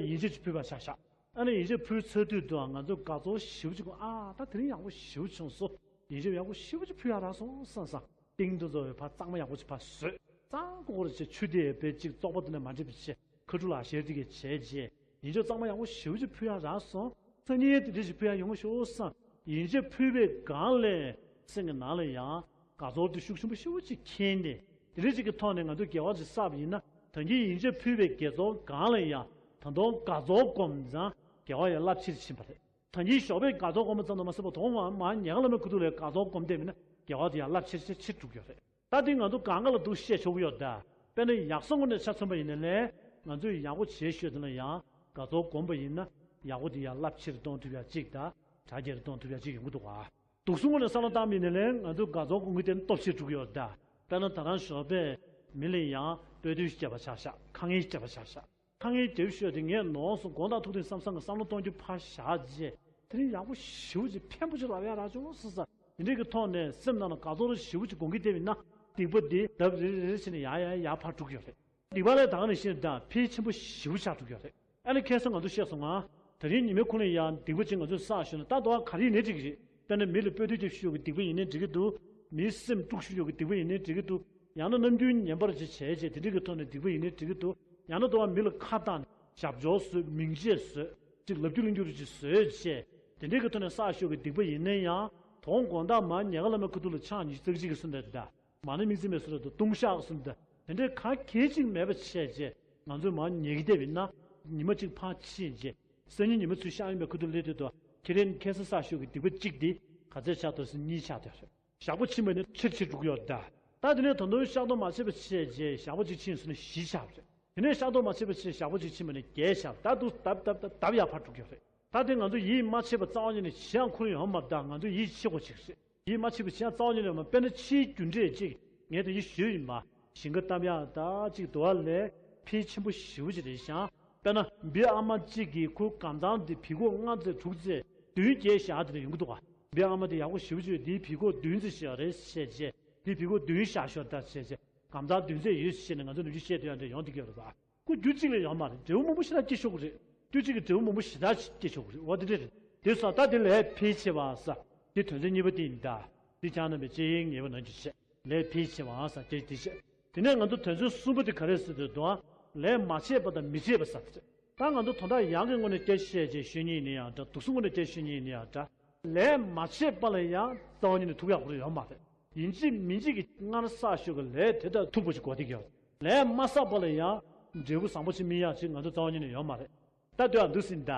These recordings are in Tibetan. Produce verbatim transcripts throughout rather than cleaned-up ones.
ཡིན་ཆོས་ཅིག་ཕུལ་བར་བྱ་ཤག་ཨ་ནི་ཡིན་ཆོས་ཕུལ་ཚར་དུས་དུའང་ང་ཚོ་དགའ་ཚོར་ཞེ་པོ་ཅིག་ཨ་ད་དེ་རིང་ཡག་པོ་ཞེ་པོ་བྱུང་སོང་། ཡིན་ཆོས་ཡག་པོ་ཞེ་པོ་ཅིག་ཕུལ་ཡག་རག་སོང་བསམ་བསམ། ཏིང་དུ་རྫོགས་པའི་ཕར་གཙང་མ་ཡག་པོ་ཅིག་ཕར་བཟོས། གཙང་ཀོ་ཀོ་རེ་བྱས། ཆུ་དེ་བས་ཅིག་བཙོག་པ་དེ་ནས་མ་འདྲེས་པ་བྱས། ཁ་ཕྲུག་ལག་ཤེས་དེ་གས་བྱས་རྗེས་ཡིན་ཆོས་གཙང་མ་ཡག་པོ་ཞེ་པོ་ཅིག་ཕུལ་ཡག་རག་སོང་། སང་ཉིན་དེ་འདྲ་ཞིག་ཕུལ་ཡག་ཡོང་ཤོག་བསམ། ཡིན་ཆོས་ཕུལ་བའི་སྒང་ལས་སེམས་ཀྱི་ནང་ལ་ཡང་དགའ་ཚོར་དེ་ཤུགས་ཆེན་པོ་ཞེ་པོ་ཅིག་ཁེངས་ནས། དེ་འདྲ་ཅིག་གི་ཐོག་ནས་ང་ཚོས་དགེ་བ་ཅིག་བསགས་པ་ཡིན་ན། ད་གིན་ཡིན་ཆོས་ཕུལ་བའི་དགེ་ཚོར་སྒང་ལ་ཡང་ད་དུང་དགའ་ཚོར་སྒོམ་ཙང་དགེ་བ་ཡང་རླབས་ཆེར་ཕྱིན་པ་རེད། ད་གིན་ཞོགས་པའི་དགའ་ཚོར་སྒོམ་པ་ཙམ་དུ་མ་ཟད་པར་དོ་དགོང་མར་ཉལ་ཁ་ལ་མའི་ཁུ་ཐུག་ལ་དགའ་ཚོར་སྒོམ་བསྡད་པ་ཡིན་ན་དགེ་བ་དེ་ཡང་རླབས་ཆེར་ཆེར་ཆེར་འགྲོ་གི་ཡོད་རེད། ད་དེ་ང་ཚོ་གང་ག་ལ་འདུག་བཤད་ཆོག་གི་ཡོད་ད། དཔེར་ན་ཡག་སོང་ངོ་ནས་ཆ་མཚོན་པ་ཡིན་ན་ལས། ང་ཚོས་ཡག་པོ་བྱེད་ཤོས་དེ་ལ་ཡང་དགའ་ཚོར་སྒོམ་པ་ཡིན་ན། ཡག་པོ་དེ་ཡང་རླབས་ཆེར་གཏོང་ཐུབ་ཡག་གཅིག་དང་། གྲ་རྒྱས་གཏོང་ཐུབ་ཡག་གཅིག་ཡོང་གི་འདུག་ག་སྡུག་སོང་ངོ་ནས་བསམ་བློ་བཏང་པ་ཡིན་ན་ལས། ང་ཚོས་དགའ་ཚོར་སྒོམ་གྱི་དེ་ནི་སྟོབས་ཆེར་འགྲོ་གི་ཡོད་ད། དཔེར་ན་ད་རང་ཞོགས་པས་མི་ལ་ཡང་དཔེ་སྟོན་ཞིག་བརྒྱབ་པ་ཆགས་ཤག་ཁ་ངན་ཞིག་བརྒྱབ་པ་ཆགས་ཤག་ཁ་ངན་རྒྱབ་ཤོས་དེ་ངས་ནོར་སོང་དགོངས་དག་ཐུགས་བདེན་བསམ་བསམ་གི་བསམ་བློ་གཏོང་རྒྱུ་ཕར་བཞག་རྗེས། དེ་རིང་ཡག་པོ་ཞེ་པོ་ཅིག་ཕན་པོ་ཅིག་རག་ཡག་རག་བྱུང་ཟེར་ས། དེ་འདྲའི་གི་ཐོག་ནས་སེམས་ནང་ལ་དགའ་ཚོར་ཞེ་པོ་ཅིག་སྒོམ་གྱི་བསྡད་པ་ཡིན་ན། སྡིག་པ་འདི་ལྡབ་རེ་རེ་རེ་བྱས་ནས་ཡར་ཡར་ཡར་འཕར་འགྲོ་གི་ཡོད་རེད། སྡིག་པ་ལས་ད་ག་ནང་བཞིན་དང་འཕེལ་ཆེན་པོ་ཞེ་པོ་ཆགས་འགྲོ་གི་ཡོད་རེད། ཨ་ནི་ཁ་སང་ང་ཚོ་བཤད་སོང་ང་། དེ་རིང་ཉི་མའི་ཁུངས་ལ་ཡང་སྡིག་པ་ཅིག་ང་ཚོས་བསགས་ཞོར་ན། ད་དོ་བ་ག་རེ་ཡིན་ནའི་འགྲིག་གི་རེད། དཔེར་ན་མི་ལ་སྤོས་དུད་ཀྱི་ཤུ་ཡོག་གི་སྡིག་པ་ཡིན་ནའི་འགྲིག་གི་འདུག་མིའི་སེམས་དཀྲུག་ཤུ་ཡོག་གི་སྡིག་པ་ཡིན་ནའི་འགྲིག་གི་འདུག་ཡང་ན་ནམ་རྒྱུན་ངན་པར་ཅིག་བྱས་བྱས་དེ་འདྲ་གི་ཐོག་ནས་སྡིག་པ་ཡིན་ནའི་འགྲིག་གི་འདུག་ཡང་ན་དོ་བ་མི་ལ་ཁ་བཏང་ནས་ཞབས་བྲོ་བཟོས། མིང་ཆད་བཟོས། ཅིག་ལབ་རྒྱུ་གླེང་རྒྱུ་རུ་ཅིག་བཟོས་བྱས། དེ་འདྲའི་གི་ཐོག་ནས་བསགས་ཤོག་གི་སྡིག་པ་ཡིན་ན་ཡང་། དོ་དགོང་དག་མར་ཉལ་ཁ་ལ་མའི་ཁུ་ཐུག་ལ་ཆང་ཉི་ཤུ་རྩ་གཅིག་གི་སུ་འདྲ་ད། མ་ཎི་དམིགས་བརྩེ་མའི་སུ་འདྲ་ད། ལྟུང་བཤགས་སུ་འདྲ། དེ་འདྲའི་ག་གེ་ཅིག་མེད་པ་བྱས་བྱས། ང་ཚོས་མར་ཉལ་གི་བསྡད་པ་ཡིན་ན། ཉི་མ་གཅིག་ཕར་ཕྱིན་བྱས། སང་ཉིན་ཉི་མ་ཚུར་ཤར་ཡོང་བའི་ཁུ་ཐུག་སླེབས་དུས་དོ། ཁྱེད་རང་ཁ་སང་བསགས་ཤོག་གི་སྡིག་པ་གཅིག་དེ་ག་ཚད་ཆགས་འདུག་ཟེར་ན་གཉིས་ཆགས་བསྡད་རེད། ཞག་པོ་ཕྱིན་པ་ནི་ཆེར་ཆེར་འགྲོ་གི་ཡོད་ད། ད་དེ་ནས་ད་དུང་བཤགས་གཏོར་མ་བྱས་པ་བྱས་རྗེས་ཞག་པོ་གཅིག་ཕྱིན་སོང་ན་བཞི་ཆགས་པ་རེད། དེ་ནས་བཤགས་གཏོར་མ་བྱས་པ་བྱས་ཞག་པོ་གཅིག་ཕྱིན་པ་ནི་བརྒྱད་ཆགས་པ། ད་འདུག་ལྡབ་ལྡབ་ལྡབ་ལྡབ་ཡར་འཕར་འགྲོ་གི་ཡོད་རེད། ད་དེ་ང་ཚོ་ཡིད་མ་ཆེས་པ་རྩ་བ་ཉིད་ནས་ཅི་ཡང་འཁོར་ཡོང་མ་རེད་ད། ང་ཚོ་ཡིད་ཆེས་དགོས་ཅིག་རེད། ཡིད་མ་ཆེས་པ་ཅི་ཡང་རྩ་བ་ཉིད་ནས་ཡོད་མ་རེད། དཔེར་ན་ཕྱིའི་རྒྱུ་འབྲས་གཅིག་ངས་དེ་གིན་ཞུས་ཡིན་པ། ཞིང་ཁ་བཏབ་ཡག་ད་གཅིག་དོ་བ་ལས་འཕེལ་ཆེན་པོ་ཞེ་པོ་ཅིག་རེད་ཤག་དཔེར་ན་འབུ་ཨ་མ་གཅིག་གིས་ཁོའི་སྒམ་ཚང་འདི་བི་ཁོག་ལྔ་བརྩེགས་དྲུག་བརྩེགས་བདུན་བརྒྱབ་བཞག་དེ་འདྲ་ཡོང་གི་འདུག་ག་འབུ་ཨ་མ་དེ་ཡག་པོ་ཞེ་པོ་ཅིག་འདིའི་བི་ཁོག་བདུན་བརྩེགས་བཞག་རེད་བྱས་བྱས། འདིའི་བི་ཁོག་བདུན་བཞག་ཤོག་ད་བྱས་བྱས། སྒམ་ཚང་བདུན་བརྩེགས་ཡོད་ཟེར་ནས་ང་ཚོ་ནམ་རྒྱུན་བཤད་སྡོད་ཡག་འདྲ་ཡོང་བསྡད་ཀྱི་ཡོད་རེད་པ། ཁོ་རྒྱུ་གཅིག་ལས་ཡོད་མ་རེད། འབྲས་བུ་མང་པོ་ཞེ་དྲག་སྐྱེ་ཆོག་གི་རེད། རྒྱུ་གཅིག་གིས་འབྲས་བུ་མང་པོ་ཞེ་དྲག་སྐྱེ་ཆོག་གི་རེད། འོ་དེ་འདྲ་རེད། དེ་སོང་ད་དེ་ལས་འཕེལ་ཆེ་བ་ཟེར། དེ་དོན་ཚན་གཉིས་པ་དེ་ཡིན་ད། དེ་ཁྱེད་རྣམ་པས་ཅིག་ངེས་པ་ནང་གི་བྱས། ལས་འཕེལ་ཆེ་བའང་ཟེར་དེ་དེ་བྱས། དེ་ནས་ང་ཚོ་དོན་ཚན་གསུམ་པ་དེ་ག་རེ་ཟེར་དུས་དོ། ལས་མ་བྱས་པ་དང་མི་བྱེད་པ་ཟེར་དེ་རེད། ད་ང་ཚོ་དོན་དག་ཡག་གི་ངོས་ནས་སྐད་ཆ་བཤད་རྗེས་ཤོད་མཁན་ཡིན་ན་ཡང་འདྲ། སྡུག་སོང་ངོས་ནས་སྐད་ཆ་བཤད་མཁན་ཡིན་ན་ཡང་འདྲ། ལས་མ་བྱས་པ་ལ་ཡང་རྩ་བ་ཉིད་ནས་ཐུག་ཡག་པོ་ཡོད་མ་རེད། ཡིན་གཅིག་མིན་གཅིག་གིས་སྔར་བསགས་ཤོག་གི་ལས་དེ་དག་ཐུག་པ་ཞིག་དགོས་བསྡད་ཀྱི་ཡོད། ལས་མ་བསགས་པ་ལ་ཡང་འབྲས་བུ་བཟང་པོ་ཞིག་སྨིན་ཡག་ཅིག་ང་ཚོ་རྩ་བ་ཉིད་ནས་ཡོད་མ་རེད། ད་དུས་ཨ་འདུག་ཟིན་ད།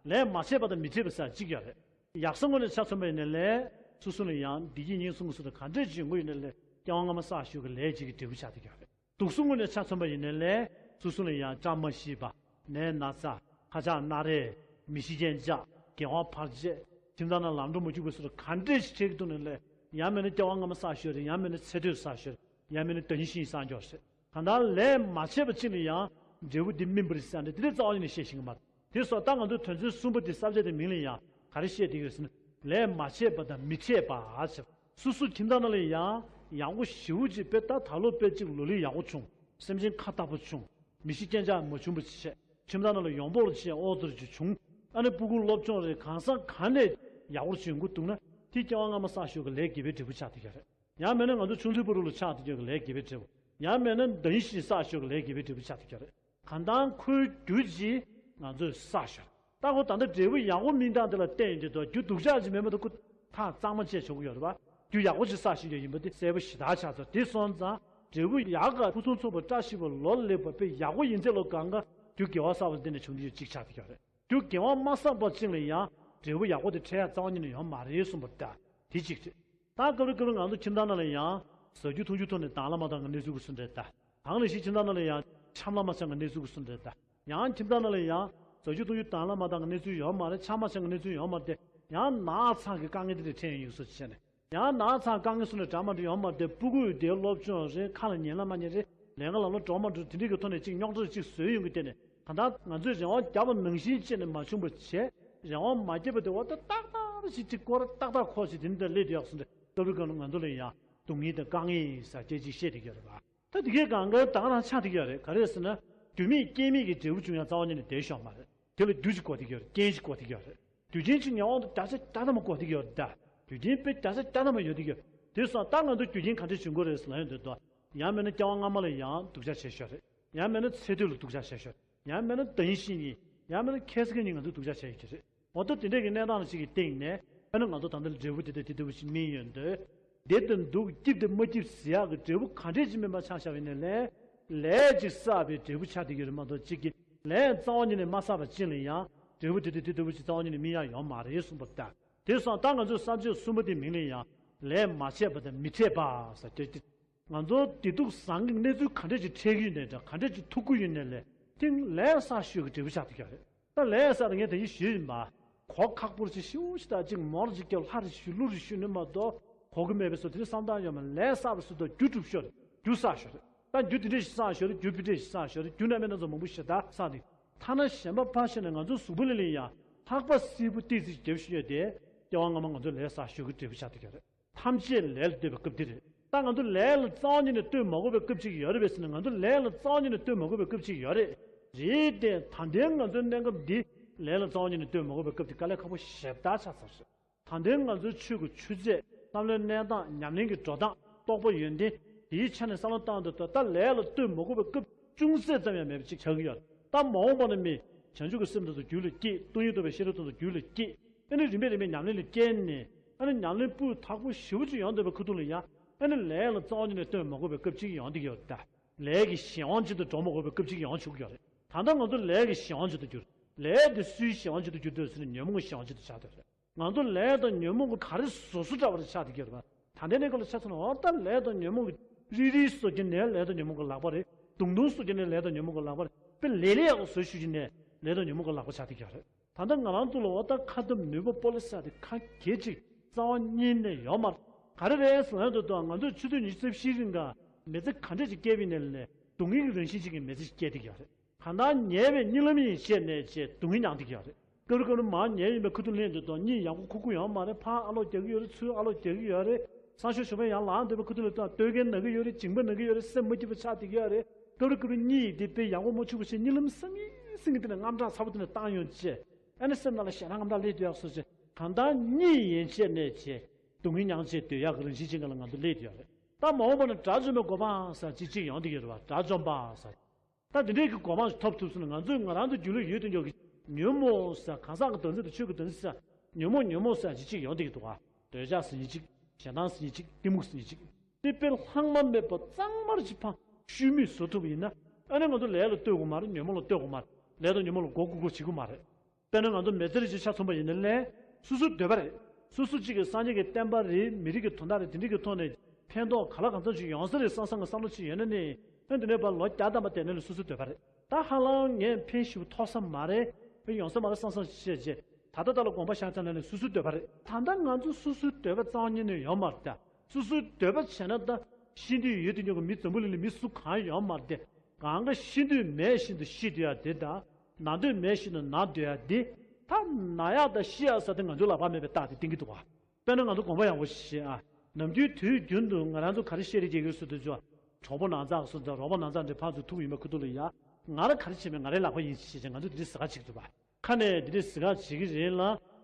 ལས་མ་བྱས་པ་དང་མི་བྱེད་པ་ཟེར་གཅིག་ཡོད་རེད། ཡག་ས་ངོས་ནས་ཆ་མཚོན་པ་ཡིན་ན་ལས། སོ་སོ་ལ་ཡང་བདེ་སྐྱིད་སྙིང་སུན་གྱི་སུ་དང་ག་འདྲས་ཅིག་ཡོང་གི་ཡོད་ན་ལས། སྐྱེ་བ་སྔ་མ་བསགས་ཤོག་གི་ལས་ཅིག་གི་འབྲས་བུ་ཆགས་བསྡད་ཀྱི་ཡོད་རེད། སྡུག་སོང་ངོས་ནས་ཆ་མཚོན་པ་ཡིན་ན་ལས། སོ་སོ་ལ་ཡང་བཀྲ་མ་ཤིས་པ། ནད་ན་ཚ། ཁ་ཆག་སྣ་རལ། མི་ཤི་རྐྱེན་ཆག་རྒྱལ་བ་བར་ཆད། ཁྱིམ་ཚང་ནང་ལམ་འགྲོ་མ་བཅུག་པའི་སོ་སོར་ག་འདྲས་ཤིག་འཕྲད་ཀྱི་འདུག་ན་ལས། ཡང་མིན་ན་སྐྱེ་བ་སྔ་མ་བསགས་ཤོག་རེད། ཡང་མིན་ན་ཚེ་སྟོད་བསགས་ཤོག་རེད། ཡང་མིན་ན་ཟླ་ཉིན་ཤིང་བསགས་ཤོག་རེད། གང་ལྟར་ལས་མ་བྱས་པ་ཅིག་ལ་ཡང་འབྲས་བུ་འདི་སྨིན་པ་རེད་ཟེར་ནས་དེ་འདྲའི་རྩ་བ་ཉིད་ནས་བཤད་ཤེས་ཀྱི་མ་རེད། དེ་སོགས་ད་ང་ཚོའི་དོན་ཚན་གསུམ་པ་འདི་གསར་བརྗེ་དེ་མིང་ལ་ཡང་ག་རེ་བཤད་བསྡད་ཀྱི་ཡོད་ཟེར་ན། ལས་མ་བྱས་པ་དང་མི་འཕྲད་པ་ཟེར། སོ་སོ་ཁྱིམ་ཚང་ནང་ལ་ཡང་ཡག་པོ་ཞེ་པོ་ཅིག་དཔེ་ད་ད་ལོ་དཔེ་ཅིག་ལོ་ལེགས་ཡག་པོ་བྱུང་། སེམས་ཅན་ཁ་བཏགས་པོ་བྱུང་། མི་ཤི་རྐྱེན་ཆག་མ་བྱུང་བ་བྱས། ཁྱིམ་ཚང་ནང་ལ་ཡོང་འབོར་བྱས་ཨོ་ཙི་ཅིག་བྱུང་། ཨ་ནི་སྤུ་གུ་སློབ་སྦྱོང་རེད་གང་ས་གང་ནས་ཡག་པོ་བྱུང་གི་འདུག་ན། དེ་སྐྱེ་བ་སྔ་མ་བསགས་ཤོག་གི་ལས་དགེ་བའི་འབྲས་བུ་ཆགས་བསྡད་ཀྱི་རེད། ཡང་མིན་ན་ང་ཚོ་ཆུང་དུས་བར་དུ་ལ་ཆགས་བསྡད་ཀྱི་ལས་དགེ་བའི་འབྲས་བུ། ཡང་མིན་ན་ཟླ་ཉིན་ཤིང་བསགས་ཤོག་གི་ལས་དགེ་བའི་འབྲས་བུ་ཆགས་བསྡད་ཀྱི་རེད། གང་ལྟར་ཁོའི་རྒྱུ་ཅིག་ང་ཚོས་བསགས་ཤོག་ད་ཁོ་ད་ལྟ་འབྲས་བུ་ཡག་པོ་སྨིན་སྟངས་དེ་ལ་བརྟེན་ཡོད་དུས་དོ། རྒྱུ་སྡུག་ཅག་ཅིག་མེད་མ་གཏོགས་ཁོ་ཐག་གཙང་མ་བཅད་ཆོག་གི་ཡོད་རེད་པ། རྒྱུ་ཡག་པོ་ཅིག་བསགས་ཤིག་ཡོད་ཡིན་པ་དེ་གསལ་པོ་ཞེ་དྲག་ཆགས་ཚར། དེ་སོང་ཙང་འབྲས་བུ་ཡག་ག་ཕུན་སུམ་ཚོགས་པ་བཀྲ་ཤིས་པ་ལོ་ལེགས་པ་དཔེ་ཡག་པོ་ཡིན་ཚད་ལོ་གང་ག་རྒྱུ་དགེ་བ་བསགས་པ་འདི་ནས་བྱུང་རྒྱུ་གཅིག་ཆགས་བསྡད་ཀྱི་ཡོད་རེད། རྒྱུ་དགེ་བ་མ་བསགས་པ་ཅིག་ལ་ཡང་འབྲས་བུ་ཡག་པོ་དེ་འཕྲད་ཡག་རྩ་བ་ཉིད་ནས་ཡོད་མ་རེད་གསུངས་པ་རེད་ད། དེ་གཅིག་རེད། ད་སྐབས་རེ་སྐབས་རེ་ང་ཚོ་ཁྱིམ་ཚང་ནང་ལ་ཡང་ཟ་རྒྱུ་འཐུང་རྒྱུ་ཐོག་ནས་དང་བླངས་མ་བཏང་གི་གནས་ཚུལ་གྱི་སུ་འདྲ་ད། གང་ལ་ཞིག་ཁྱིམ་ཚང་ནང་ལ་ཡང་འཆམ་ལ་མ་འཆམ་གི་གནས་ཚུལ་གྱི་སུ་འདྲ་ད། ཡང་ཁྱིམ་ཚང་ནང་ལ་ཡང་ཟ་རྒྱུ་འཐུང་རྒྱུ་དང་བླངས་མ་བཏང་གི་གནས་ཚུལ་ཡོད་མ་རེད། འཆམ་མ་འཆམ་གི་གནས་ཚུལ་ཡོད་མ་རེད་དེ། ཡང་ནག་ཚང་གི་དཀའ་ངལ་དེ་འདྲ་འཕྲད་ཡོང་གི་སུ་བྱས་ནས། ཡང་ནག་ཚང་དཀའ་ངལ་སུ་ནས་འདྲ་མ་འདྲ་ཡོད་མ་རེད་དེ། སྤུ་གུ་དེ་སློབ་སྦྱོང་རེད། ཁ་ལ་ཉན་ལ་མ་ཉན་རེད། ལས་ཀ་ལམ་ལ་འགྲོ་མ་འགྲོ་དེ་འདྲའི་གི་ཐོག་ནས་ཅིག་རྙོག་དྲ་ཅིག་བཟོས་ཡོང་གི་དེ་ནས། གང་ལྟར་ང་ཚོས་རེ་བ་བརྒྱབ་པ་ནང་བཞིན་བྱས་ནས་མ་བྱུང་བ་བྱས། རེ་བ་མ་བརྒྱབ་པ་དེ་འོ་ད་ཏག་ཏག་ཞིག་ཅིག་སྐོར་ཏག་ཏག་ཁོག་ཅིག་དེ་འདྲ་སླེབས་དུས་ཡག་སོང་སྟེ། སྐབས་རེ་སྐབས་རེ་ང་ཚོ་ལ་ཡང་སྡུག་བསྔལ་དང་དཀའ་ངལ་ཟེར་སྐད་ཅིག་བཤད་བསྡད་ཀྱི་ཡོད་རེད་པ། ད་དེ་གའི་གང་ག་ད་ག་རང་ཆགས་བསྡད་ཀྱི་ཡོད་རེད། ག་རེ་ཟེར་ན། རྒྱུ་མེད་རྐྱེན་མེད་ཀྱི་འབྲས་བུ་བྱུང་ཡང་རྩ་བ་ཉིད་ནས་བདེ་ཤོག་མ་རེད། དེ་ལ་རྒྱུ་ཅིག་དགོས་བསྡད་ཀྱི་ཡོད་རེད། རྐྱེན་ཅིག་དགོས་བསྡད་ཀྱི་ཡོད་རེད། རྒྱུ་རྐྱེན་ཅིག་ངེས་དབང་དུ་བརྒྱ་ཆ་བརྒྱ་ཐམ་པ་དགོས་བསྡད་ཀྱི་ཡོད་རེད་ད། རྒྱུ་རྐྱེན་དཔེ་བརྒྱ་ཆ་བརྒྱ་ཐམ་པ་ཡོད་བསྡད་ཀྱི་ཡོད། དེ་སོང་ད་ང་ཚོ་རྒྱུ་རྐྱེན་ག་འདྲས་བྱུང་དགོས་རེད་ཟེར་ལབ་ཡོང་དུས་དོ། ཡང་མིན་ན་སྐྱེ་བ་སྔ་མ་ལ་ཡང་སྡུག་ཅག་བྱས་ཤོར་རེད། ཡང་མིན་ན་ཚེ་སྟོད་ལ་སྡུག་ཅག་བྱས་ཤོར་རེད། ཡང་མིན་ན་ཟླ་ཡིན་ཤི་ཡིན། ཡང་མིན་ན་ཁལ་སི་ཁན་ཡིན། ང་ཚོ་སྡུག་ཅག་བྱས་ཡོད་ཀྱི་རེད། འོ་ད་དེ་འདྲས་ཀྱི་གནས་སྟངས་ལ་ཅིག་གི་སྟེང་ནས་ཨ་ནི་ང་ཚོ་ད་ལྟ་འབྲས་བུ་དེ་དང་དེ་ལྟ་བུ་ཞིག་སྨིན་ཡོང་དུས། བདེ་དང་སྡུག་སྐྱིད་དང་མ་སྐྱིད་ཟེར་ཡག་གི་འབྲས་བུ་ག་འདྲས་ཅིག་སྨིན་པ་ཆ་བཞག་པ་ཡིན་ན་ལས། ལས་ཅིག་བསགས་པའི་འབྲས་བུ་ཆགས་བསྡད་ཀྱི་རེད་མ་གཏོགས་གཅིག་གི་ལས་རྩ་བ་ཉིད་ནས་མ་བསགས་པ་ཅིག་ལ་ཡང་འབྲས་བུ་དེ་དང་དེ་ལྟ་བུ་ཞིག་རྩ་བ་ཉིད་ནས་སྨིན་ཡག་ཡོད་མ་རེད་གསུངས་པ་ལྟར། དེ་སོང་ད་ང་ཚོས་བསམ་སྤྱོད་གསུམ་པ་དེ་མིང་ལ་ཡང་ལས་མ་བྱས་པ་དང་མི་འཕྲད་པ་ཟེར་དེ། ང་ཚོ་བདེ་སྡུག་བཟང་གི་གནས་ཚུལ་ག་འདྲས་ཅིག་འཕྲད་ཀྱི་ཡོད་ནའི་འདྲ། ག་འདྲས་ཅིག་ཐུག་གི་ཡོད་ནའི་ལས་དེ་ལས་བསགས་ཤོས་ཀྱི་འབྲས་བུ་ཆགས་བསྡད་ཀྱི་ཡོད་རེད། ད་ལས་བསགས་ད་ངས་ད་གིན་ཞུས་ཡིན་པ། གོ་ཁག་པོ་ཅིག་ཞུ་ཞིག་ད་ཅིག་མོར་ཅིག་སྐྱོ་ལྷ་རེ་ཞུ་ཀླུ་རེ་ཞུ་ནི་མ་གཏོགས་གོ་གི་མེད་པའི་བཟོ་དེ་བསམ་སྟངས་ཡོད་མ་རེད། ལས་བསགས་པའི་བཟོ་ད་རྒྱུ་གྲུབ་ཤོར་རེད། རྒྱུ་བསགས་ཤོར་རེད། ད་རྒྱུ་དེ་འདྲས་ཞིག་བསགས་ཤོར་རེད། རྒྱུ་དེ་འདྲས་ཞིག་བསགས་ཤོར་རེད། རྒྱུ་ན་མེད་ན་ཚོ་མང་པོ་ཞེ་དྲག་བསགས་ནས། ཐ་ན་གཞན་པ་ཕར་བཞག་ན་ང་ཚོ་གཟུགས་པོ་ལ་ལ་ཡང་ལྷགས་པ་སིལ་བུ་ཏོག་ཙམ་བརྒྱབ་ཤོར་ཡོད་དེ། སྐྱེ་བ་སྔ་མ་ང་ཚོ་ལས་བསགས་ཤོར་གྱི་འབྲས་བུ་ཆགས་བསྡད་ཀྱི་ཡོད་རེད། ཐམས་ཅད་ལས་ལ་ལྟོས་པའི་སྐབས་འདི་རེད། ད་ང་ཚོ་ལས་ལ་རྩ་བ་ཉིད་ནས་ལྟོས་མ་དགོས་པའི་སྐབས་ཅིག་ཡོད་རེད་པས་ཟེར་ན། ང་ཚོ་ལས་ལ་རྩ་བ་ཉིད་ནས་ལྟོས་མ་དགོས་པའི་སྐབས་ཅིག་ཡོད་རེད། རེད་དེ། ད་ལྟའི་ང་ཚོའི་གནས་སྐབས་འདི་ལས་ལ་རྩ་བ་ཉིད་ནས་ལྟོས་མ་དགོས་པའི་སྐབས་དེ་དཀའ་ལས་ཁག་པོ་ཞེ་དྲག་ཆགས་ཚར་རེད། ད་ལྟའི་ང་ཚོའི་ཆོས་ཀྱི་ཆུ་ཚད། བསམ་བློའི་གནས་སྟངས། ཉམས་ལེན་གྱི་འགྲོ་སྟངས། རྟོགས་པ་ཡོན་ཏན། དེའི་ཆ་ནས་བསམ་བློ་བཏང་དུས་ད་ལས་ལ་ལྟོས་མ་དགོས་པའི་སྐབས་ཅུང་ཟད་ཙམ་ཡང་མེད་པ་ཅིག་ཆགས་ཀྱི་ཡོད། ད་མ་འོངས་པ་ན་མི་བྱང་ཆུབ་ཀྱི་སེམས་དེ་ཚོ་རྒྱུད་ལ་སྐྱེས། སྟོང་ཉིད་རྟོགས་པའི་ཤེས་རབ་དེ་ཚོ་རྒྱུད་ལ་སྐྱེས། ཨ་ནི་རིམ་པས་རིམ་པས་ཉམས་ལེན་ལ་བསྐྱལ་ནས། ཨ་ནི་ཉམས་ལེན་སྤུས་དག་པོ་ཞེ་པོ་ཅིག་ཡོང་བསྡད་པའི་ཁ་ཐུག་ལ་ཡང་། ཨ་ནི་ལས་ལ་རྩ་བ་ཉིད་ནས་ལྟོས་མ་དགོས་པའི་སྐབས་ཅིག་ཡོང་བསྡད་ཀྱི་ཡོད་ད། ལས་ཀྱི་གཞན་དབང་ཅན་དུ་འགྲོ་མ་དགོས་པའི་སྐབས་ཅིག་ཡོང་བཅུག་གི་ཡོད་རེད། ད་ལྟ་ང་ཚོ་ལས་ཀྱི་གཞན་དབང་ཅན་དུ་གྱུར། ལས་དེ་སུའི་གཞན་དབང་ཅན་དུ་གྱུར་འདུག་ཟེར་ན། ཉོན་མོངས་ཀྱི་གཞན་དབང་ཅན་དུ་ཆགས་བསྡད་ཡོད་རེད། ང་ཚོ་ལས་དང་ཉོན་མོངས་ཀྱི་ག་རེ་བཟོ་བཟོ་འདྲ་བ་རེ་ཆགས་བསྡད་ཀྱི་ཡོད་རེད་པ། ད་ལྟའི་གནས་སྐབས་ལ་ཆ་མཚོན་ན། འོ་ད་ལས་དང་ཉོན་མོངས་ཀྱི་རིལ་རིལ་བཟོ་རྒྱུ་ནས་ལས་དང་ཉོན་མོངས་ཀྱི་ལག་པ་རེད། དུང་དུང་བཟོ་རྒྱུ་ནས་ལས་དང་ཉོན་མོངས་ཀྱི་ལག་པ་རེད། དཔེ་ལས་ལས་ཡག་པོ་བཟོ་ཤུགས་ཀྱིས་ནས་ལས་དང་ཉོན་མོངས་ཀྱི་ལག་པ་ཆགས་བསྡད་ཀྱི་ཡོད་རེད། ད་ལྟ་ང་རང་ཚོ་ལ་འོ་ད་ཁ་ཏོན་ནུས་པ་པོ་ལི་ས་དེ་ཁ་གྱེས་ཅིག་རྩ་བ་ཉིད་ནས་ཡོད་མ་རེད། ག་རེ་རེད་ཟེར་ན། ད་ང་ཚོས་ཆུ་ཚོད་ཉི་ཤུ་རྩ་བཞིའི་རིང་ག་མི་ཚེ་ག་འདྲས་ཅིག་སྐྱེལ་བ་ཡིན་ནའི་ལས་སྡུག་བསྔལ་གྱི་རང་བཞིན་ཅན་གྱི་མི་ཚེ་ཞིག་སྐྱེལ་བསྡད་ཀྱི་ཡོད་རེད། གང་ལྟར་ཉལ་བའི་གཉིད་ལམ་ཡིན་བྱས་ནས་བྱས་སྡུག་བསྔལ་མྱངས་བསྡད་ཀྱི་ཡོད་རེད། སྐབས་རེ་སྐབས་རེ་མར་ཉལ་ཡིན་པའི་ཁ་ཐུག་ལ་ཡིན་དུས་ད་གཉིད་ཡག་པོ་ཁུག་གི་ཡོད་མ་རེད། ཕར་ཨ་ལོག་རྒྱག་གི་ཡོད་རེད། ཚུར་ཨ་ལོག་རྒྱག་གི་ཡོད་རེད། སང་ཞོགས་ཞོགས་པ་ཡར་ལངས་འདོད་པའི་ཁ་ཐུག་ལ་ད་སྟོད་གོས་ན་གི་ཡོད་རེད། མཇིང་པ་ན་གི་ཡོད་རེད། སེམས་མ་སྐྱིད་པ་ཆགས་བསྡད་ཀྱི་ཡོད་རེད། སྐབས་རེ་སྐབས་རེ་གཉིད་དེ་དཔེ་ཡག་པོ་མ་བྱུང་བ་བྱས། གཉིད་ལམ་སང་ངེ་སང་ངེ་དེ་ནས་དངངས་སྐྲག་ཚ་པོ་དེ་ནས་བཏང་ཡོང་བྱས། ཨ་ནི་སེམས་ནང་ལ་ཞེད་སྣང་དངངས་སྐྲག་སླེབས་བསྡད་ཡག་བཟོ་བྱས། གང་ལྟར་གཉིད་ཡིན་བྱས་ནས་བྱས་སྡུག་བསྔལ་མྱངས་བྱས་སྡོད་ཡག་གི་རང་བཞིན་ཅན་ག་ལ་ང་ཚོ་སླེབས་བསྡད་ཡོད་རེད། ད་མ་འོངས་པ་ན་དགྲ་བཅོམ་པའི་གོ་འཕང་ཟེར་ཅིག་ཅིག་ཡོང་བསྡད་ཀྱི་ཡོད་རེད་པ། དགྲ་བཅོམ་པ་ཟེར། ད་དེ་འདྲའི་གི་གོ་འཕང་ཞིག་ཐོབ་ཐུབ་སོང་ན། ང་ཚོས་ང་རང་ཚོ་རྒྱུད་ལ་ཡོད་དོ་ཅོག་གི་ཉོན་མོངས་ཟེར། གང་ཟག་གི་བདག་འཛིན་དང་ཆོས་ཀྱི་བདག་འཛིན་ཟེར། ཉོན་མོངས་ཉོན་མོངས་ཟེར་ཅིག་ཅིག་ཡོང་བསྡད་ཀྱི་འདུག་ག་འདོད་ཆགས་ཟེར་མཁན་ཅིག་ཞེ་སྡང་ཟེར་མཁན་ཅིག་གཏི་མུག་ཟེར་མཁན་ཅིག་དེ་དཔེ་ལྷག་མ་མེད་པ་གཙང་མར་ཅིག་ཕར་ཤུལ་མེད་བཟོ་ཐུབ་པ་ཡིན་ན། ཨ་ནི་ང་ཚོ་ལས་ལ་ལྟོས་དགོས་མ་རེད། ཉོན་མོངས་ལ་ལྟོས་དགོས་མ་རེད། ལས་དང་ཉོན་མོངས་ལ་མགོ་སྒུར་སྒུར་བྱེད་དགོས་མ་རེད། དཔེར་ན་ང་ཚོ་མི་ཚེ་རེ་ཅིག་ཆ་མཚོན་པ་ཡིན་ན་ལས། སོ་སོའི་འདོད་པ་རེད། སོ་སོ་གཅིག་གི་སངས་རྒྱས་ཀྱི་བསྟན་པ་རེད། མི་རིགས་ཀྱི་དོན་དག་རེད། དེ་འདྲ་གི་ཐོག་ནས་ཕན་ཐོགས་ག་ལ་གང་འཚམ་ཞིག་ཡོང་ས་རེད་བསམ་བསམ་གྱི་བསམ་བློ་ཅིག་ཡོད་ན་ནི། ཨ་འདི་ནས་ཕར་ལོ་བརྒྱ་ཐམ་པ་བསྡད་ན་ནི་སོ་སོའི་འདོད་པ་རེད། ད་ཧ་ལམ་ངས་ཕན་ཞེ་པོ་ཐོགས་ས་མ་རེད། ཕན་ཡོང་ས་མ་རེད་བསམ་བསམ་ཞིག་བྱས་རྗེས། ད་ལྟ་ད་ལ་དགོངས་པ་བཞག་ཙམ་ལ་ནི་སོ་སོའི་འདོད་པ་རེད། ད་ལྟ་ང་ཚོ་སོ་སོའི་འདོད་པ་རྩ་བ་ཉིད་ནས་ཡོད་མ་རེད་ད། སོ་སོའི་འདོད་པ་བྱས་ན་ད། ཤི་འདོད་ཡོད་དོ་ཅོག་གི་མི་འཛམ་བུ་གླིང་ལ་མི་སུ་གང་ཡོད་མ་རེད་དེ། གང་ག་ཤི་འདོད་མེད་བཞིན་དུ་ཤི་སྡོད་ཡ་དེ་དང་། ན་འདོད་མེད་བཞིན་དུ་ན་སྡོད་ཡ་དེ། ད་ན་ཡག་དང་ཤི་ཡག་ཟེར་དེ་ང་ཚོའི་ལག་པ་མེད་པའི་རྟགས་དེ་བསྟན་གྱི་འདུག་ག་དཔེར་ན་ང་ཚོ་དགོངས་པ་ཡག་པོ་བཞེས་ཨ། ནམ་རྒྱུན་དུས་རྒྱུན་དུ་ང་རང་ཚོ་ག་རེ་བཤད་རེས་བྱེད་ཀྱི་ཡོད་ཟེར་དུས་ཅོག་གྲོགས་པོ་ནང་ཚགས་སུ་དང་རོགས་པ་ནང་ཚགས་འདྲ་ཕར་ཚུར་ཐུག་ཡོང་བའི་ཁུ་ཐུག་ལ་ཡ། ང་རང་ག་རེ་བྱས་མིན་ང་རའི་ལག་པ་ཡིན་ཞེས་བྱས་ང་ཚོས་དེ་འདྲའི་ཟེར་ཁ་བྱེད་ཀྱི་འདུག་པ། ཁ་ནས་དེ་འདྲའི་ཟེར་ཁ་བྱེད་ཀྱི་རེད་ལ།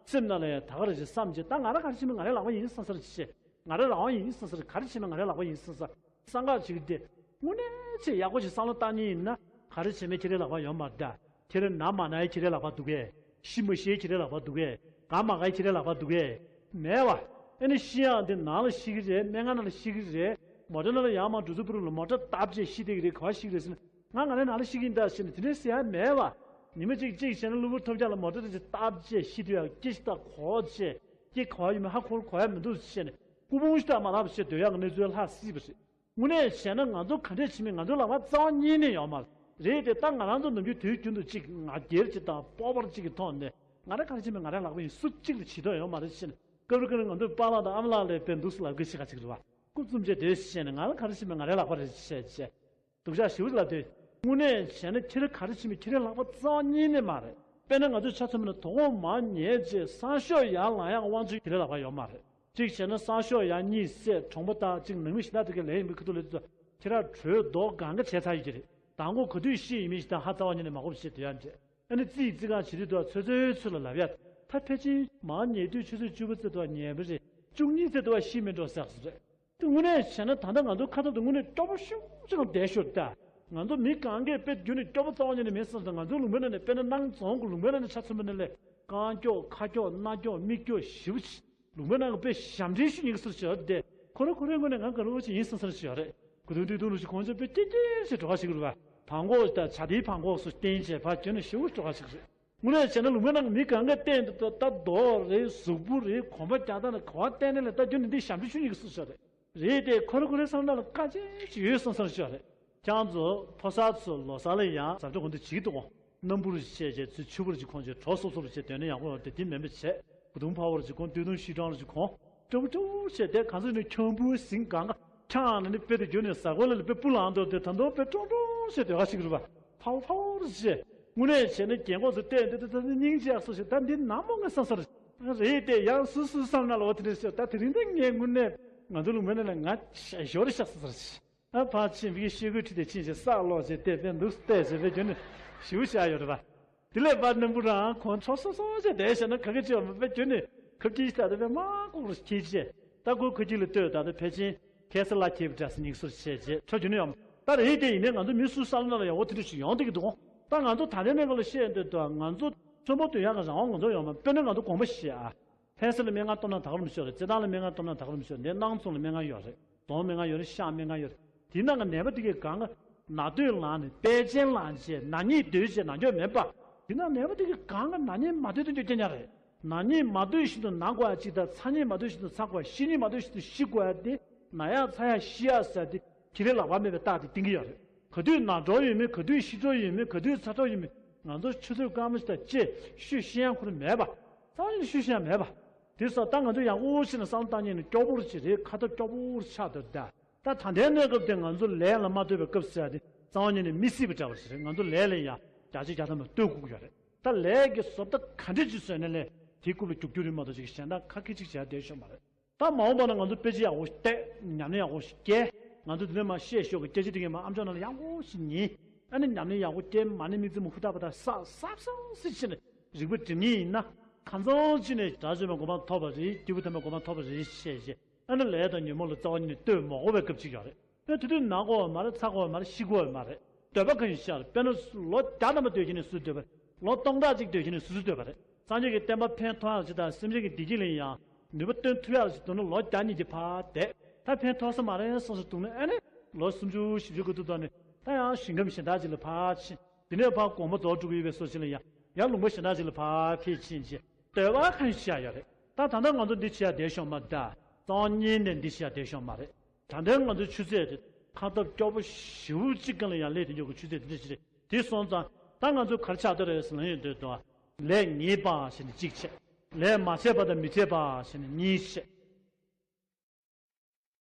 སེམས་ནང་ལ་ཡང་ད་ག་རེ་བྱེད་བསམ་བྱས། ད་ང་རང་ག་རེ་བྱས་མིན་ང་རའི་ལག་པ་ཡིན་བསམ་ས་རེ་བྱས། ང་རང་རང་དབང་ཡིན་བསམ་ས་རེ། ག་རེ་བྱས་མིན་ང་རའི་ལག་པ་ཡིན་བསམ་ས། བསམ་ཁ་བྱེད་ཀྱི་དེ། དངོས་གནས་ཆེས་ཡག་པོ་ཞིག་བསམ་བློ་བཏང་མཁན་ཡིན་ན། ག་རེ་བྱས་མིན་ཁྱེད་རའི་ལག་པ་ཡོད་མ་རེད་ད། ཁྱེད་རང་ན་མ་ན་ཡ་ཁྱེད་རའི་ལག་པ་འདུག་གས། ཤི་མ་ཤི་ཡ་ཁྱེད་རའི་ལག་པ་འདུག་གས། ག་མ་ག་ཡ་ཁྱེད་རའི་ལག་པ་འདུག་གས། མེད་པ། ཨ་ནི་ཤི་ཡག་འདི་ནང་ལ་ཤི་གི་རེད། སྨན་ཁང་ནང་ལ་ཤི་གི་རེད། མོ་ཊ་ནང་ལ་ཡར་མར་འགྲོ་དུས་པུ་རུ་ལ་མོ་ཊ་བཏབ་བྱས་ཤི་བསྡད་ཀྱི་རེད། ག་པར་ཤི་གི་རེད་ཟེར་ན། ང་ང་རའི་ནང་ལ་ཤི་གི་ཡིན་ད་ཟེར་ནས་དེ་འདྲའི་ཟེར་ཡ་མེད་པ། ཉི་མ་གཅིག་གཅིག་བྱས་ན་གློ་བུར་ཐོལ་རྒྱག་ལ་མོ་ཊ་དེ་ཅིག་བཏབ་བྱས་ཤི་དུས་ཡག་སྐྱེ་ཤི་ད་གོ་བྱས། སྐྱེ་ག་པར་ཡོད་མེད་ཧ་གོ་གོ་ཡ་མི་འདུག་ཟེར་ནས་སྐུ་ཕུང་ཤི་ད་མ་རག་པ་བྱས་སྡོད་ཡག་གི་གནས་ཚུལ་ལྷག་སྲིད་པ་རེད། དངོས་གནས་བྱས་ན་ང་ཚོ་ག་འདྲས་བྱེད་མིན་ང་ཚོའི་ལག་པ་རྩ་བ་ཉིད་ནས་ཡོད་མ་རེད་དེ། ད་ང་རང་ཚོ་ནམ་རྒྱུན་དུས་རྒྱུན་དུ་གཅིག་ང་རྒྱལ་གཅིག་དང་སྤོབས་པ་གཅིག་གི་ཐོག་ནས་ང་རང་ག་རེ་བྱེད་མིན་ང་རའི་ལག་པ་ཡིན། སུ་གཅིག་ལ་བྱེད་ཐུབ་ཡོད་མ་རེད་ཟེར་ནས། སྐབས་རེ་སྐབས་རེ་ང་ཚོའི་པཱ་ལགས་དང་ཨ་མ་ལགས་ལ་དཔེ་འདུག་སེ་ལབ་དགོས་ཤེས་ཁ་ཅིག་རེད་བ། སྐུ་བཙུམ་བྱས་སྡོད་ཟེར་ནས། ང་ལ་ག་རེ་བྱེད་མིན་ང་རའི་ལག་པ་རེད་ཟེར་བྱས། སྡུག་ཅག་ཞེ་པོ་ལབ་དུས། དངོས་གནས་བྱས་ན་ཁྱེད་རང་ག་རེ་བྱེད་མིན་ཁྱེད་རའི་ལག་པ་རྩ་བ་ཉིད་ནས་མ་རེད། དཔེར་ན་ང་ཚོས་ཆ་མཚོན་པ་ན་དོ་དགོང་མར་ཉལ་རྗེས་སང་ཞོགས་ཡར་ལངས་ཡག་དབང་ཚད་ཁྱེད་རའི་ལག་པ་ཡོད་མ་རེད། གཅིག་བྱས་ན་སང་ཞོགས་ཡར་གཉིད་སད། གྲོང་པ་དང་གཅིག་ནང་མི་ཞིག་ད་དེ་ག་ལས་ཡིན་པའི་ཁུ་ཐུག་ལས་དུས་ཁྱེད་རང་གྲོས་མདོ་གང་ག་བྱས་ཚར་ཡོད་ཀྱི་རེད། དང་པོ་ག་དུས་ཤི་ཡིན་མིན་ཞིག་དང་ཧ་རྩ་བ་ཉིད་ནས་མ་གོ་བ་བྱེད་དུ་ཡ་འདྲེ། ཨ་ནི་རྩིས་རྩིས་གང་བྱེད་དུས་དུ་ཚོད་ཚོད་ཚོད་ལ་ལབ་ཡ། ད་ཕལ་ཆེར་མ་ཉེ་དུས་ཆུ་ཚོད་བཅུ་པ་ཙམ་དུ་ཉལ་བ་རེད། བཅུ་གཉིས་ཙམ་དུ་ཤི་མི་འགྲོ་ཟེར་ཟེར་རེད། དེ་དངོས་གནས་བྱས་ན་ད་ལྟ་ང་ཚོ་ཁ་ཐུག་ཏུ་དངོས་གནས་སྐྱོ་པོ་ཤུགས་ཆེ་གང་བསྡད་ཤོར་ད། ང་ཚོ་མི་གང་གས་དཔེ་རྒྱུན་ནས་སྐྱོ་པོ་རྩ་བ་ཉིད་ནས་མེད་བསམ་ཙང་ང་ཚོའི་ལུང་པའི་ནང་ནས་དཔེར་ན་སྣང་རྫོང་གི་ལུང་པའི་ནང་ནས་ཆ་མཚོན་པ་ནི་ལས་རྐང་སྐྱོ་ཁ་སྐྱོ་སྣ་སྐྱོ་མིག་སྐྱོ་ཞེ་པོ་ཅིག་ལུང་པའི་ནང་གི་དཔེ་ཞབས་འདྲེན་ཞུ་སྙིང་སུ་ཞོར་དེ་ཁོ་རང་ཁོ་རའི་ངོས་ནས་ང་དགའ་རོགས་ཅིག་ཡིན་བསམ་བསམ་ཞོར་རེད། གུ་དུང་ཏི་དུང་རུ་ཞིག་གོང་ཆེན་དཔེ་སྐྱེ་སྐྱེ་ཞེས་གྲོགས་ཤིག་རུ་བ་བང་གོག་དང་བྱ་དེའི་བང་གོག་སུ་བསྟན་བྱས་ཕར་བསྐྱོན་ནས་ཞེ་པོ་གྲོགས་ཤིག་རེད། དངོས་གནས་བྱས་ན་ལུང་པའི་ནང་གི་མི་གང་ག་བསྟན་དུ་ད་རྡོ་རེད་གཟུགས་པོ་རེད་གོམ་པ་རྒྱག་སྟངས་ལ་ག་བ་བསྟན་ནས་ལ་ད་རྒྱུ་ནི་འདི་ཞབས་འདྲེན་ཞུ་སྙིང་སུ་ཞོར་རེད། རེད་དེ་ཁོ་ར་ཁོ་རའི་བསམ་བློ་ལ་དཀའ་ཆེན་ཞིག་ཡོད་བསམ་བསམ་ཞིག་རེད། ཁྱང་ཚོ་ཕོ་གསར་ཚོ་ལོ་གསར་ལ་ཡང་ཟབ་ཆོག་གོང་དུ་བྱེད་ཀྱི་འདུག་གོ། སྣམ་བུར་བྱས་རྗེས་ཚུལ་ཆུ་བུར་གྱི་ཁོང་ཆོས་གྲོགས་སོ་སོ་རུ་བྱས་དོན་ནི་ཡག་པོ་ཡོང་དེ་དེ་མིན་པ་བྱས་གུ་དུང་ཕ་བོར་གྱི་ཁོང་སྟོད་ཐུང་ཤི་གྲང་རུ་གྱི་ཁོང་སྤྲོ་བོ་སྤྲོ་བོ་བྱས་དེ་གང་ཚོད་ནི་ཁྱང་བུ་ཟིང་གང་ག་ཁྱང་ནི་ནི་དཔེ་དེ་རྒྱུ་ནི་ཟ་གོ་ལ་ལ་དཔེ་སྤུ་ལངས་འདུག་དེ་ད་དུང་དཔེ་སྤྲོ་སྤྲོ་བྱས་དོན་ག་ཞིག་རུ་བ་ཕ་བོ་ཕ་བོར་བྱས་དངོས་གནས་བྱས་ནི་རྒན་གོག་ཚོ་བལྟས་འདི་དེ་ད་ནི་སྙིང་རྗེ་ཡག་སོ་ཞིག་ད་འདི་ནག་མོ་ངས་བསམ་སར་རེད་དེ་ཡང་སུ་སུ་བསམ་ན་ལ་བ་དེ་འདྲ་བྱས་ད་དེ་རིང་འདི་ངས་དངོས་གནས་ང་ཚོ་ལུང་པའི་ནང་ལ་ང་ཞོར་ཤག་བསམ་སར་རེད། ཨ་ཕར་ཕྱིན་པའི་ཤེལ་སྒོའི་འཁྲིས་དེ་ཕྱིན་ཞིང་ས་གློག་ཅེས་བལྟས་པས་འདུག་བལྟས་ཟེར་བའི་རྒྱུ་ནི་ཞིའུ་བཞག་ཡོད་རེད་པ། དེ་ལས་པར་སྣམ་བུ་རང་ཁོང་ཚོ་སོ་སོ་ཞེས་བསྡད་བཞག་ན་ག་གེ་ཅི་ཡོད་མ་པའི་རྒྱུ་ནི་ཁབ་ཀྱི་ལྟ་དེ་པའི་མ་ཀོག་རུ་ཁྱེར་བྱས་ད་ཁོ་ཁ་ཁྱི་ལ་ལྟོས་ད་ད་ཕལ་ཆེན་ཁེ་ས་ལ་ཁྱེར་བའི་འདྲ་སེ་སྙིགས་སོ་བྱས་རྗེས་ཁྲོ་རྒྱུ་ནི་ཡོད་མ་ད་རེད་དེ་ཡིན་ནའི་ང་ཚོ་མི་སུ་བསམ་ན་ལ་ཡག་པོ་དེ་འདྲ་ཞིག་ཡོང་བསྡད་ཀྱི་འདུག་ད་ང་ཚོ་ད་ལྟའི་གནས་སྐབས་ལ་བཤད་འདོད་དུ་ང་ཚོ་ཚོན་པོ་དུ་ཡག་གི་རང་དབང་ང་ཚོ་ཡོད་མ་དཔེར་ན་ང་ཚོ་དགོངས་པ་བཞེས་ཨ། ལྷ་ས་ལ་སྨན་ཁང་གཏོང་ན་ད་ག་རུ་མི་ཤོར་རེད། རྩེད་ཐང་ལ་སྨན་ཁང་གཏོང་ན་ད་ག་རུ་མི་ཤོར་འདི་སྣང་ཚོང་ལ་སྨན་ཁང་ཡོད་རེད། གདོང་སྨན་ཁང་ཡོད་རེད། ཤ་སྨན་ཁང་ཡོད་རེད། དེ་ནང་གི་ནད་པ་དེ་གའི་གང་ག་ན་སྟོད་ལངས་ནས་དཔལ་ཆེན་ལངས་བྱས་ན་ནིང་སྡོད་བྱས་ན་འགྱོད་མེད་པ། དེ་ནང་ནད་པ་དེ་གའི་གང་ག་ན་ནིང་མ་སྡོད་དུས་འགྱོད་སྐྱེ་ཉག་རེད། ན་ནིང་མ་སྡོད་བཞིན་དུ་ན་དགོས་ཡ་གཅིག་དང་ཚ་ནིང་མ་སྡོད་བཞིན་དུ་ཚ་དགོས་ཡ་ཤི་ནིང་མ་སྡོད་བཞིན་དུ་ཤི་དགོས་ཡ་དེ་ན་ཡ་ཚ་ཡ་ཤི་ཡ་ཟེར་དེ་ཁྱི་རེ་ལག་པ་མེད་པའི་རྟགས་དེ་བསྟན་གྱི་ཡོད་རེད། ག་དུས་ན་གྲོགས་ཡོད་མེད་ག་དུས་ཤི་གྲོགས་ཡོད་མེད་ག་དུས་ཚ་གྲོགས་ཡོད་མེད་ང་ཚོ་ཆུ་ཚོད་སྐར་མ་ཞིག་དང་བཅས་ཤུད་ཤེས་ཡང་ཁོ་རང་མེད་པ། རྩ་བ་ཉིད་ནས་ཤུད་ཤེས་ཡང་མེད་པ། དེ་ས་ད་ང་ཚོ་ཡག་པོ་ཞིག་ནས་བསམ་བློ་བཏང་ཉིན་ནས་སྐྱོ་པོ་རུ་ཅིག་རེད་ཁ་ཐབས་སྐྱོ་པོ་རུ་ཆགས་འདུག་ད། ད་ད་ལྟའི་གནས་སྐབས་དེ་ང་ཚོ་ལས་ལ་མ་ལྟོས་པའི་སྐབས་ཟེར་ཡ་དེ་རྩ་བ་ཉིད་ནས་མི་སྲིད་པ་འདྲ་བ་ཞིག་རེད། ང་ཚོ་ལས་ལ་ཡང་བརྒྱ་ཆ་བརྒྱ་ཐམ་པ་ལྟོས་དགོས་ཀྱི་ཡོད་རེད། ད་ལས་ཀྱི་བཟོ་ལྟ་ག་འདྲ་ཅིག་བཟོས་ནས་ལས་དེའི་རྐུབ་ལ་རྒྱུག་རྒྱུ་རེད་མ་གཏོགས་ཅིག་གཞན་དག་ཁ་སྐད་ཅིག་བྱས་བསྡད་ཤོག་མ་རེད། ད་མ་འོངས་པ་ན་ང་ཚོ་དཔེ་ཆ་ཡག་པོ་ཞིག་བལྟས། ཉམས་ལེན་ཡག་པོ་ཞིག་སྐྱེལ། ང་ཚོ་འདི་ནས་མར་བཤད་ཤོག་གི་སྐད་ཆ་འདི་གའི་མར་ཨམ་ཅོག་ནང་ལ་ཡག་པོ་ཞིག་ཉན། ཨ་ནི་ཉམས་ལེན་ཡག་པོ་སྐྱེལ་མ་ནི་མིག་རྩེ་མོ་ཧུར་ཐག་པ་དང་ས་སབ་སབ་སི་བྱས་ནས་རིག་པ་སྒྲིམ་ངེས་ཡིན་ན། གང་འཚམ་ཅིག་ནས་དགྲ་བཅོམ་པའི་གོ་འཕང་ཐོབ་པ་རེད། སྐྱེས་བུ་དམ་པའི་གོ་འཕང་ཐོབ་པ་རེད་ཅེས་བཤད་རྗེས་ཨ་ནི་ལས་དང་ཉོན་མོངས་ལ་རྩ་བ་ཉིད་ནས་ལྟོས་མ་དགོས་པའི་སྐབས་ཅིག་ཡོད་རེད། ཨེ་དེ་དུས་ན་དགོས་པ་མ་རེད། ཚ་དགོས་པ་མ་རེད། ཤི་དགོས་པ་མ་རེད། འདོད་པ་གང་ཡིན་ཤར་དཔེར་ན་ལོ་བརྒྱ་ཐམ་པ་སྡོད་ཀྱི་ནས་སུ་སྡོད་པ་རེད། ལོ་སྟོང་ཕྲག་གཅིག་སྡོད་ཀྱི་ནས་སུ་སུ་སྡོད་པ་རེད། སངས་རྒྱས་ཀྱི་བསྟན་པ་ཕན་ཐོགས་ཡག་ཅིག་དང་སེམས་ཅན་གྱི་བདེ་སྐྱིད་ལ་ཡང་ནུས་པ་བཏོན་ཐུབ་ཡག་ཅིག་འདུག་ན་ལོ་བརྒྱ་གཉིས་ཀྱི་ཕར་བསྡད་ད་ཕན་ཐོགས་ས་མ་རེད་བསམ་སོ་འདུག་ན་ཨ་ནི་ལོ་སུམ་ཅུ་བཞི་བཅུ་དགུ་བཅུ་ཐོག་ནས་ད་ཡང་ཞིང་ཁམས་གཞན་དག་ཅིག་ལ་ཕར་ཕྱིན། དེ་ནས་ཕར་དགོངས་པ་རྫོགས་འགྲོ་གི་ཡོད་པའི་སོ་ཅིག་ལ་ཡང་ཡང་ལུང་པ་གཞན་དག་ཅིག་ལ་ཕར་ཕེབས་ཕྱིན་བྱས་འདོད་པ་གང་ཡིན་ཤར་ཡོད་རེད། ད་ད་ལྟ་ང་ཚོ་འདི་བྱེད་ཡག་བསྡད་ཤོག་མ་ད་རྩ་བ་ཉིད་ནས་འདི་བྱེད་ཡག་བསྡད་ཤོག་མ་རེད། ད་ལྟའི་ང་ཚོའི་ཆུ་ཚད་དེ་ཁ་ཐབས་སྐྱོ་པོ་ཞེ་པོ་གཅིག་སྒང་ལ་ཡང་སླེབས་དེ་འཇོག་གི་ཆུ་ཚད་དེ་འདྲ་ཞིག་རེད། དེ་སོང་ཙང་ད་ང་ཚོས་ག་རེ་ཆགས་བསྡད་རེད་ཟེར་ན་ཡོང་དུས་དོ། ལས་ངན་པ་ཞེས་ནས་གཅིག་བྱས། ལས་མ་བྱས་པ་དང་མི་བྱེད་པ་ཞེས་ནས་གཉིས་བྱས།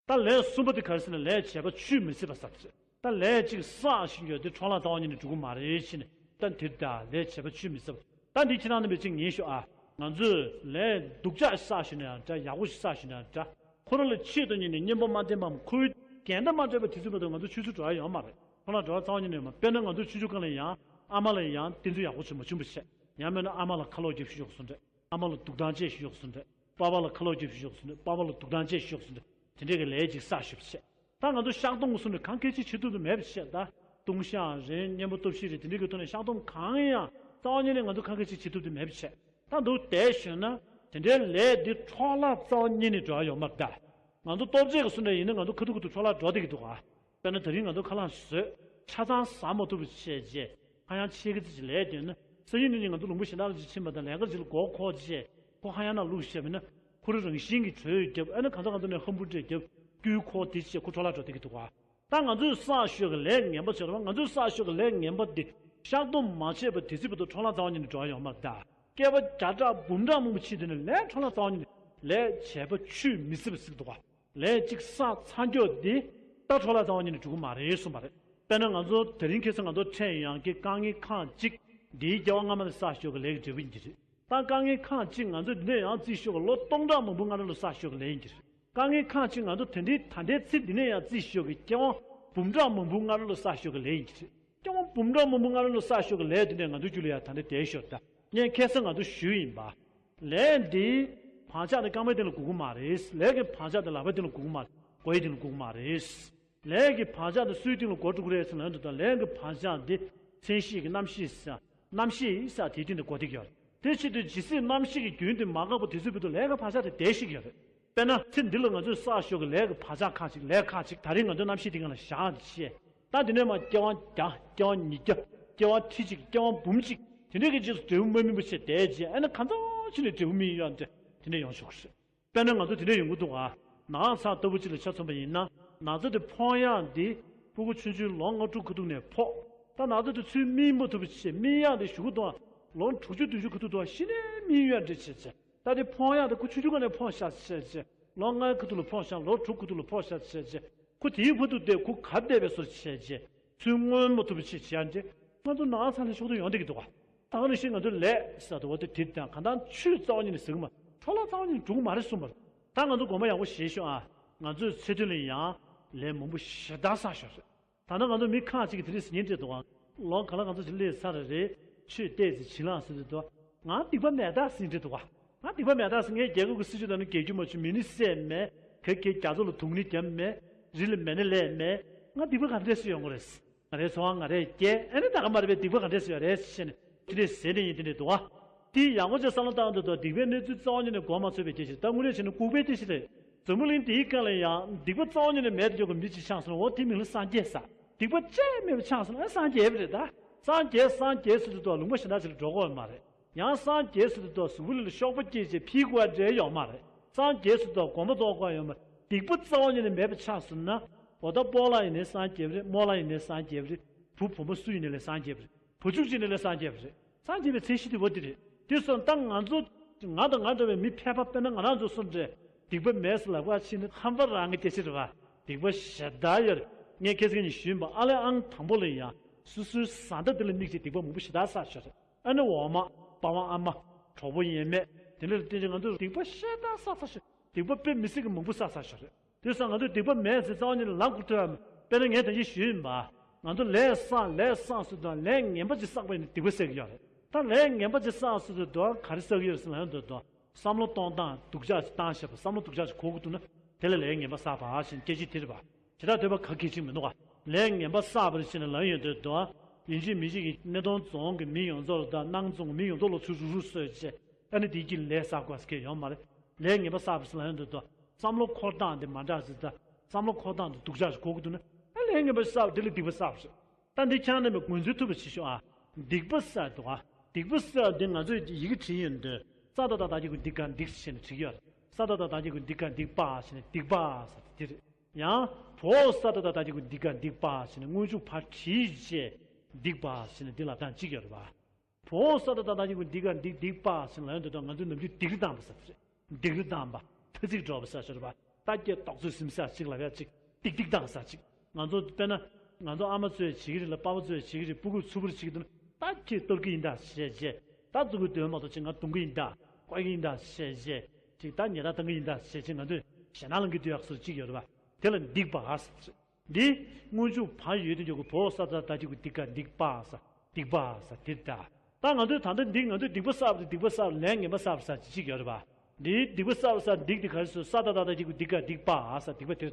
ད་ལས་གསུམ་པ་དེ་ག་རེ་ཟེར་ན་ལས་བྱས་པ་ཆུད་མི་ཟད་པ་ཟེར་བ་རེད། ད་ལས་གཅིག་བསགས་ཤིང་ཡོད་དེ་འཕྲོ་བརླག་རྩ་བ་ཉིད་ནས་འགྲོ་གི་མ་རེད་ཞེས་ནས་ད་འདིར་ད་ལས་བྱས་པ་ཆུད་མི་ཟད་པ། ད་འདི་ཁྱེད་རང་རྣམ་པས་ཅིག་ངེས་ཤོག་ཨ། ང་ཚོས་ལས་སྡུག་ཅག་བསགས་ཤིང་ན་ཡང་འདྲ་ཡག་པོ་ཞིག་བསགས་ཤིང་ན་ཡང་འདྲ། ཁོ་རང་ལ་ཆེད་དུ་གཉེར་ནས་གཉེན་པོ་མ་བསྟེན་པའམ་ཁོའི་འགལ་ཟླ་མ་སྤྲད་པའི་དུས་ཚོད་བར་དུ་ང་ཚོ་ཆུད་ཟོས་འགྲོ་ཡ་ཡོད་མ་རེད། འཕྲོ་བརླག་འགྲོ་བ་རྩ་བ་ཉིད་ནས་ཡོད་མ་རེད། དཔེར་ན་ང་ཚོ་ཆུང་ཆུང་སྒང་ལ་ཡང་ཨ་མ་ལ་ཡང་བསྟེན་ཚུལ་ཡག་པོ་ཞིག་མ་བྱུང་བ་བྱས། ཡང་མིན་ན་ཨ་མ་ལ་ཁ་ལོག་རྒྱབ་ཤོག་གསུངས་རེད། ཨ་མ་ལ་སྡུག་ཐང་ཆེ་ཤོག་གསུངས་རེད། པ་ཕ་ལ་ཁ་ལོག་རྒྱབ་ཤོག་གསུངས་རེད། པ་ཕ་ལ་སྡུག་ཐང་ཆེ་ཤོག་གསུངས་རེད། དེ་འདྲས་ཀྱི་ལས་ཅིག་བསགས་ཤོག་བྱས། ད་ང་ཚོ་བཤགས་སྡོམ་གསུམ་ནས་གང་གལ་ཆེ་བྱེད་ཐུབ་ཐུབ་མེད་པ་བྱས། ད་ལྟུང་བཤགས་རེད། གཉེན་པོ་སྟོབས་བཞི་རེད། དེ་འདྲའི་གི་ཐོག་ནས་བཤགས་སྡོམ་གང་ཡང་རྩ་བ་ཉིད་ནས་ང་ཚོ་གང་གལ་ཆེ་བྱེད་ཐུབ་ཐུབ་མེད་པ་བྱས། ད་འདུག་བསྡད་ཞོན་ན་དེ་འདྲའི་ལས་འདི་འཕྲོ་བརླག་རྩ་བ་ཉིད་ནས་འགྲོ་ཡ་ཡོད་མ་རེད་ད། ང་ཚོ་སྟོབས་ཆེ་གི་སུ་འདྲ་ཡིན་ན་ང་ཚོ་ཁ་ཐུག་ཁ་ཐུག་འཕྲོ་བརླག་འགྲོ་བསྡད་ཀྱི་འདུག་ག། དཔེར་ན་དེ་རིང་ང་ཚོ་ཁ་ལག་བཟོས་ཆ་ཚང་ཟ་མ་ཐུབ་པ་བྱས་རྗེས་ཁ་ཡང་ཆེ་གི་ཙི་ཅིག་ལས་དོན་ན་སང་ཉིན་གནངས་ཉིན་ང་ཚོ་ལུང་པ་གཞན་དག་ལ་ཅིག་ཕྱིན་པ་དང་ལས་ཀ་ཅིག་ལ་མགོ་འཁོར་རྗེས་ཁོ་ཁ་ཡང་ན་བླུགས་བྱས་པ་ཡིན་ན་ཁོ་རང་རང་བཞིན་གྱིས་གྲོས་རྒྱབ། ཨ་ནི་གང་ཚ་གང་ཚ་ནས་ཧམ་བུ་འདྲེ་རྒྱབ་དཀྱུས་འཁོར་དེ་བྱས་ཁོ་འཕྲོ་བརླག་འགྲོ་བསྡད་ཀྱི་འདུག་ག། ད་ང་ཚོས་བསགས་ཤོས་ཀྱི་ལས་ངན་པ་ཟེར་བ་ང་ཚོས་བསགས་ཤོས་ཀྱི་ལས་ངན་པ་འདི་བཤགས་སྡོམ་མ་བྱས་པ་དེ་ཚེ་བར་དུ་འཕྲོ་བརླག་རྩ་བ་ཉིད་ནས་འགྲོ་ཡ་ཡོད་མ་རེད་ད། བསྐལ་པ་བརྒྱ་ཕྲག་འབུམ་ཕྲག་མང་པོ་ཕྱིན་དུས་ནས་ལས་འཕྲོ་བརླག་རྩ་བ་ཉིད་ནས་ལས་བྱས་པ་ཆུད་མི་ཟད་པ་ཟེར་གྱི་འདུག་ག། ལས་གཅིག་བསགས་ཚར་མགྱོགས་འདི་ད་འཕྲོ་བརླག་རྩ་བ་ཉིད་ནས་འགྲོ་གི་མ་རེད་གསུངས་པ་རེད། དཔེར་ན་ང་ཚོ་དེ་རིང་ཁ་སང་ང་ཚོ་འཕྲད་ཡོང་ཡག་གི་དཀའ་ངལ་ཁག་ཅིག་འདིའི་སྐྱེ་བ་སྔ་མ་ནས་བསགས་ཤོས་ཀྱི་ལས་ཀྱི་འབྲས་བུ་ཡིན་གྱི་རེད། ད་དཀའ་ངལ་ཁག་ཅིག་ང་ཚོ་འདི་ནས་ཡང་རྩིས་ཤོས་ཀྱི་ལོ་སྟོང་ཕྲག་མང་པོ་སྔ་རོལ་ལ་བསགས་ཤོས་ཀྱི་ལས་ཡིན་གྱི་རེད། དཀའ་ངལ་ཁག་ཅིག་ང་ཚོ་དེ་འདྲའི་ད་ལྟའི་ཚེ་འདི་ནས་ཡང་རྩིས་ཤོས་ཀྱི་སྐྱེ་བ་འབུམ་ཕྲག་མང་པོ་སྔ་རོལ་ལ་བསགས་ཤོས་ཀྱི་ལས་ཡིན་གྱི་རེད། སྐྱེ་བ་འབུམ་ཕྲག་མང་པོ་སྔ་རོལ་ལ་བསགས་ཤོག་གི་ལས་དེ་འདྲས་ང་ཚོའི་རྒྱུད་ལ་ཡང་ད་ལྟ་བསྡད་ཤོག་ད་ངས་ཁ་སང་ང་ཚོ་ཞུས་ཡིན་པ། ལས་འདི་བག་ཆགས་དེ་རྐང་པའི་སྟེང་ལ་དགོས་ཀྱི་མ་རེད། ལས་ཀྱི་བག་ཆགས་དེ་ལག་པའི་སྟེང་ལ་དགོས་ཀྱི་མ་རེད། མགོ་ཡི་སྟེང་ལ་དགོས་ཀྱི་མ་རེད། ལས་ཀྱི་བག་ཆགས་དེ་སུའི་སྟེང་ལ་དགོས་འགྲོ་གི་རེད་ཟེར་ན་འདུག་ད་ལས་ཀྱི་བག་ཆགས་འདི་མཚན་གཞི་གི་རྣམ་ཤེས་ཟེར། རྣམ་ཤེས་ཟེར་དེའི་སྟེང་དུ་དགོས་བསྡད་ཀྱི་ཡོད་རེད། དེ་ཕྱིར་དུ་ཇི་སྲིད་རྣམ་ཤེས་ཀྱི་རྒྱུན་དེ་མ་འགག་པ་དེ་ཚོའི་བར་དུ་ལས་ཀྱི་བག་ཆགས་དེ་བསྡད་ཤེས་ཀྱི་ཡོད་རེད། དཔེར་ན་ཚེ་འདི་ལ་ང་ཚོས་བསགས་ཤོག་གི་ལས་ཀྱི་བག་ཆགས་ཁག་ཅིག་ལས་ཁག་ཅིག་ད་རིང་ང་ཚོའི་རྣམ་ཤེས་འདི་སྒང་ལ་བཞག་བྱས། ད་འདི་ནས་མར་སྐྱེ་བ་བརྒྱ་སྐྱེ་བ་ཉིས་བརྒྱ་སྐྱེ་བ་ཁྲི་གཅིག་སྐྱེ་བ་འབུམ་གཅིག་དེ་འདྲའི་གི་རྗེས་སུ་འབྲས་བུ་དམར་མིན་པ་བྱས་བསྡད་རྗེས་ཨ་ནི་གང་འཚམ་ཅིག་ནས་འབྲས་བུ་སྨིན་ཡོད་འདྲ་དེ་འདྲ་ཡོང་ཆོག་གི་རེད། དཔེར་ན་ང་ཚོ་དེ་འདྲ་ཡོང་གི་འདུག་ཨ། ནག་ཚ་ལྟ་བུ་གཅིག་ལ་ཆ་མཚོན་པ་ཡིན་ན་ན་ཚ་དེ་ཕོག་ཡག་འདི་སྤུ་གུ་ཆུང་ཆུང་ལོ་ལྔ་དྲུག་ཁ་ཐུག་ནས་ཕོག་ད་ན་ཚ་དེ་ཚུར་སྨིན་མ་ཐུབ་པ་བྱས་སྨིན་ཡག་འདི་གཞུག་གུ་དང་ལོ་དྲུག་ཅུ་བདུན་ཅུ་ཁ་ཐུག་དང་གཞི་ནས་སྨིན་ཡོད་འདྲ་བྱས་བྱས། ད་དེ་ཕོག་ཡག་དེ་ཁོ་ཆུང་ཆུང་སྒང་ནས་ཕོག་ཤག་བྱས་རྗེས། ལོ་ལྔའི་ཁ་ཐུག་ལ་ཕོག་ཤག་ལོ་དྲུག་ཁ་ཐུག་ལ་ཕོག་ཤག་བྱས་རྗེས། ཁོ་དེའི་བར་དུ་བསྡད་ཁོ་ག་བསྡད་པའི་བཟོ་བྱས་རྗེས། ཚུར་མངོན་མ་ཐུབ་པ་ཅིག་བྱས་རྗེས། ང་ཚོ་ནག་ཚ་ལ་ཕྱོགས་བསྡུ་ཡོང་བསྡད་ཀྱི་འདུག་ག་ད་ག་ནང་བཞིན་ང་ཚོ་ལས་ཟེར་དུས་འོ་དེ་དེ་དང་གང་ལྟར་ཆོས་རྩ་བ་ཉིད་ནས་ཟེར་གི་མ་འཕྲོ་བརླག་རྩ་བ་ཉིད་ནས་འགྲོ་གི་མ་རེད་གསུངས་པ་རེད། ད་ང་ཚོ་དགོངས་པ་ཡག་པོ་བཞེས་ཤོག་ཨ། ང་ཚོའི་ཚེ་དུས་ལ་ཡང་ལས་མང་པོ་ཞེ་དྲག་བསགས་ཤག་རེད། ད་ནི་ང་ཚོ་མི་ཁག་ཅིག་གིས་དེ་རིང་ཟེར་མཁན་རེད་འདུག་ག་ལོ་ག་ལ་ང་ཚོ་ཅིག་སླེབས་ཚར་རེད། ཆོས་བལྟས་ཚེ་བྱིན་ལ་ཟེར་དུས་དོ། ང་སྡིག་པ་མེད་ད་ཟེར་མཁན་རེད་འདུག་ག་ང་སྡིག་པ་མེད་ད་ཟེར། ངས་རྒྱལ་ཁབ་ཀྱི་སྲིད་ཇུས་དང་ནི་རྒྱལ་རྒྱུ་མ་བྱུང་། མི་ནི་བསད་མེད། ག་གེ་རྒྱ་མཚོ་ལ་དུག་ནི་བརྒྱབ་མེད། རི་ལ་མེ་ནི་བསླེགས་མེད། ང་སྡིག་པ་ག་འདྲས་སེ་ཡོང་གི་རེད། ང་རའི་འཚོ་བ་ང་རས་སྐྱེལ། ཨ་ནི་ད་ག་མ་རེད་པས་སྡིག་པ་ག་འདྲས་སེ་ཡོད་རེད་ཟེར་ནས་དེ་འདྲས་ཟེར་ནས་ཡིན་དེ་འདྲས་འདུག་ག་དེ་ཡག་པོ་ཅིག་བསམ་བློ་བཏང་དུས་དོ། སྡིག་པའི་གནས་ཚུལ་རྩ་བ་ཉིད་ནས་གོ་མ་ཆོད་པའི་སྐད་ཆ་རེད། ད་དངོས་གནས་བྱས་ན་ལྐུགས་པའི་སྐད་ཆ་རེད། འཛམ་བུ་གླིང་འདིའི་སྒང་ལ་ཡང་སྡིག་པ་རྩ་བ་ཉིད་ནས་མེད་དུ་ཡོད་པའི་མི་གཅིག་ཆགས་སོང་ན་འོ་དེའི་མིང་ལ་སངས་རྒྱས་ཟེར། སྡིག་པ་ཅི་ཡང་མེད་པ་ཆགས་སོང་ན་ཨ་སངས་རྒྱས་པ་རེད་ད། སངས་རྒྱས་སངས་རྒྱས་ཟེར་དུས་དོ་ལུང་པ་གཞན་དག་ཅིག་ལ་འགྲོ་དགོས་པ་མ་རེད། ཡང་སངས་རྒྱས་ཟེར་དུས་དོ་གཟུགས་པོ་ལ་གཤོག་པ་སྐྱེས་བྱས་འཕེལ་དགོས་པ་འདྲ་ཡོད་མ་རེད། སངས་རྒྱས་ཟེར་དུས་དོ་དགོངས་པ་རྫོགས་དགོས་པ་ཡོད་མ་རེད། སྡིག་པ་རྩ་བ་ཉིད་ནས་མེད་པ་ཆགས་སོང་ན། འོ་ད་སྤོ་ལགས་ཡིན་ནའི་སངས་རྒྱས་པ་རེད། རྨོ་ལགས་ཡིན་ནའི་སངས་རྒྱས་པ་རེད། བུ་བུ་མོ་སུ་ཡིན་ནའི་ལས་སངས་རྒྱས་པ་རེད། བུ་ཕྲུག་ཅིག་ནས་ལས་སངས་རྒྱས་པ་རེད། སངས་རྒྱས་པའི་མཚན་གཞི་དེ་བོ་དེ་རེད། དེ་སོང་ད་ང་ཚོ་ང་དང་ང་འདྲ་བའི་མི་ཕལ་པ་དཔེར་ན་ང་རང་ཚོ་སོང་འདྲ། སྡིག་པ་མེད་ཟེར་ལབ་པ་ཕྱིན་ནས་ཧམ་པ་རང་གི་སྐད་ཆ་རེད་བ། སྡིག་པ་ཞེ་དྲག་ཡོད་རེད། ངས་ཁ་སང་ཉིན་ཞུས་པ་ཨ་ལས་ཨང་དང་པོ་ལ་ཡང་སོ་སོའི་བཟའ་ཟླ་དེ་ལ་དམིགས་བྱས་སྡིག་པ་མང་པོ་ཞེ་དྲག་བསགས་ཤག་རེད། ཨ་ནི་འོག་མ་པ་ཕ་ཨ་མ་གྲོགས་པོ་ཡིན་མེད་དེ་འདྲ་ལ་བརྟེན་ནས་ང་ཚོས་སྡིག་པ་ཞེ་དྲག་བསགས་ཚར་ཤག་སྡིག་པ་དཔེ་མི་སྲིད་ཀྱི་མང་པོ་བསགས་ཚར་ཤག་རེད། དེ་སང་ང་ཚོས་སྡིག་པ་མེད་ཟེར་རྩ་བ་ཉིད་ནས་ལབ་དགོས་ཐུག་ཡ་མེད། དཔེར་ན་ངས་ད་གིན་ཞུས་ཡིན་པ། ང་ཚོ་ལས་བསགས་ལས་བསགས་ཟེར་དུས་ལས་ངན་པ་ཅིག་བསགས་པ་ཡིན་ན་སྡིག་པ་བསགས་ཀྱི་ཡོད་རེད། ད་ལས་ངན་པ་ཅིག་བསགས་ཟེར་དུས་ག་རེ་བསགས་ཀྱི་ཡོད་རེད་ཟེར་ན་ཡོང་དུས་དོ། བསམ་བློ་གཏོང་སྟངས་སྡུག་ཅག་ཅིག་བཏང་བཞག་པ་བསམ་བློ་སྡུག་ཅག་ཅིག་གོ་གི་འདུག་ན་དེ་ལ་ལས་ངན་པ་བསགས་པ་ཞེས་སྐད་ཆ་དེ་རེད་པ། ཇི་ལྟར་འདོད་པ་ག་གེ་ཅིག་མི་འདུག་ག་ལས་ངན་པ་བསགས་པ་རེད་ཟེར་ནས་ལབ་ཡོང་དུས་དོ། ཡིན་གཅིག་མིན་གཅིག་གིས་སྣེ་གདོང་རྫོང་གི་མི་ཡོངས་རྫོགས་ལ་དང་སྣང་རྫོང་གི་མི་ཡོངས་རྫོགས་ལ་ཚུར་རུག་རུག་གསོད་བྱས། ཨ་ནི་དེའི་དཀྱིལ་ལས་བསགས་དགོས་ཟེར་མཁན་ཡོད་མ་རེད། ལས་ངན་པ་བསགས་པ་ཟེར་ལབ་ཡོང་དུས་དོ། བསམ་བློ་འཁོར་སྟངས་དེ་མ་འདྲ་ཟེར་ད། བསམ་བློ་འཁོར་སྟངས་དེ་སྡུག་ཅག་ཅིག་གོ་གི་འདུག་ན། ཨ་ལས་ངན་པ་བསགས་པ་དེ་ལ་སྡིག་པ་བསགས་པ་རེད། ད་འདི་ཁྱེད་རྣམ་པས་ངོས་འཛིན་ཐུབ་པ་བྱེད་ཤོག་ཨ། སྡིག་པ་བསགས་འདུག་ཨ། སྡིག་པ་བསགས་འདི་ང་ཚོས་ཡི་གེ་བྲིས་ཡོང་དུས་ས་ད་བཏགས་སྡ་གི་གུ་སྡི་ག་སྡིག་ཟེར་ནས་བྲིས་ཡོད་རེད། ས་ད་བཏགས་སྡ་གི་གུ་སྡི་ག་སྡིག་པ་ཟེར་ནས་སྡིག་པ་ཟེར་དེ་རེད། ཡང་བོ་ས་ད་བཏགས་སྡ་གི་གུ་སྡི་ག་སྡིག་པ་ཟེར་ནས་སྔོན་འཇུག་བ་བྲིས་རྗེས་སྡིག་པ་ཟེར་ནས་འདི་ལབ་སྟངས་གཅིག་ཡོད་རེད་པ། བོ་ས་ད་བཏགས་སྡ་གི་གུ་སྡི་ག་སྡིག་སྡིག་པ་ཟེར་ལབ་ཡོང་དུས་ང་ཚོས་ནམ་རྒྱུན་སྡིགས་ར་བཏང་བ་ཟེར་དེ་རེད། སྡིགས་ར་བཏང་བ། ཐ་ཚིག་སྒྲོག་པ་ཟེར་ཞོར་བ། རྟ་སྐད་ཏོག་ཙམ་ཟིན་ས་ཅིག་ལབ་ཡ་ཅིག་སྡིགས་སྡིགས་བཏང་ས་ཅིག་ང་ཚོ་དཔེར་ན། ང་ཚོ་ཨ་མ་ཚོས་བྱེད་ཀྱི་རེད་ལ་པ་ཕ་ཚོས་བྱེད་ཀྱི་རེད། སྤུ་གུ་ཚུར་བུར་བྱེད་ཀྱི་འདུག་ན་རྟ་ཁྱེད་གཏོར་གྱི་ཡིན་ད་ཞེས་བྱས། རྟ་གཏོར་གྱི་འདུག་མ་གཏོགས་ཅིག་ང་རྡུང་གི་ཡིན་ད། བཀོལ་གྱི་ཡིན་ད་ཞེས་བྱས། ཅིག་རྟ་ཉལ་ཐ་བཏང་གི་ཡིན་ད་ཞེས་བྱས་ང་ཚོས་ཞེད་སྣང་ལངས་ཀྱི་འདུག་ཡག་སོར་ཅིག་ཡོད་རེད་བ། དེ་ལ་སྡིགས་པ་ཟེར། འདི་སྔོན་འཇུག་བ་ཡོད་དུས་འཇོག་གི་བོ་ས་ད་བཏགས་སྡ་གི་གུ་སྡི་ག་སྡིག་པ་ཟེར། སྡིག་པ་ཟེར་དེ་ད། ད་ང་ཚོས་ད་ལྟ་འདི་ང་ཚོས་སྡིག་པ་བསགས་པ་དེ་སྡིག་པ་བསགས་པ་ལས་ངན་པ་བསགས་པ་ཟེར་ཅིག་ཅིག་ཡོད་རེད་པ། འདིའི་སྡིག་པ་བསགས་པ་ཟེར་སྡིག་དེ་ག་རེ་ཟེར། ས་ད་བཏགས་སྡ་གི་གུ་སྡི་ག་སྡིག་པ་ཟེར་སྡིག་པ་དེ།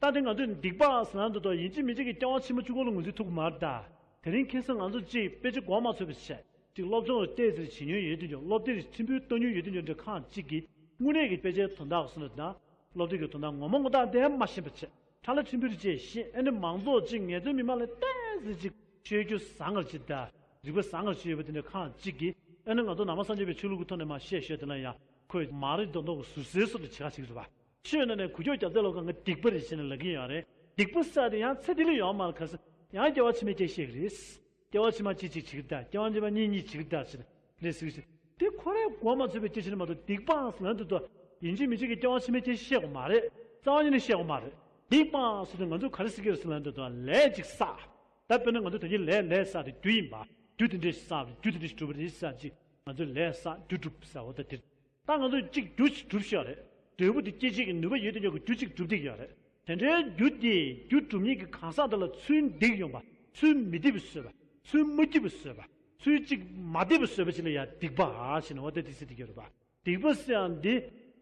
ད་དེ་ང་ཚོས་སྡིག་པ་ཟེར་ན་འདུག་དོ་ཡིན་གཅིག་མིན་གཅིག་གི་སྐྱེ་བ་ཕྱི་མ་གཅིག་པོ་ལ་ངོས་འཛིན་ཐུབ་ཀྱི་མ་རེད་ད། དེ་རིང་ཁ་སང་ང་ཚོ་གཅིག་དཔེ་ཆ་གོ་མ་ཆོད་པ་བྱས། གཅིག་སློབ་སྦྱོང་ལ་བལྟས་ཚེ་བྱེད་མྱོང་ཡོད་དུས་ཀྱང་སློབ་དེབ་ཕྲན་བུ་བཏོན་མྱོང་ཡོད་དུས་ཀྱང་འདྲ་ཁག་གཅིག་གིས་དངོས་གནས་ཀྱི་དཔེ་ཆའི་དོན་དག་གསུངས་ན་ད། སློབ་དེབ་ཀྱི་དོན་དག་ངོ་མ་ངོ་ཐག་དེ་མ་ཤེས་པ་བྱས། ཁྲ་ལ་ཕྲན་བུ་རེ་བཅས་ཤེས། ཨ་ནི་མང་ཚོགས་གཅིག་ངལ་རྩོལ་མི་མང་ལ་བལྟས་ཚེ་གཅིག་ཤེས་རྒྱུ་བཟང་ངར་ཅིག་དང་རིག་པ་བཟང་ངར་ཅིག་ཡོད་པ་དེ་འདྲ་ཁག་གཅིག་གིས་ཨ་ནི་ང་ཚོ་ནང་པ་སངས་རྒྱས་པའི་ཆོས་ལུགས་ཀྱི་ཐོག་ནས་མར་བཤད་ཤོད་དེ་ལ་ཡང་ཁོས་མ་རེད་མདོག་མདོག་གི་ཟུར་ཟའི་བཟོ་འདྲ་བྱེད་ཁ་ཞིག་རེད་པ། ཆོས་ནང་ནས་གུ་ཁྱོག་རྒྱབ་ཚད་ལོག་ག་ང་སྡིག་པ་རེད་ཟེར་ནས་ལབ་ཀྱི་ཡོད་རེད། སྡིག་པ་བསགས་དེ་ཡང་ཚེ་འདི་ལ་ཡོད་མ་རེད། ཁ་སང་ཡང་སྐྱེ་བ་ཕྱི་མའི་སྐྱེ་ཤེས་རེད། སྐྱེ་བ་ཕྱི་མ་གཅིག་གཅིག་བྱེད་ཀྱི་ད་སྐྱེ་བ་གཉིས་པ་གཉིས་གཉིས་བྱེད་ཀྱི་ད་ཟེར་ནས་ཟེར་གྱི་ཟེར། དེ་ཁོ་རའི་གོ་མ་ཚོད་པའི་སྐྱེ་ཤེས་ནི་མ་གཏོགས་སྡིག་པ་ཟེར་ན་འདུག་དོ། ཡིན་གཅིག་མིན་གཅིག་གི་སྐྱེ་བ་ཕྱི་མའི་སྐྱེ་ཤེས་ཤེས་དགོས་མ་རེད། རྩ་བ་ཉིད་ནས་ཤེས་དགོས་མ་རེད། སྡིག་པ་ཟེར་དུས་ང་ཚོས་ག་རེ་ཟེར་གྱི་རེད་ཟེར་ན་འདུག་དོ་ལས་ཅིག་བསགས། ད་དཔེར་ན་ང་ཚོ་ད་གིན་ལས་ལས་བསགས་དེ་རྒྱུ་ཡིན་པ། རྒྱུ་དེ་འདྲས་ཤིག་བསགས་པ་རྒྱུ་དེ་འདྲས་ཤིག་གྲུབ་པ་རེད་བསགས་ཅིག་ང་ཚོས་ལས་བསགས་རྒྱུ་གྲུབ་ཟེར་བ་ད་དེ། ད་ང་ཚོས་གཅིག་རྒྱུ་ཞིག་གྲུབ་ཤོག་རེད། འབྲས་བུ་དེ་སྐྱེད་བྱེད་ཀྱི་ནུས་པ་ཡོད་དུས་ཀྱང་རྒྱུ་གཅིག་གྲུབ་བསྡད་ཀྱི་ཡོད་རེད། དེ་འདྲའི་རྒྱུ་དེ་རྒྱུ་གྲུབ་མཁན་གྱི་གང་ཟག་དེ་ལ་ཚུར་སྡིག་ཡོང་པ་ཚུར་མི་སྡིག་པ་བཟོས་པ་ ཚུལ་མ་སྐྱིད་པ་བཟོས་པ། ཚུལ་གཅིག་མ་བདེ་བ་བཟོས་པ་ཅིག་ལ་ཡང་སྡིག་པ་ཞེས་ནས་འོ་དེ་དེ་ཟེར་དེ་ཡོད་རེད་པ། སྡིག་པ་ཟེར་ཡང་འདི་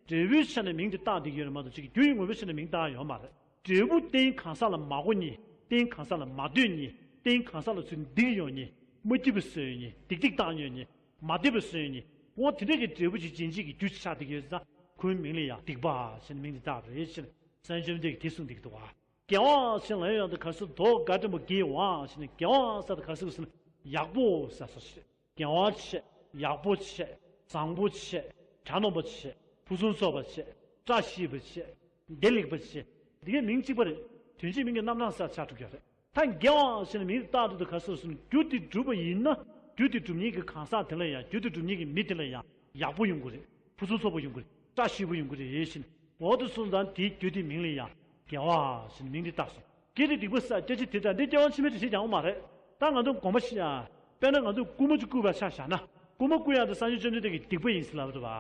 འབྲས་བུའི་ཆ་ནས་མིང་དེ་བཏགས་བསྡད་ཀྱི་ཡོད་རེད་མ་གཏོགས་ཅིག་རྒྱུ་ཡི་དངོས་པོའི་ཆ་ནས་མིང་བཏགས་ཡོད་མ་རེད། འབྲས་བུ་རྟེན་གང་ཟག་ལ་མ་གོ་མཁན། རྟེན་གང་ཟག་ལ་མ་འདོད་མཁན། རྟེན་གང་ཟག་ལ་ཚུར་སྡིག་ཡོང་མཁན། མ་སྐྱིད་པ་བཟོ་ཡོང་མཁན། སྡིག་སྡིག་བཏང་ཡོང་མཁན། མ་བདེ་བ་བཟོ་ཡོང་མཁན། འོ་དེ་འདྲས་ཀྱི་འབྲས་བུ་ཅིག་འབྱིན་བྱེད་ཀྱི་རྒྱུ་ཆགས་བསྡད་ཀྱི་ཡོད་ཙང་ཁོའི་མིང་ལ་ཡང་སྡིག་པ་ཞེས་ནས་མིང་དེ་བཏགས་པ་རེད་ཞེས་ནས་སངས་རྒྱས་བཅོམ་ལྡན་འདས་ཀྱིས་དེ་གསུངས་བསྡད་ཀྱི་འདུག་བ། དགེ་བ་ཞེས་ལབ་ཡོང་དུས་ག་རེ་ཟེར། དོ་ག་དྲན་པོ་དགེ་བ་ཞེས་ནས་དགེ་བ་ཟེར་དུས་ག་རེ་ཟེར་ཟེར། ཡག་པོ་ཟེར་སོ་ཞེས། དགེ་བ་ཆེ། ཡག་པོ་ཆེ། བཟང་པོ་ཆེ། གྲ་ནོམ་པོ་ཆེ། ཕུན་སུམ་ཚོགས་པ་ཆེ། བཀྲ་ཤིས་པ་ཆེ། བདེ་ལེགས་པ་ཆེ། འདི་གའི་མིང་གཅིག་པ་རེད། དོན་གཅིག་མིང་གི་རྣམ་གྲངས་ས་ཆགས་འགྲོ་གི་རེད། ད་དགེ་བ་ཞེས་ནས་མིང་བཏགས་འགྲོ་དུས་ག་རེ་ཟེར་ཟེར་ན། རྒྱུ་དེ་བསྒྲུབས་པ་ཡིན་ན་རྒྱུ་དེ་སྒྲུབ་མཁན་གྱི་གང་ཟག་དེ་ལ་ཡང་། རྒྱུ་དེ་སྒྲུབ་མཁན་གྱི་མི་དེ་ལ་ཡང་ཡག་པོ་ཡོང་གི་རེད། ཕུན་སུམ་ཚོགས་པ་ཡོང་གི་རེད། བཀྲ་ཤིས་པ་ཡོང་གི་རེད་ཞེས་ནས། འོ་དེ་སོང་ཙང་དེའི་རྒྱུ་དེའི་མིང་ལ་ཡང་དགེ་བ་ཞེས་ནས་མིང་དེ་བཏགས་སོང་། དགེ་དེ་སྡིག་པ་ཟེར་སྐད་ཆ་དེ་དང་འདི་སྐྱེ་བ་ཕྱི་མའི་འགྲེལ་བཤད་རྒྱག་ཡོད་མ་རེད། ད་ང་ཚོ་དགོངས་པ་ཞིག་ཡང་། དཔེར་ན་ང་ཚོས་རྐུན་མ་ཅིག་རྐུས་པ་ཆ་བཞག་ན། རྐུན་མ་རྐུ་ཡག་དེ་སངས་རྒྱས་བཅོམ་ལྡན་འདས་ཀྱི་སྡིག་པ་ཡིན་ཟེར་ལབ་འདུག་བ།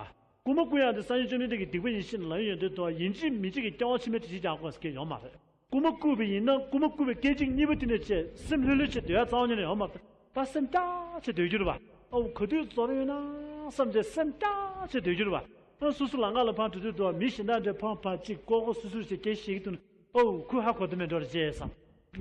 རྐུན་མ་རྐུ་ཡག་དེ་སངས་རྒྱས་བཅོམ་ལྡན་འདས་ཀྱི་སྡིག་པ་ཡིན་ཞེས་ལབ་ཡོང་དུས་དོ། ཡིན་གཅིག་མིན་གཅིག་གི་སྐྱེ་བ་ཕྱི་མའི་འགྲེལ་བཤད་རྒྱག་དགོས་ཟེར་མཁན་ཡོད་མ་རེད། རྐུན་མ་རྐུས་པ་ཡིན་ན་རྐུན་མ་རྐུ་བའི་སྐད་ཅིག་གཉིས་པ་དེ་ནས་བྱས་སེམས་ལྷོད་ལྷོད་བྱས་སྡོད་ཡག་རྩ་བ་ཉིད་ནས་ཡོད་མ་རེད། ད་སེམས་སྐྱག་བྱས་སྡོད་རྒྱུ་རེད་བ། ཨོ་ག་དུས་ཚོར་ཡོད་ན་བསམ་བྱས་སེམས་སྐྱག་བྱས་སྡོད་རྒྱུ་རེད་བ། ཨ་སོ་སོ་ལམ་ཁ་ལ་ཕར་འགྲོ་དུས་དོ། མི་གཞན་དག་འདྲ་ཕར་ཕར་ཅིག་ཀོ་ཀོ་སུ་སུ་བྱས་སྐད་བཤད་ཀྱི་འདུག་ན། ཨོ་ཁོས་ཧ་གོ་གི་མེད་འགྲོ་རེད་ཅེས་བསམ།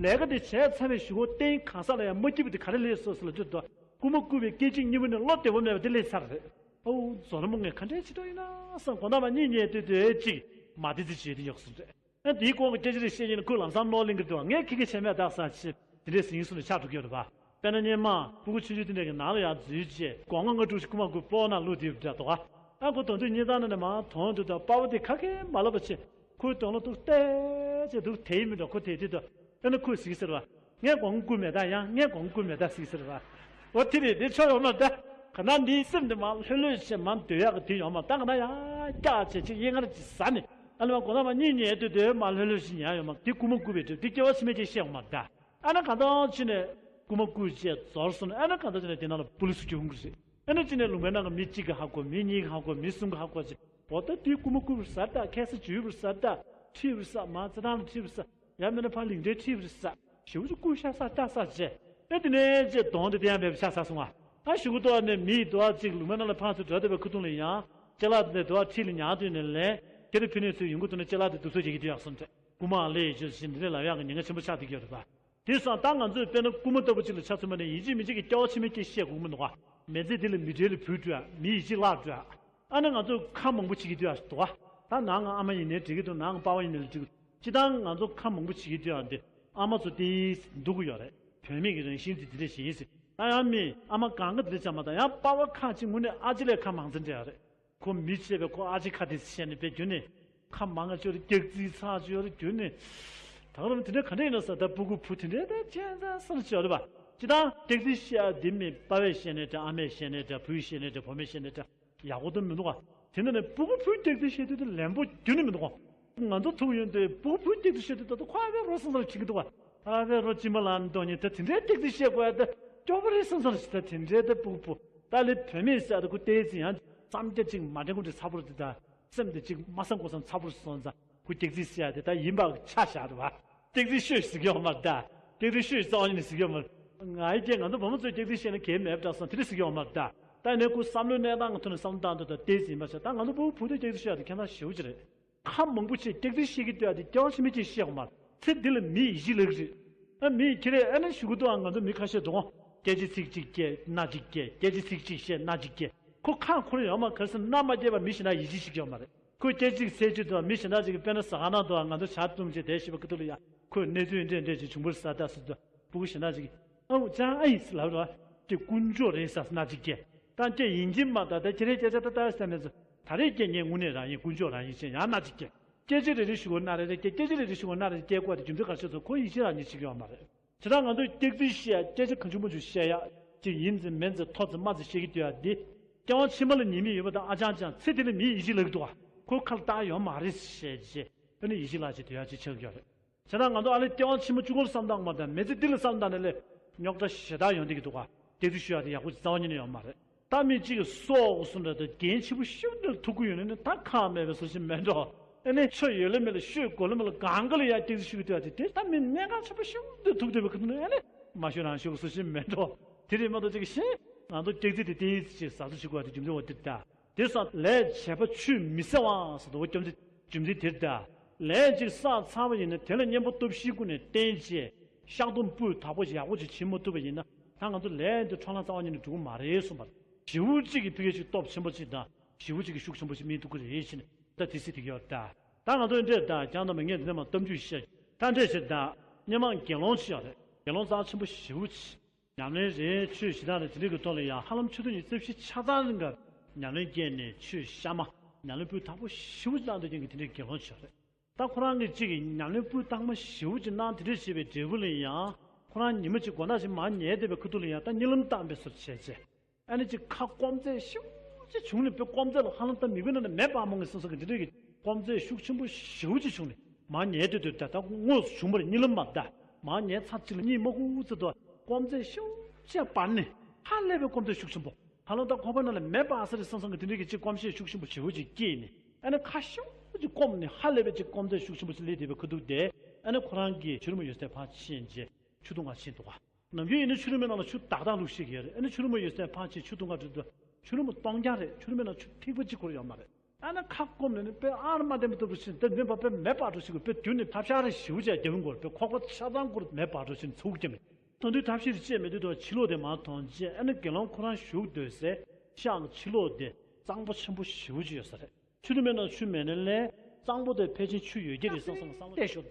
ལས་ཀ་དེ་བྱས་ཚར་བའི་གཞུག་གུ་རྟེན་གང་ཟག་ལ་ཡང་མ་སྐྱིད་པ་དེ་ག་རེ་སླེབས་སོང་ཟེར་ལབ་དུས་དོ། རྐུན་མ་རྐུ་བའི་སྐད་ཅིག་གཉིས་པ་ནས་བློ་བདེ་པོ་མེད་པ་དེ་སླེབས་ཚར་རེད། ཨོ་ཛོ་ར་མོ་ངས་ག་འདྲས་བྱེད་འགྲོ་ཡིན་ན་བསམ། དགོང་དག་མ་གཉིད་ཉལ་དུས་དོ་ཅིག་མ་བདེ་ཙི་བྱེད་དེ་ཡོག་སོང་རེད། ཨ་དེའི་གོང་གི་སྐད་ཆ་རེ་བཤད་ཉིན་ཁོས་ལམ་སང་གློག་ལེན་གྱི་འདུག་ངས་ཁི་ཁི་བྱས་མེད་བདག་ས་ཕྱིར་དེ་འདྲས་ཟིན་སོང་ནས་ཆགས་འགྲོ་གི་ཡོད་རེད་པ། དཔེར་ན་སྔོན་མ་སྤུ་གུ་ཆུང་ཆུང་དེ་འདྲ་གི་ནང་ལ་ཡར་འཛུལ་རྗེས་སྒོ་ང་ང་དཀྲུག་ཅིག་རྐུན་མ་རྐུ་སྤོ་ན་ལུག་དེ་འདྲ་འདུག་ཨ་ཁོ་དོན་དུ་གཉིད་བཏང་ནས་མར་དོང་དུ་དང་པ་ཕ་དེ་ཁ་སྐད་མ་ལབ་པ་བྱས། ཁོའི་དོན་ལ་འདུག་བལྟས་བྱས་འདུག་དེ་ཡིན་མི་འདྲ་ཁོ་དེ་དེ་དུ། ཨ་ནི་ཁོས་ཟིག་ཟེར་བ། ངས་སྒོ་ང་རྐུ་མེད་ད་ཡང་། ངས་སྒོ་ང་རྐུ་མེད་ད་ཟིག་ཟེར་བ། འོ་དེ་རེད། དེ་ཆོ་ཡོང་མ་ད། ག་ན་འདིའི་སེམས་དེ་མར་ལྷོད་ལྷོད་བྱས་མར་སྡོད་ཡག་གི་དུས་ཡོང་མ་ད། ག་ན་ཡང་སྐྱག་བྱས་ཅིག་གཡེང་ངར་ཅིག་ཟ་ནས། ཨ་ནི་མར་སྒོ་ན་མར་གཉིད་ཉལ་དུས་དེ་མར་ལྷོད་ལྷོད་ཞིག་ཉལ་ཡོང་མ། དེ་རྐུན་མ་རྐུ་བའི་གྲས་དེ་སྐྱེ་བ་ཕྱི་མའི་གྲས་བཤད་ཡོང་མ་ད། ཨ་ན་གང་ལྟར་ཕྱིན་ནས་རྐུན་མ་རྐུས་བྱས་ཛོར་སོང་ནས། ཨ་ན་གང་ལྟར་ཕྱིན་ནས་དེ་ནང་ལ་པུ་ལི་སི་རྒྱུག་ཡོང་གི་རེད། ཨ་ནི་ཕྱིན་ནས་ལུང་པའི་ནང་གི་མི་གཅིག་གིས་ཧ་གོ། མི་གཉིས་ཀྱིས་ཧ་གོ། མི་གསུམ་གྱིས་ཧ་གོ་བྱས། འོ་ད་དེ་རྐུན་མ་རྐུས་པ་རེད་ཟེར་ད། ཁ་སང་འཇུས་པ་རེད་ཟེར་ད། ཁྲིད་པ་རེད་ཟེར། མར་རྩེད་ཐང་ལ་ཁྲིད་པ་རེད་ཟེར། ཡང་མིན་ན་ཕར་ལིང་ཏྲེ་ཁྲིད་པ་རེད་ཟེར། ཞེ་པོ་ཅིག་རྐུ་ཤ་ཟ་ལྟ་ཟ་བྱས། ཨེ་དེ་ནས་ཅེས་གདོང་དེ་དེ་ཡང་མེད་པ་ཤ་ཟ་སོང་བ། ཨ་གཞུག་གུ་དོ་ནས་མི་དོ་ཅིག་ལུང་པའི་ནང་ལ་ཕར་ཚུར་འགྲོ་བསྡད་པའི་ཁ་ཐུག་ལ་ཡང་ཅ་ལག་དེ་དོ་ཁྲིད་ལ་ཉར་དུས་ནས་ལན་ཁྱེད་རང་ཕུ་ནས་ཚུར་ཡོང་གི་འདུག་ན་ཅ་ལག་དེ་སྡུག་སོ་བྱེད་ཀྱི་འདུག་ཡག་སོང་དྲན། རྐུ་མ་ལས་ཡོད་ཅེས་བཞིན་འདི་འདྲས་ལབ་ཡག་གི་ཉེན་ཁ་ཆེན་པོ་ཆགས་བསྡད་ཀྱི་ཡོད་རེད་པ། དེ་སོང་ད་ང་ཚོས་དཔེར་ན་རྐུན་མ་ལྟ་བུ་ཅིག་ལ་ཆ་མཚོན་པ་ནས་ཡིན་གཅིག་མིན་གཅིག་གི་སྐྱེ་བ་ཕྱི་མའི་སྐད་བཤད་དགོས་ཀྱི་མི་འདུག་ག་མི་ཚེ་འདི་ལ་མི་གྲལ་ལ་བུད་འགྲོ་ཡ། མི་ཡིད་ཆེས་བརླག་འགྲོ་ཡ། ཨ་ནི་ང་ཚོས་ཁ་མང་པོ་བྱེད་ཀྱི་འདུག་ཡ་འདུག་ག་ད་ནང་ང་ཨ་མ་ཡིན་ནའི་འགྲིག་གི་འདུག་ནང་ང་པ་ཕ་ཡིན་ནའི་འགྲིག་གི་འདུག་སྤྱིར་བཏང་ང་ཚོ་ཁ་མང་པོ་བྱེད་ཀྱི་འདུག་ཡ་འདི་ཨ་མ་ཚོ་ཏོག་ཙམ་སྡུག་གི་ཡོད་རེད། བུད་མེད་ཀྱི་རང་བཞིན་དེ་དེ་འདྲ་ཞིག་ཡིན་ཟེར། ད་ཡང་མི་ཨ་མ་གང་ག་དེ་འདྲ་ཆགས་མ་ད། ཡང་པ་ཕ་ཁ་ཅིག་དངོས་གནས་ཨ་ཅེ་ལས་ཁ་མང་ཙམ་འདྲ་ཡོད་རེད། ཁོ་མི་བྱས་པས་ཁོ་ཨ་ཅེ་ཁ་དེ་བཤད་ནས་དཔེ་བརྒྱུད་ནས་ཁ་མང་ང་ཅོ་རེ་སྐྱག་རྫི་ཚ་ཅོ་རེ་བརྒྱུད་ནས། ད་ག་རང་དེ་འདྲ་ག་འདྲ་ཡིན་ན་ཟེར། ད་སྤུ་གུ་བུ་དེ་འདྲའི་ད་ཁྱད་མཚར་བསམ་བྱས་རེད་པ། ཅི་ད་སྐྱག་རྫི་བཤད་ཡ་དེ་མི་པ་ཕས་བཤད་ནའི་འདྲ། ཨ་མས་བཤད་ནའི་འདྲ། བུས་བཤད་ནའི་འདྲ། བུ་མོས་བཤད་ནའི་འདྲ། ཡག་པོ་དུ་མི་འདུག་ག་དེ་འདྲ་ནས་སྤུ་གུ་བུས་སྐྱག་རྫི་བཤད་དུས་དེ་ལན་པོ་རྒྱུན་ནས་མི་འདུག་ག་ང་ཚོ་ཐུག་ཡོང་དུས་སྤུ་གུ་བུས་སྐྱག་རྫི་བཤད་དུས་ད་དུང་ཁོ་ཨ་ཕའི་རོ་སང་སང་ཁྲིད་ཀྱི་འདུག་ག་ཨ་ཕའི་རོ་གཅིན་པ་ལ་འདོན་ཉིན་ད་དེ་འདྲའི་སྐྱག་རྫི་བཤད་དགོས་ཡ་ད་སྐྱོ་པོ་རེད་བསམ་བསམ་ཞིག་ད་དེ་འདྲའི་ད་སྤུ་གུ་བུ་ད་ལས་བུད་མེད་ཟེར་ཡ་ད་ཁོ་ཏོག་ཙམ་ཡང་བསམ་རྒྱ་ཅིག་མ་དྲན་གོ་འདྲ་ཚ་པོ་རེད་ད། སེམས་དེ་ཅིག་མ་བཟང་གོ་བསམ་ཚ་པོ་རེད་སོང་ཙང་ཁོ་སྐྱག་རྫི་ཟེར་ཡ་དེ་ད་ཡིན་པ་ཆ་བཞག་རེད་བ། སྐྱག་རྫི་ཤོད་ཟེར་གྱི་ཡོད་མ་རེད་ད། སྐྱག་རྫི་ཤོད་རྩ་བ་ཉིད་ནས་ཟེར་གྱི་ཡོད་མ་རེད། ང་ཡི་སྐད་ང་ཚོ་བུ་མོ་ཚོས་སྐྱག་རྫི་བཤད་ན་གལ་མེད་པ་འདྲ་སོང་དེ་འདྲ་ཟེར་གྱི་ཡོད་མ་རེད་ད། ད་ནས་ཁོ་བསམ་བློའི་གནས་སྟངས་ཀྱི་ཐོག་ནས་བསམ་བློ་བཏང་དུས་ད་ཏོག་ཙམ་ཡིན་པ་ཆགས། ད་ང་ཚོ་བུ་བུ་དེ་སྐྱག་རྫི་ཤོད་ཡ་དེ་ཁྱད་མཚར་ཞེ་པོ་ཅིག་རེད། ཁ་མང་པོ་བྱས་སྐྱག་རྫི་བཤད་ཀྱི་འདུག་ཡ་དེ་སྐྱག་ཕྱི་མའི་སྐད་བཤད་ཡོད་མ་རེད། ཚེ་འདི་ལ་མི་ཡིད་ཆེས་ལེགས་རེད། ཨ་མི་ཁྱེད་རས་ཨ་ནི་ཞུ་གི་འདུག་ཨ་ང་ཚོ་མི་ཁ་ཤས་འདུག་ག་སྐད་ཆ་ཚིག་གཅིག་སྐྱེལ་སྣ་གཅིག་སྐྱེལ། སྐད་ཆ་ཚིག་གཅིག་བཤད་སྣ་གཅིག་སྐྱེལ། ཁོ་ཁ་འཁོར་ཡོད་མ་ག་རེ་ཟེར་ན་སྣ་མ་སྐྱེལ་བ་མི་གཞན་དག་ཡིད་ཆེས་བྱེད་ཀྱི་ཡོད་མ་རེད། ཁོས་སྐད་ཅིག་ཟེར་རྒྱུ་དང་མི་གཞན་དག་ཅིག་གིས་དཔེར་ན་ཟ་ཁང་ནང་དུ་ང་ཚོ་ཇ་བཏུང་བྱས་བསྡད་བཞིན་པ་ཁ་ཐུག་ལ་ཡ་ཁོས་གནས་ཚུལ་འདྲས་འདྲས་ཅིག་བྱུང་བ་རེད་ཟེར་ད་ཟེར་དུས་སྤུ་གུ་གཞན་དག་ཅིག་གིས་ཨའུ་ཅང་ཨ་ཡིན་ཟེར་ལབ་རེད་བ། དེ་དཀོན་མཆོག་རེད་ཟེར་སྣ་གཅིག་སྐྱེལ། ད་ཁྱེད་ཡིན་གཅིག་མ་གཏོགས་ད་ཁྱེད་རའི་སྐད་ཆ་ད་ལྟ་ཟེར་ནས་ཟེར། ད་རེས་སྐྱེལ་མཁན་དངོས་གནས་རང་ཡིན། དཀོན་མཆོག་རང་ཡིན་ཞེས་ཡང་སྣ་གཅིག་སྐྱེལ། སྐད་ཆ་རེ་རེ་ཞུ་དགོས་སྣ་རེ་རེ་སྐྱེལ། སྐད་ཆ་རེ་རེ་ཞུ་དགོས་སྣ་རེ་རེ་སྐྱེལ་དགོས་དེ་རྒྱུ་མཚན་ག་རེ་ཆགས་སོང་། ཁོ་ཡིད་ཆེས་རང་ཉིད་བྱེད་ཀྱི་ཡོད་མ་རེད། བྱས་ཙང་ང་ཚོས་སྐྱག་རྫུན་བཤད་ཡ་སྐད་ཆ་གང་བྱུང་མང་བྱུང་བཤད་ཡ་ཅིག་ཡིན་ཟེར་མིན་ཟེར་མཐོ་ཟེར་དམའ་ཟེར་བཤད་ཀྱི་འདུག་ཡ་འདི། སྐྱེ་བ་ཕྱི་མ་ལ་ཉེས་དམིགས་ཡོད་པ་དང་ཨ་ཅང་ཅང་ཚེ་འདི་ལ་མིའི་ཡིད་ཆེས་ལེགས་འདུག་ག་ཁོ་ཁ་ལ་བཏགས་ཡོད་མ་རེད་ཞེས་བྱས་ཨ་ནི་ཡིད་ཆེས་ལག་ཅིག་འདོད་ཡ་ཅིག་ཆགས་ཀྱི་ཡོད་རེད། བྱས་ཙང་ང་ཚོ་ཨ་ལས་སྐྱེ་བ་ཕྱི་མ་གཅིག་པོ་ལ་བསམ་བཏང་མ་དང་མི་ཚེ་འདི་ལ་བསམ་བཏང་ནས་ལས་རྙོག་དྲ་ཞེ་དྲག་ཡོང་བསྡད་ཀྱི་འདུག་ག་སྐྱག་རྫུན་ཤོད་ཡ་དེ་ཡག་པོ་ཅིག་རྩ་བ་ཉིད་ནས་ཡོད་མ་རེད། ད་མི་གཅིག་གིས་སྲོག་གསུངས་འདྲ་དང་འགན་ཆེན་པོ་ཤུགས་འདྲ་ཐུག་གི་ཡོད་ནི་ནི་ད་ཁག་མེད་པའི་བཟོ་ཞིག་མེད་འགྲོ། ཨ་ནི་ཆོ་ཡོད་ལ་མེད་ལ་ཤོད་དགོས་ལ་མེད་ལ་གང་ག་ལ་ཡ་སྐྱག་རྫུན་ཤོད་ཀྱི་འདུག་ཡ་དེ་དེ་ད་མི་གནད་འགག་ཆེན་པོ་ཤུགས་འདྲ་ཐུག་བསྡད་པའི་ཁ་ཐུག་ནས་ཨ་ནི་ མ་ཤོད་རང་ཤོད་སུ་ཞིག་མེད་འགྲོ། དེ་རེད་མ་གཏོགས་ཅིག་གཞན་ང་ཚོ་སྐྱག་རྫས་དེ་ཏིང་ཟེར་ཟ་ཟུ་བྱེད་དགོས་པ་དེ་རྒྱུ་མཚན་འོ་དེ་ད། དེ་ས་ལས་བྱས་པ་ཆུད་མི་གསོད་པ་ཟེར་དུས་འོ་རྒྱུ་མཚན་རྒྱུ་མཚན་དེ་ད། ལས་ཅིག་བསགས་ཚར་བ་ཡིན་ན་དེ་ལ་གཉེན་པོ་སྟོབས་བཞིའི་སྒོ་ནས་བསྟེན་བྱས། བཤགས་སྡོམ་སྤུས་དག་པོ་ཞིག་ཡག་པོ་ཅིག་བྱེད་མ་ཐུབ་པ་ཡིན་ན་ད་ང་ཚོ་ལས་འདི་འཕྲོ་བརླག་རྩ་བ་ཉིད་ནས་འགྲོ་གི་མ་རེད་གསུངས་པ། ཞེ་པོ་ཅིག་གི་ཕ་གི་ཅིག་སྟོབས་ཆེན་པོ་ཅིག་དང་ཞེ་པོ་ཅིག་གི་ཤུགས་ཆེན་པོ་ཅིག་མི་ཐུབ་ཀྱི་རེད་ཟེར་ནས་ད་དེ་སྲིད་དེ་གི་ཡོད་ད། ད་ང་ཚོ་འདྲེ་ད་ཀྱང་ད་མ་ངས་འདི་ནས་མ་གཏམ་རྒྱུད་བཤད་ད་འདྲེ་བྱེད་ད། སྔོན་མ་དགེ་སློང་ཅིག་ཡོད་རེད། དགེ་སློང་རྩ་ཆེན་པོ་ཞེ་པོ་ཅིག་ཉམས་ལེན་རེད། ཆོས་ཞེ་དྲག་རེད། དེ་འདྲའི་གི་ཐོག་ལ་ཡང་ཧ་ལམ་ཆུ་ཚོད་ཉི་ཤུ་རྩ་བཞི་ཆ་ཚང་རིང་ག་ཉམས་ལེན་བསྐྱལ་ནས་ཆོས་གཤའ་མ་ཉམས་ལེན་སྤུས་དག་པོ་ཞེ་པོ་ཅིག་བླངས་བསྡད་མཁན་གྱི་དེ་འདྲའི་དགེ་སློང་ཅིག་ཡོད་རེད། ད་ཁོ་རང་གིས་གཅིག་གི་ཉམས་ལེན་སྤུས་དག་མ་ཞེ་པོ་ཅིག་གནང་དེ་འདྲས་བྱས་པའི་འབྲས་བུ་ལ་ཡང་ཁོ་རང་ཉི་མ་གཅིག་དགོང་དག་ཅིག་མར་ཉལ་བསྡད་པའི་ཁ་ཐུག་ལ་ཡང་ད་གཉིད་ལམ་བཏང་བའི་བཟོ་བྱས་བྱས། ཨ་ནི་ཅིག་ཁ་སྐོམ་རྫས་ཤུགས་ཆེ་བྱུང་ནས་དཔེ་སྐོམ་རྫས་ལ་ཧ་ལམ་ད་མིད་པའི་ནང་ནས་མེ་འབར་མོ་ངེས་སོང་ས་གི་འདི་འདྲས་ཀྱི་སྐོམ་རྫས་ཤུགས་ཆེན་པོ་ཞེ་པོ་ཅིག་བྱུང་ནས་མར་ཉལ་སྡོད་སྡོད་ད་ད་དངོས་སུ་བྱུང་བ་རེད། གཉིད་ལམ་མ་ད་མར་ཉལ་ཚར་གཅིག་ལ་གཉིད་མ་ཁུག་ཚར་དུས་སྐོམ་རྫས་ཤུགས་ཆེ་འབར་ནས་ཧ་ལས་པའི་སྐོམ་རྫས་ཤུགས་ཆེན་པོ། ཧ་ལམ་ད་ཁོག་པའི་ནང་ལ་མེ་འབར་ས་རེད་བསམ་བསམ་གི་དེ་འདྲའི་གི་ཅིག་སྐོམ་ཤས་ཤུགས་ཆེན་པོ་ཞེ་པོ་ཅིག་སྐྱེས་ནས་ཨ་ནི་ཁ་ཤུགས་ཅིག་སྐོམ་ནས་ཧ་ལས་པའི་ཅིག་སྐོམ་རྫས་ཤུགས་ཆེན་པོ་ཅིག་སླེབས་བསྡད་པའི་ཁ་ཐུག་དེ་ཨ་ནི་ཁོ་རང་གི་ཆུ་རུ་མོ་ཡོད་སའི་ཕར་ཕྱིན་རྗེས་ཆུ་འཐུང་ག་ཕྱིན་འདུག་ག་ནམ་རྒྱུན་ཡིན་ན་ཆུ་རུ་མོའི་ནང་ལ་ཆུ་དག་དག་བླུགས་ཤེས་ཀྱི་ཡོད་རེད། ཨ་ནི་ཆུ་རུ་མོ་ཡོད་སའི་ཕར་ཕྱིན་ཆུ་འཐུང་ག་འགྲོ་དུས་ཆུ་རུ་མོ་སྟོང་རྐྱང་རེད། ཆུ་རུ་མོའི་ནང་ཆུ་ཐིགས་པ་གཅིག་ཁུར་ཡོད་མ་རེད། ཨ་ན་ཁ་སྐོམ་ནས་ནི་དཔེ་ཨ་ར་མ་བསྟན་པ་ལྟ་བུ་ཕྱིན་དེ་ནི་བ་དཔེ་མེ་སྤར་འགྲོ་ཞིག་དཔེ་དུས་ནི་ཐབས་ཤ་རེ་ཞིའུ་བྱས་རྒྱབ་མགོར་དཔེ་ཁོག་པ་ཆ་ཚང་སྐོར་མེ་སྤར་འགྲོ་ཞིག་ཚུགས་ཀྱང་མེད། དོན་དུས་ཐབས་ཤེས་བྱས་མེད་དུས་དོ་ཕྱི་ལོགས་དེ་མར་ཐོན་རྗེས་ཨ་ནི་དགེ་སློང་ཁོ་རང་བཞུགས་སྡོད་སའི་ཤག་གི་ཕྱི་ལོགས་དེ་གཙང་པོ་ཆེན་པོ་ཞེ་པོ་ཅིག་ཡོད་ས་རེད། ཆུ་རུ་མོའི་ནང་ཆུ་མེད་ནའི་ལས་གཙང་པོ་དེ་ཕལ་ཆེར་ཆུ་ཡོད་ཀྱི་རེད་བསམ་བསམ་བསམ་བློ་གཏད་ཞོར།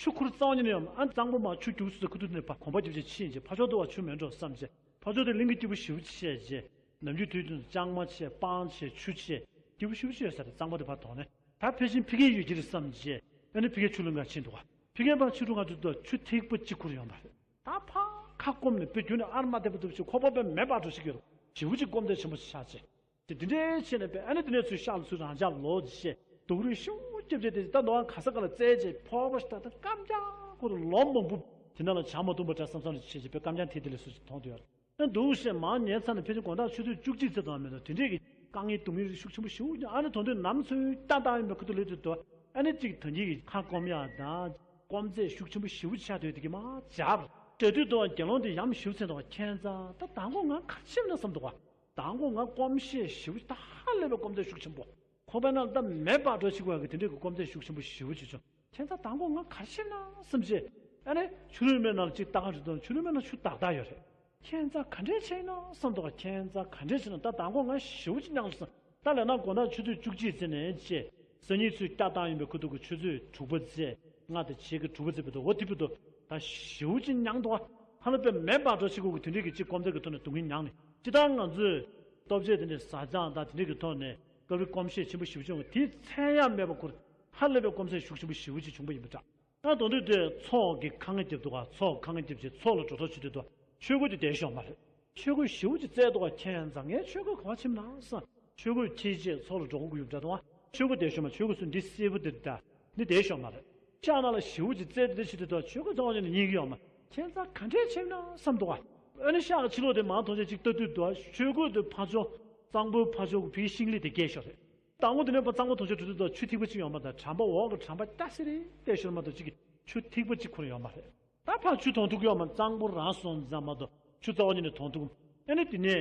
ཆུ་ཁུར་རྩ་བ་ཉིད་ནས་ཡོད་མ་ཨ་གཙང་པོ་མ་ཆུ་རྒྱུག་སུ་ཁུ་ཐུག་ནས་ཕ་གོམ་པ་རྒྱབ་ཅིག་ཕྱིན་རྗེས་ཕ་ཕྱོགས་དུ་བ་ཆུ་མེད་འགྲོ་བསམ་རྗེས་ཕ་ཕྱོགས་དུ་གླིང་གི་སྐྱིད་པོ་ཞེ་པོ་ཅིག་བཤད་རྗེས་ནམ་རྒྱུན་དུས་དུས་ལྕང་མ་ཆེ་སྤང་ཆེ་ཆུ་ཆེ་སྐྱིད་པོ་ཞེ་པོ་ཅིག་ཡོད་ས་རེད། གཙང་པོ་དེ་ཕར་དོང་ནས་ད་ཕལ་ཆེར་ཕ་གིར་ཡོད་ཀྱི་རེད་བསམ་རྗེས་ཨ་ནི་ཕ་གིར་ཆུ་ལུང་ག་ཕྱིན་འདུག་ག་ཕ་གིར་ཕར་ཆུ་རུ་ང་དུ་དུ་ཆུ་ཐིགས་པ་གཅིག་ཁུར་ཡོང་པ་རེད། ད་ཕ་ཁ་སྐོམ་ནས་དཔེ་རྒྱུན་ནས་ཨར་མ་བསྡད་པ་ལྟ་བུ་ཞིག་ཁོག་པ་དཔེ་མེ་འབར་འགྲོ་ཞིག་ཡོད་རེད། ཞེ་པོ་ཅིག་སྐོམ་དད་ཆེན་པོ་ཞིག་ཆགས་རྗེས། དེ་འདི་འདྲའི་ཆེ་ནས་པས་ཨ་ནི་དེ་ནས་ཚུར་ཤག་ལ་ཚུར་རང་ཅག་ལོ་ཅེས་སྡུག་རུས་ཤུགས་རྒྱབ་རྗེས་དེ་ད་ནོར་ག་ས་ག་ལ་བཙལ་རྗེས་ཕོར་པ་ཞིག་ད་ལྟ་སྐམ་རྐྱང་ཁོ་རུ་ལོ་མང་པོ་དེ་ནང་ལ་བྱ་མ་བཏུང་པ་འདྲ་བསམ་བསམ་ལ་བྱེད་ཅེས་པས་སྐམ་རྐྱང་དེ་དེ་ལས་སུ་ཞིག་མཐོང་དུ་ཡོད། ཨ་འདུག་ཞེས་མར་ཉལ་ཚར་ནས་ཕལ་ཆེར་དགོང་དག་ཆུ་ཚོད་བཅུ་གཅིག་ཙམ་དང་མི་འདུག་དེ་འདྲས་ཀྱི་དཀའ་ངལ་སྡུག་བསྔལ་ཤུགས་ཆེན་པོ་ཞེ་པོ་ཨ་ནི་དོན་དུ་ནམ་ཚོད་ལྟ་བཏང་ཡིན་པའི་ཁུ་ཐུག་ལས་དུ་དོ་ཨ་ནི་གཅིག་ད་གིན་གྱི་ཁ་སྐོམ་ཡག་དང་སྐོམ་རྫས་ཤུགས་ཆེན་པོ་ཞེ་པོ་ཆགས་དུས་དེ་གི་མར་འཇབ་དེ་དུས་དོ་དགེ་སློང་དེ་ཡམ་ཞེ་པོ་ཚེ་དོ་ཁྱད་མཚར་ད་དང་པོ་ང་ག་ཕྱིན་ན་བསམ་འདུག་ག་དང་པོ་ང་སྐོམ་ཤས་ཞེ་པོ་ད་ཧ་ལས་པའི་སྐོམ་རྫས་ཤུགས་ཆེན་པོ། ཁོག་པའི་ནང་ལ་ད་མེ་འབར་འགྲོ་ཞིག་བ་གི་དེ་འདྲས་ཀྱི་སྐོམ་རྫས་ཤུགས་ཆེན་པོ་ཞེ་པོ་ཅིག་བྱུང་། ཁྱད་མཚར་དང་པོ་ང་གར་ཕྱིན་ན་བསམ་རྗེས། ཨ་ནི་ཆུ་རུ་མོའི་ནང་ལ་ཅིག་ལྟ་ག་འགྲོ་དང་ཆུ་རུ་མོའི་ནང་ཆུ་དག་དག་ཡོད་རེད། ཁྱད་མཚར་ག་འདྲས་ཕྱིན་ན་བསམ་འདུག་ག་ཁྱད་མཚར་ག་འདྲས་ཕྱིན་ན་ད་དང་པོ་ང་ཞེ་པོ་ཅིག་མྱངས་སོང་། ད་ལས་ན་དགོང་དག་ཆུ་ཚོད་བཅུ་གཅིག་ཙམ་ནས་བྱས། སང་ཉིན་ཚུར་ལྟ་སྟངས་ཡིན་པའི་ཁུ་ཐུག་གི་ཆུ་ཚོད་དྲུག་པ་ཙམ། ལྔ་དང་ཕྱེད་ཀ་དྲུག་པ་ཙམ་བར་དུ་འོ་དེ་བར་དུ་ད་ཞེ་པོ་ཅིག་མྱངས་འདུག་ག་ཧ་ལས་པའི་མེ་འབར་འགྲོ་ཞིག་གོ་གི་དེ་འདྲས་ཀྱི་ཅིག་སྐོམ་རྫས་ཀྱི་ཐོག་ནས་སྡུག་བསྔལ་མྱངས་ནས་ཅི་ལྟར་ང་ཚོས་ལྟོ་ཆས་དེ་འདྲས་ཟ་སྦྱངས་དང་དེ་འདྲས་ཀྱི་ཐོག་ནས་སྐབས་རེ་སྐོམ་ཤས་ཆེན་པོ་ཞེ་པོ་ཅིག་ཡོང་གི་དེ་ཚད་ཡང་མེད་པ་ཁུར་ཧ་ལས་པའི་སྐོམ་ཚད་ཤུགས་ཆེན་པོ་ཞེ་པོ་ཅིག་བྱུང་པ་ཡིན་པ་འདྲ། ད་དོན་དུ་དེ་ཚོགས་ཀྱི་ཁ་ངན་རྒྱབ་འདུག་ག་ཚོགས་ཁ་ངན་རྒྱབ་ཅིག་ཚོགས་ལ་འགྲོ་གྲབས་བྱེད་དུས་དོ་ཆོས་གོས་དེ་བསྡད་ཤོག་མ་རེད། ཆོས་གོས་ཞེ་པོ་ཅིག་བཙལ་འདུག་ག་ཁྱད་མཚར་ངའི་ཆོས་གོས་ག་པར་ཕྱིན་ན་བསམ། ཆོས་གོས་ཁྱེར་རྗེས་ཚོགས་ལ་འགྲོ་དགོས་ཀྱི་ཡོད་འདྲ་འདུག་ག་ཆོས་གོས་བསྡད་ཤོག་མ་ཆོས་གོས་སུ་འདི་སེར་པོ་འདི་འདྲ་འདི་བསྡད་ཤོག་མ་རེད། ཤག་ནང་ལ་ཞེ་པོ་ཅིག་བཙལ་འདི་བྱེད་དུས་དོ་ཆོས་གོས་རྩ་བ་ཉིད་ནས་རྙེད་ཀྱི་ཡོད་མ། ཁྱད་མཚར་ག་འདྲས་ཕྱིན་ན་བསམ་འདུག་ག་ཨ་ནི་ཤག་གི་ཕྱི་ལོགས་དེ་མར་མཐོང་ཆ་ཅིག་ལྟ་དུས་དོ་ཆོས་གོས་དེ་ཕར་ཕྱོགས་གཙང་པོའི་ཕར་ཕྱོགས་ཀྱི་ཕའི་ཤིང་ལི་དེ་བཀལ་ཤོག་རེད། དང་པོ་དེ་ནས་ཕར་གཙང་པོ་མཐོང་ཆ་དུས་དུས་དོ་ཆུ་ཐིགས་པ་གཅིག་ཡོད་མ་དང་གྲམ་པ་འོག་གི་གྲམ་པ་སྐྱ་སེར་རེ་བལྟས་ཤོར་མ་གཏོགས་གཅིག་གི་ཆུ་ཐིགས་པ་གཅིག་ཁུར་ཡོད་མ་རེད། ད་ཕར་ཆུ་མཐོང་ཐུབ་ཀྱི་ཡོད་མ་གཙང་པོ་རང་སོང་ཙང་མ་གཏོགས་ཆུ་རྩ་བ་ཉིད་ནས་མཐོང་ཐུབ། ཨ་ནི་དེ་ནས་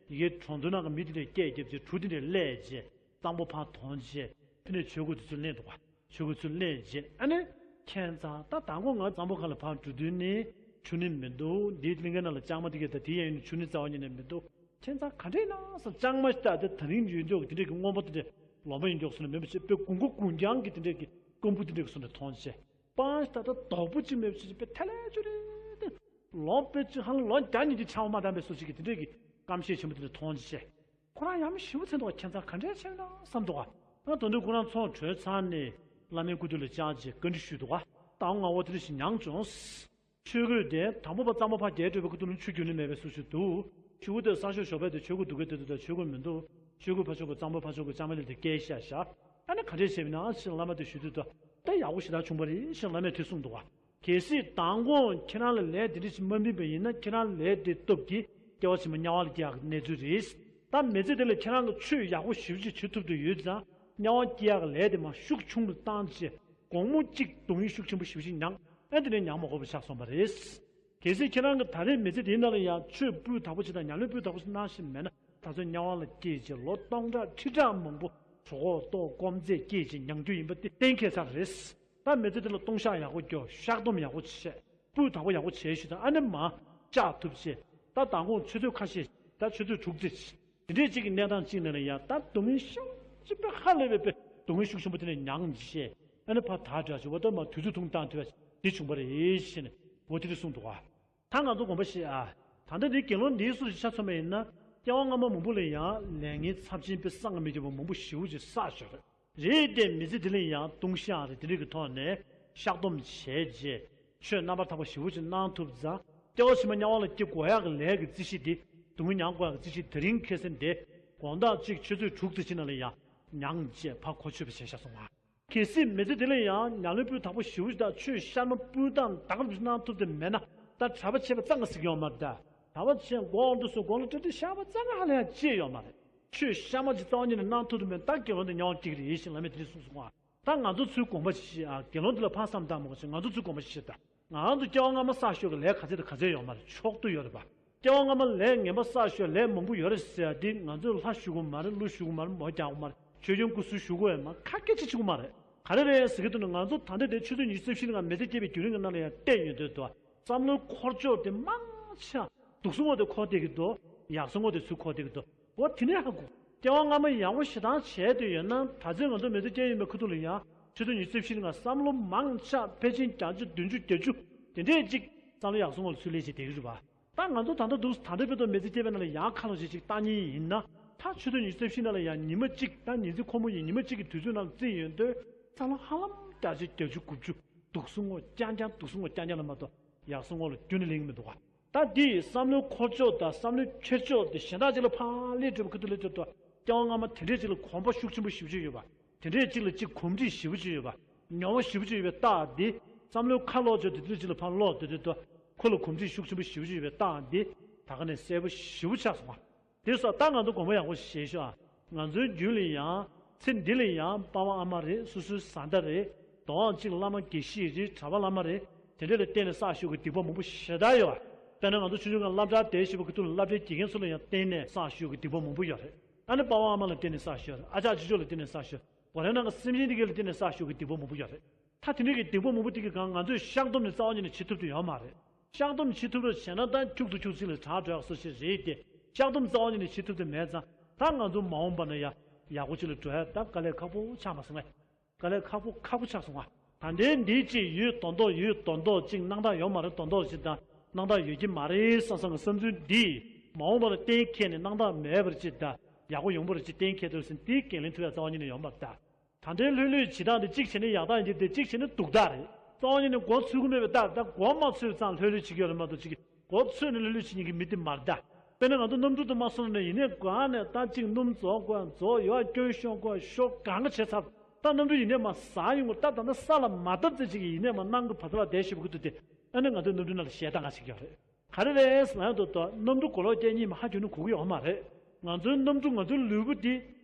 ཡི་གེ་གྲོང་དུ་ནང་གི་མི་དེ་འདྲས་སྐད་རྒྱབ་རྗེས་གྲུ་དེ་འདྲས་སླེབས་རྗེས་གཙང་པོ་ཕར་མཐོང་རྗེས་ཕི་ནས་ཆོས་གོས་དེ་ཚོ་ལེན་འདུག་ག་ཆོས་གོས་ཚོ་ལེན་རྗེས་ཨ་ནི་ཁྱད་མཚར་ད་དང་པོ་ང་གཙང་པོ་ཁ་ལ་ཕར་འགྲོ་དུས་ནི་ཆུ་ནི་མི་འདུག་འདིའི་གླིང་གའི་ནང་ལ་ལྕང་མ་དེ་གས་ད་དེ་ཡང་ཡིན་ནི་ཆུ་ནི་རྩ་བ་ཉིད་ནས་མི་འདུག་ཁྱད་མཚར་ག་འདྲས་ན་བསམ། ལྕང་མ་ཞིག་ད་དེ་ད་རིང་ཡོད་མགྱོགས་དེ་འདྲས་ཀྱི་སྔོན་པོ་དེ་འདྲས་ལོང་པ་ཡོད་མགྱོགས་སོང་ནས་མེད་པ་བྱས་པའི་དགུན་ཁ་དགུན་རྐྱང་གི་དེ་འདྲས་ཀྱི་སྐམ་པོ་དེ་འདྲས་ཀྱི་སོང་ནས་མཐོང་ཆེ། སྤང་ཞིག་ད་ལྟ་དོག་པོ་གཅིག་མེད་པ་བྱས་པའི་ཐལ་ལེ་ཅོ་རེ་དེ་ལོང་པའི་ཅིག་ཧ་ལམ་ལོང་རྒྱ་ཉིད་ཀྱི་ཆགས་པ་མ་དམ་པའི་སོ་ཞིག་གི་དེ་འདྲས་ཀྱི་སྐམ་ཤས་ཆེན་པོ་དེ་འདྲས་མཐོང་ཆེ། ཁོ་རང་ཡང་ཞེ་པོ་ཚེ་འདུག་ག་ཁྱད་མཚར་ག་འདྲས་ཆེ་ན་བསམ་འདུག་ག་ང་དོན་དུ་ཁོ་རང་ཚོང་གྲོལ་ཚར་ནས་བླ་མའི་སྐུ་མདུན་ལ་བཅར་རྗེས་བཀའ་འདྲི་ཞུས་འདུག་ག་ད་ང་འོ་དེ་འདྲ་ཞིག་མྱངས་བྱུང་། ཆོས་གོས་དེ་དང་པོ་པ་གཙང་པོ་ཕ་རྒྱལ་སྤྲོད་པའི་ཁུ་ཐུག་ལ་ཆུ་རྒྱུན་ནས་མེད་པའི་སུ་ཞིག་འདུག་ཆུ་བོ་དེ་ས་ཤོག་ཞོགས་པའི་དེ་ཆོས་གོས་འདུག་གས་དེ་དུ་ད་ཆོས་གོས་མི་འདུག་ཆོས་གོས་ཕ་ཆོས་གོས་གཙང་པོ་ཕ་ཆོས་གོས་གཙང་མ་ལས་དེ་སྐད་ཤ་ཤ་ཨ་ནི་ག་འདྲས་བྱས་པ་ན་ཨ་ཞེས་བླ་མ་དེ་ཞུ་དུས་ད་ད་ཡག་པོ་ཞེ་དྲག་བྱུང་བ་རེད་ཞེས་བླ་མས་དེ་གསུངས་འདུག་ག་གལ་སྲིད་མདང་དགོང་ཁྱེད་རང་ལ་ལས་དེ་འདྲ་ཞིག་མ་སྨིན་པ་ཡིན་ན་ཁྱེད་རང་ལས་དེ་སྟོབས་ཀྱིས་སྐྱེ་བ་ཕྱི་མ་དམྱལ་བ་ལ་སྐྱེ་ཡག་གི་གནས་ཚུལ་རེད། ད་མི་ཚེ་འདི་ལ་ཁྱེད་རང་གི་ཆོས་ཡག་པོ་ཞེ་པོ་ཅིག་བྱེད་ཐུབ་ཏུ་ཡོད་ཙང་དམྱལ་བ་སྐྱེ་ཡག་གི་ལས་དེ་མར་ཤུགས་ཆུང་རུ་བཏང་བྱས་དགོང་མོ་གཅིག་སྡུག་བསྔལ་ཤུགས་ཆེན་པོ་ཞེ་པོ་ཅིག་མྱངས་ཨ་དེ་ནས་མྱངས་མ་དགོས་པ་ཆགས་སོང་བ་རེད། གལ་སྲིད་ཁྱེད་རང་གི་ད་རེས་མི་ཚེ་འདིའི་ནང་ལ་ཡང་ཆོས་སྤུས་དག་པོ་ཅིག་དང་ཉམས་ལེན་སྤུས་དག་པོ་ཅིག་གནང་བཞིན་མེད་ན། ད་ཚོད་དམྱལ་བ་ལ་སྐྱེས་བྱས་ལོ་སྟོང་ཕྲག་ཁྲི་ཕྲག་མང་པོ་གྲོད་ཁོག་ལྟོགས་སྐོམ་རྫས་སྐྱེས་བྱས་མྱང་རྒྱུ་ཡིན་པ་དེ་གཏན་འཁེལ་ཚར་རེད། ད་མི་ཚེ་འདི་ལ་ལྟུང་བཤགས་ཡག་པོ་རྒྱོབ། བཤགས་སྡོམ་ཡག་པོ་བྱས། སྤུས་དག་པོ་ཡག་པོ་བྱས་ཞུས་དང་། ཨ་ནི་མ་ལྕགས་ཐུབ་བྱས། ད་མདང་དགོང་ཆུ་ཚོད་ཁ་ཤས། ད་ཆུ་ཚོད་དྲུག་ཙམ། དེ་འདྲས་ཅིག་གི་གནས་སྟངས་ཅིག་ནང་ལ་ཡང་ད་སྡུག་བསྔལ་ཤུགས་ཆེན་པོ་ཧ་ལས་པའི་སྡུག་བསྔལ་ཤུགས་ཆེན་པོ་དེ་ནས་མྱངས་བྱས། ཨ་ནི་ཕར་ད་འདྲ་བྱུང་བ་ད་མ་དུས་ཚོད་ཐུང་བཏང་ཐུབ་པ་དེ་བྱུང་བ་རེད་ཞེས་ནས་འོ་དེ་འདྲས་གསུངས་འདུག་ག། ད་ང་ཚོ་དགོངས་པ་བཞེས་ཨ། ད་ལྟ་འདི་དགེ་སློང་འདིའི་གསུང་ཆ་མཚོན་པ་ཡིན་ན། སྐྱེ་བ་སྔ་མ་མང་པོ་ལ་ཡང་ལས་ངན་ཚབས་ཆེན་པའི་བསམ་གྱིས་མི་ཁྱབ་པ་མང་པོ་ཞེ་པོ་ཅིག་བསགས་ཡོད་རེད། རེད་དེ་མི་ཚེ་འདི་ལ་ཡང་ལྟུང་བཤགས་རེད། དེ་འདྲ་གི་ཐོག་ནས་བཤགས་སྡོམ་བྱས་རྗེས་ཆོས་རྣམ་པར་དག་པ་ཞེ་པོ་ཅིག་གནང་ཐུབ་ཙང་། སྐྱེ་བ་ཕྱི་མ་དམྱལ་བ་ལ་སྐྱེ་དགོས་ཡག་གི་ལས་ཀྱི་རྩིས་གཞི་འདི། སྡུག་བསྔལ་མྱང་དགོས་ཡག་གི་རྩིས་གཞི་དེ་རིང་ཁ་སང་འདི་དགོང་དག་གཅིག་ཆུ་ཚོད་དྲུག་ཙམ་ཅིག་ནང་ལ་ཡང་མྱངས་བྱས་ཕར་གོ་ཆོད་པ་བྱས་བཞག་སོང་ང་། གལ་སྲིད་མི་ཚེ་འདི་ལ་ཡང་ཉམས་ལེན་སྤུས་དག་པོ་ཞེ་པོ་ཅིག་དང་ཆོས་ཤར་མ་སྤུས་དག་དག་པོ་གནང་ཐུབ་དེ་མེད་ན། ད་གྲྭ་པ་བྱས་པ་ཙང་ང་ཟེར་གྱི་ཡོད་མ་རེད་ད། གྲྭ་པ་བྱས་དགོང་དུ་སུ་དགོང་ལ་སྤྲེལ་སྤྲེལ་ཤར་བ་ཙང་ང་ཧ་ལས་ཡང་ཅི་ཡོད་མ་རེད། ཆོས་ཤར་མ་ཅིག་རྩ་བ་ཉིད་ནས་གནང་ཐུབ་དེ་མེད་ད་དགེ་སློང་དེ་དམྱལ་བ་སྐྱེ་གི་རེད་ཞེས་བླ་མས་དེ་འདྲ་གསུངས་སོང་ང་། ད་ང་ཚོ་ཚུར་དགོངས་པ་ཞིག་བཞེས་ཨ། དགེ་སློང་འདི་ལ་ཕར་བསམ་བཏང་མ་གོ་ཞིག་ང་ཚོ་ཚུར་དགོངས་པ་ཞིག་བཞེས་ད། ང་རང་ཚོ་སྐྱེ་བ་སྔ་མ་བསགས་ཤོས་ཀྱི་ལས་ག་ཚད་དང་ག་ཚད་ཡོད་མ་རེད། མཆོག་ཏུ་ཡོད་རེད་པ། སྐྱེ་བ་སྔ་མ་ལས་ངན་པ་བསགས་ཤོས་ལས་མང་པོ་ཡོད་རེད་ཟེར་ཡ་འདི་ང་ཚོས་ལྷ་ཞུ་དགོས་མ་རེད། ཀླུ་ཞུ་དགོས་མ་རེད། མོ་རྒྱག་དགོས་མ་རེད། ཆོས་སྐྱོང་སྐུ་གསུམ་ཞུ་དགོས་ཡ་མ་ཁ་སྐད་ཅིག་བྱེད་དགོས་མ་རེད། ག་རེ་རེད་ཟེར་གྱི་འདུག་ན། ང་ཚོ་ད་ལྟ་དེ་ཆུ་ཚོད་ཉི་ཤུ་རྩ་བཞི་ནང་མི་ཚེ་སྐྱེལ་བའི་བརྒྱུད་རིམ་གྱི་ནང་ལ་ཡང་བལྟས་ཡོང་དུས་དུ། བསམ་བློའི་འཁོར་ཕྱོགས་དེ་མང་ཆེ་སྡུག་གསུམ་འོག་དེ་འཁོར་བསྡད་ཀྱི་འདུག་ཡག་གསུམ་འོག་དེ་ཚུར་འཁོར་བསྡད་ཀྱི་འདུག་འོ་དེ་ནས་ཧ་གོ། སྐྱེ་བ་སྔ་མ་ཡག་པོ་ཞེ་དྲག་བྱས་བསྡད་ཡོད་ན། ད་ཚོད་ང་ཚོ་མི་ཚེ་སྐྱེལ་ཡོད་པའི་ཁ་ཐུག་ལ་ཡང་ཆུ་ཚོད་ཉི་ཤུ་རྩ་བཞི་ནང་བསམ་བློ་མང་ཆེ་ཕལ་ཆེར་བརྒྱ་ཆ་བདུན་ཅུ་བརྒྱད་ཅུ་དེ་འདྲས་ཅིག་བསམ་བློ་ཡག་གསུམ་འོག་ལ་ཚུར་སླེབས་བྱས་བསྡད་ཀྱི་རེད་པ། ད་ང་ཚོ་ད་ལྟ་འདུག་ད་ལྟ་བོད་དུ་མི་ཚེ་སྐྱེལ་བའི་ནང་ལ་ཡང་ཁ་ལོ་བྱེད་ཅིག་བཏང་མཁན་ཡིན་ན། ད་ཆུ་ཚོད་ཉི་ཤུ་རྩ་བཞི་ནང་ལ་ཡང་ཉི་མ་གཅིག་ད་ཉིན་མཚན་ཁོ་མོ་ཡིན་ཉི་མ་གཅིག་གི་དུས་ཚོད་ནང་ལ་བརྩིས་ཡོང་དུས། བསམ་བློ་ཧ་ལམ་བརྒྱ་ཆ་བརྒྱད་ཅུ་དགུ་བཅུ་སྡུག་གསུམ་འོག་རྐྱང་རྐྱང་སྡུག་གསུམ་འོག་རྐྱང་རྐྱང་ལ་མ་གཏོགས་ཡག་གསུམ་འོག་ལ་རྒྱུན་ནས་སླེབས་ཀྱི་མི་འདུག་ག། ད་འདི་ཡི་བསམ་བློའི་འཁོར་ཕྱོགས་དང་བསམ་བློའི་འཁྱེར་ཕྱོགས་དེ་གཞན་དག་ཅིག་ལ་ཕར་སླེབས་འགྲོ་བའི་ཁ་ཐུག་ལ་ཚུར་དུ་སྐྱེ་བ་སྔ་མ་དེ་འདྲས་ཅིག་ལ་གོམས་པ་ཤུགས་ཆེན་པོ་ཞེ་པོ་ཅིག་ཡོད་པ། དེ་འདྲས་ཅིག་ལ་ཅིག་གོམས་འདྲིས་ཞེ་པོ་ཅིག་ཡོད་པ། མྱོང་བ་ཞེ་པོ་ཅིག་ཡོད་པའི་རྟགས་འདི། བསམ་བློའི་ཁ་ལོག་ཕྱོགས་དེ་འདྲས་ཅིག་ལ་ཕར་ལོག་དེ་དུས་དུ་ཁོ་ལ་གོམས་འདྲིས་ཤུགས་ཆེན་པོ་ཞེ་པོ་ཅིག་ཡོད་པའི་རྟགས་འདི་ད་ག་ནས་གསལ་པོ་ཞེ་པོ་ཆགས་སོང་བ། དེ་སོགས་ད་ང་ཚོ་དགོངས་པ་ཡག་པོ་བཞེས་ཤོག་ཨ། ང་ཚོའི་རྒྱུད་ལ་ཡང་ཚེ་འདི་ལ་ཡང་པ་ཕ་ཨ་མ་རེད། སོ་སོའི་བཟའ་ཟླ་རེད། དོ་དགོང་གཅིག་བླ་མ་དགེ་བཤེས་རེད། གྲྭ་པ་བླ་མ་རེད། དེ་འདྲས་ལ་བརྟེན་ནས་བསགས་ཤོས་ཀྱི་སྡིག་པ་མང་པོ་ཞེ་དྲག་ཡོད་པ། དཔེར་ན་ང་ཚོ་ཆུང་ཆུང་སྒང་སློབ་གྲྭར་བསྡད་བཞིན་པའི་ཁ་ཐུག་ལ་སློབ་གྲྭའི་དགེ་རྒན་ཚོ་ལ་ཡང་བརྟེན་ནས་བསགས་ཤོས་ཀྱི་སྡིག་པ་མང་པོ་ཡོད་རེད། ཨ་ནི་པ་ཕ་ཨ་མ་ལ་བརྟེན་ནས་བསགས་ཤོས་རེད། ཨ་ཅག་ཅོ་ཅོ་ལ་བརྟེན་ནས་བསགས་ཤོས། ག་རེ་ནང་གི་སེམས་ཅན་དེ་གས་ལ་བརྟེན་ནས་བསགས་ཤོས་ཀྱི་སྡིག་པ་མང་པོ་ཡོད་རེད། ད་དེ་འདྲའི་གི་སྡིག་པ་མང་པོ་དེ་གི་སྒང་ང་ཚོས་བཤགས་སྡོམ་ནི་རྩ་བ་ཉིད་ནས་བྱེད་ཐུབ་ཀྱི་ཡོད་མ་རེད། བཤགས་སྡོམ་བྱེད་ཐུབ་རོགས་བྱས་ན་ད་ཁྱུག་ཏུ་ཁྱུག་ཅིག་ལ་དྲག་འགྲོ་ཡག་བཟོ་ཞིག་རེད་དེ། བཤགས་སྡོམ་རྩ་བ་ཉིད་ནས་བྱེད་ཐུབ་ཀྱི་མེད་ཙང་། ད་ང་ཚོ་མ་འོངས་པ་ན་ཡ་ཡག་པོ་ཅིག་ལ་འགྲོ་ཡ་ད་དཀའ་ལས་ཁག་པོ་ཆགས་མ་སོང་ངས། དཀའ་ལས་ཁག་པོ་ཁག་པོ་ཆགས་སོང་ང་། ད་ལྟའི་འདི་ཅིག་ཡོད་མདོག་མདོག་ཡོད་མདོག་མདོག་ཅིག་སྣང་དག་ཡོད་མ་རེད་མདོག་མདོག་ཅིག་དང་སྣང་དག་ཡོད་ཀྱི་མ་རེད་བསམ་བསམ་གྱི་བསམ་ཚུལ་འདི། མ་འོངས་པ་ལ་གཏན་འཁེལ་ནས་སྣང་དག་མེད་པར་ཅིག་དང་ཡག་པོ་ཡོང་བར་ཅིག་གཏན་འཁེལ་འདུག་ཟེར་འདི་འགན་ལེན་ཐུབ་ཡ་རྩ་བ་ཉིད་ནས་ཡོད་མ་རེད་ད། ད་ལྟའི་ལྷོད་ལྷོད་བྱེད་སྟངས་འདི་གཅིག་བྱས་ན་ཡག་རྟགས་ཡིན་གྱི་དེ་གཅིག་བྱས་ན་སྡུག་རྟགས་རེད། རྩ་བ་ཉིད་ནས་མགོ་ཚོས་ཀྱི་མེད་པའི་རྟགས་ད་མགོ་མ་ཚོས་ཙང་ལྷོད་ལྷོད་བྱེད་ཀྱི་ཡོད་རེད་མ་གཏོགས་གཅིག་གི་མགོ་ཚོས་ནས་ལྷོད་ལྷོད་བྱེད་མཁན་གྱི་མི་དེ་མ་རེད་ད། དཔེར་ན་ང་ཚོ་གནམ་གྲུ་དུ་མ་སོང་ནས་ཡིན་ནའི་སྒང་ནས་ད་གཅིག་སྣུམ་རྫོགས་དགོས་རྫོགས་ཡོད་སྐྱོན་ཤོར་དགོས་ཤོར་གང་ག་བྱས་ཚར། ད་གནམ་གྲུ་ཡིན་ནའི་མ་ཟག་ཡོང་གི་ད་ད་ནི་ས་ལ་མ་བརྡབས་ཙམ་ཅིག་གི་ཡིན་ནའི་མ་གནམ་གྱི་བར་ཐག་ལ་བསྡད་ཤེས་པ་གི་འདུག་དེ་ཨ་ནི་ང་ཚོའི་གནམ་གྲུ་ནང་ལ་ཞེད་སྣང་ག་ཞིག་ཡོད་རེད། ག་རེ་རེད་ཟེར་ན་ཡང་དོ་དོ་གནམ་གྲུ་གོ་ལོག་རྒྱག་སྙིང་མ་ཧ་གྱོན་ནི་གོ་གི་ཡོད་མ་རེད། ང་ཚོའི་གནམ་གྲུ་ང་ཚོའི་ལུས་པོ་འདི་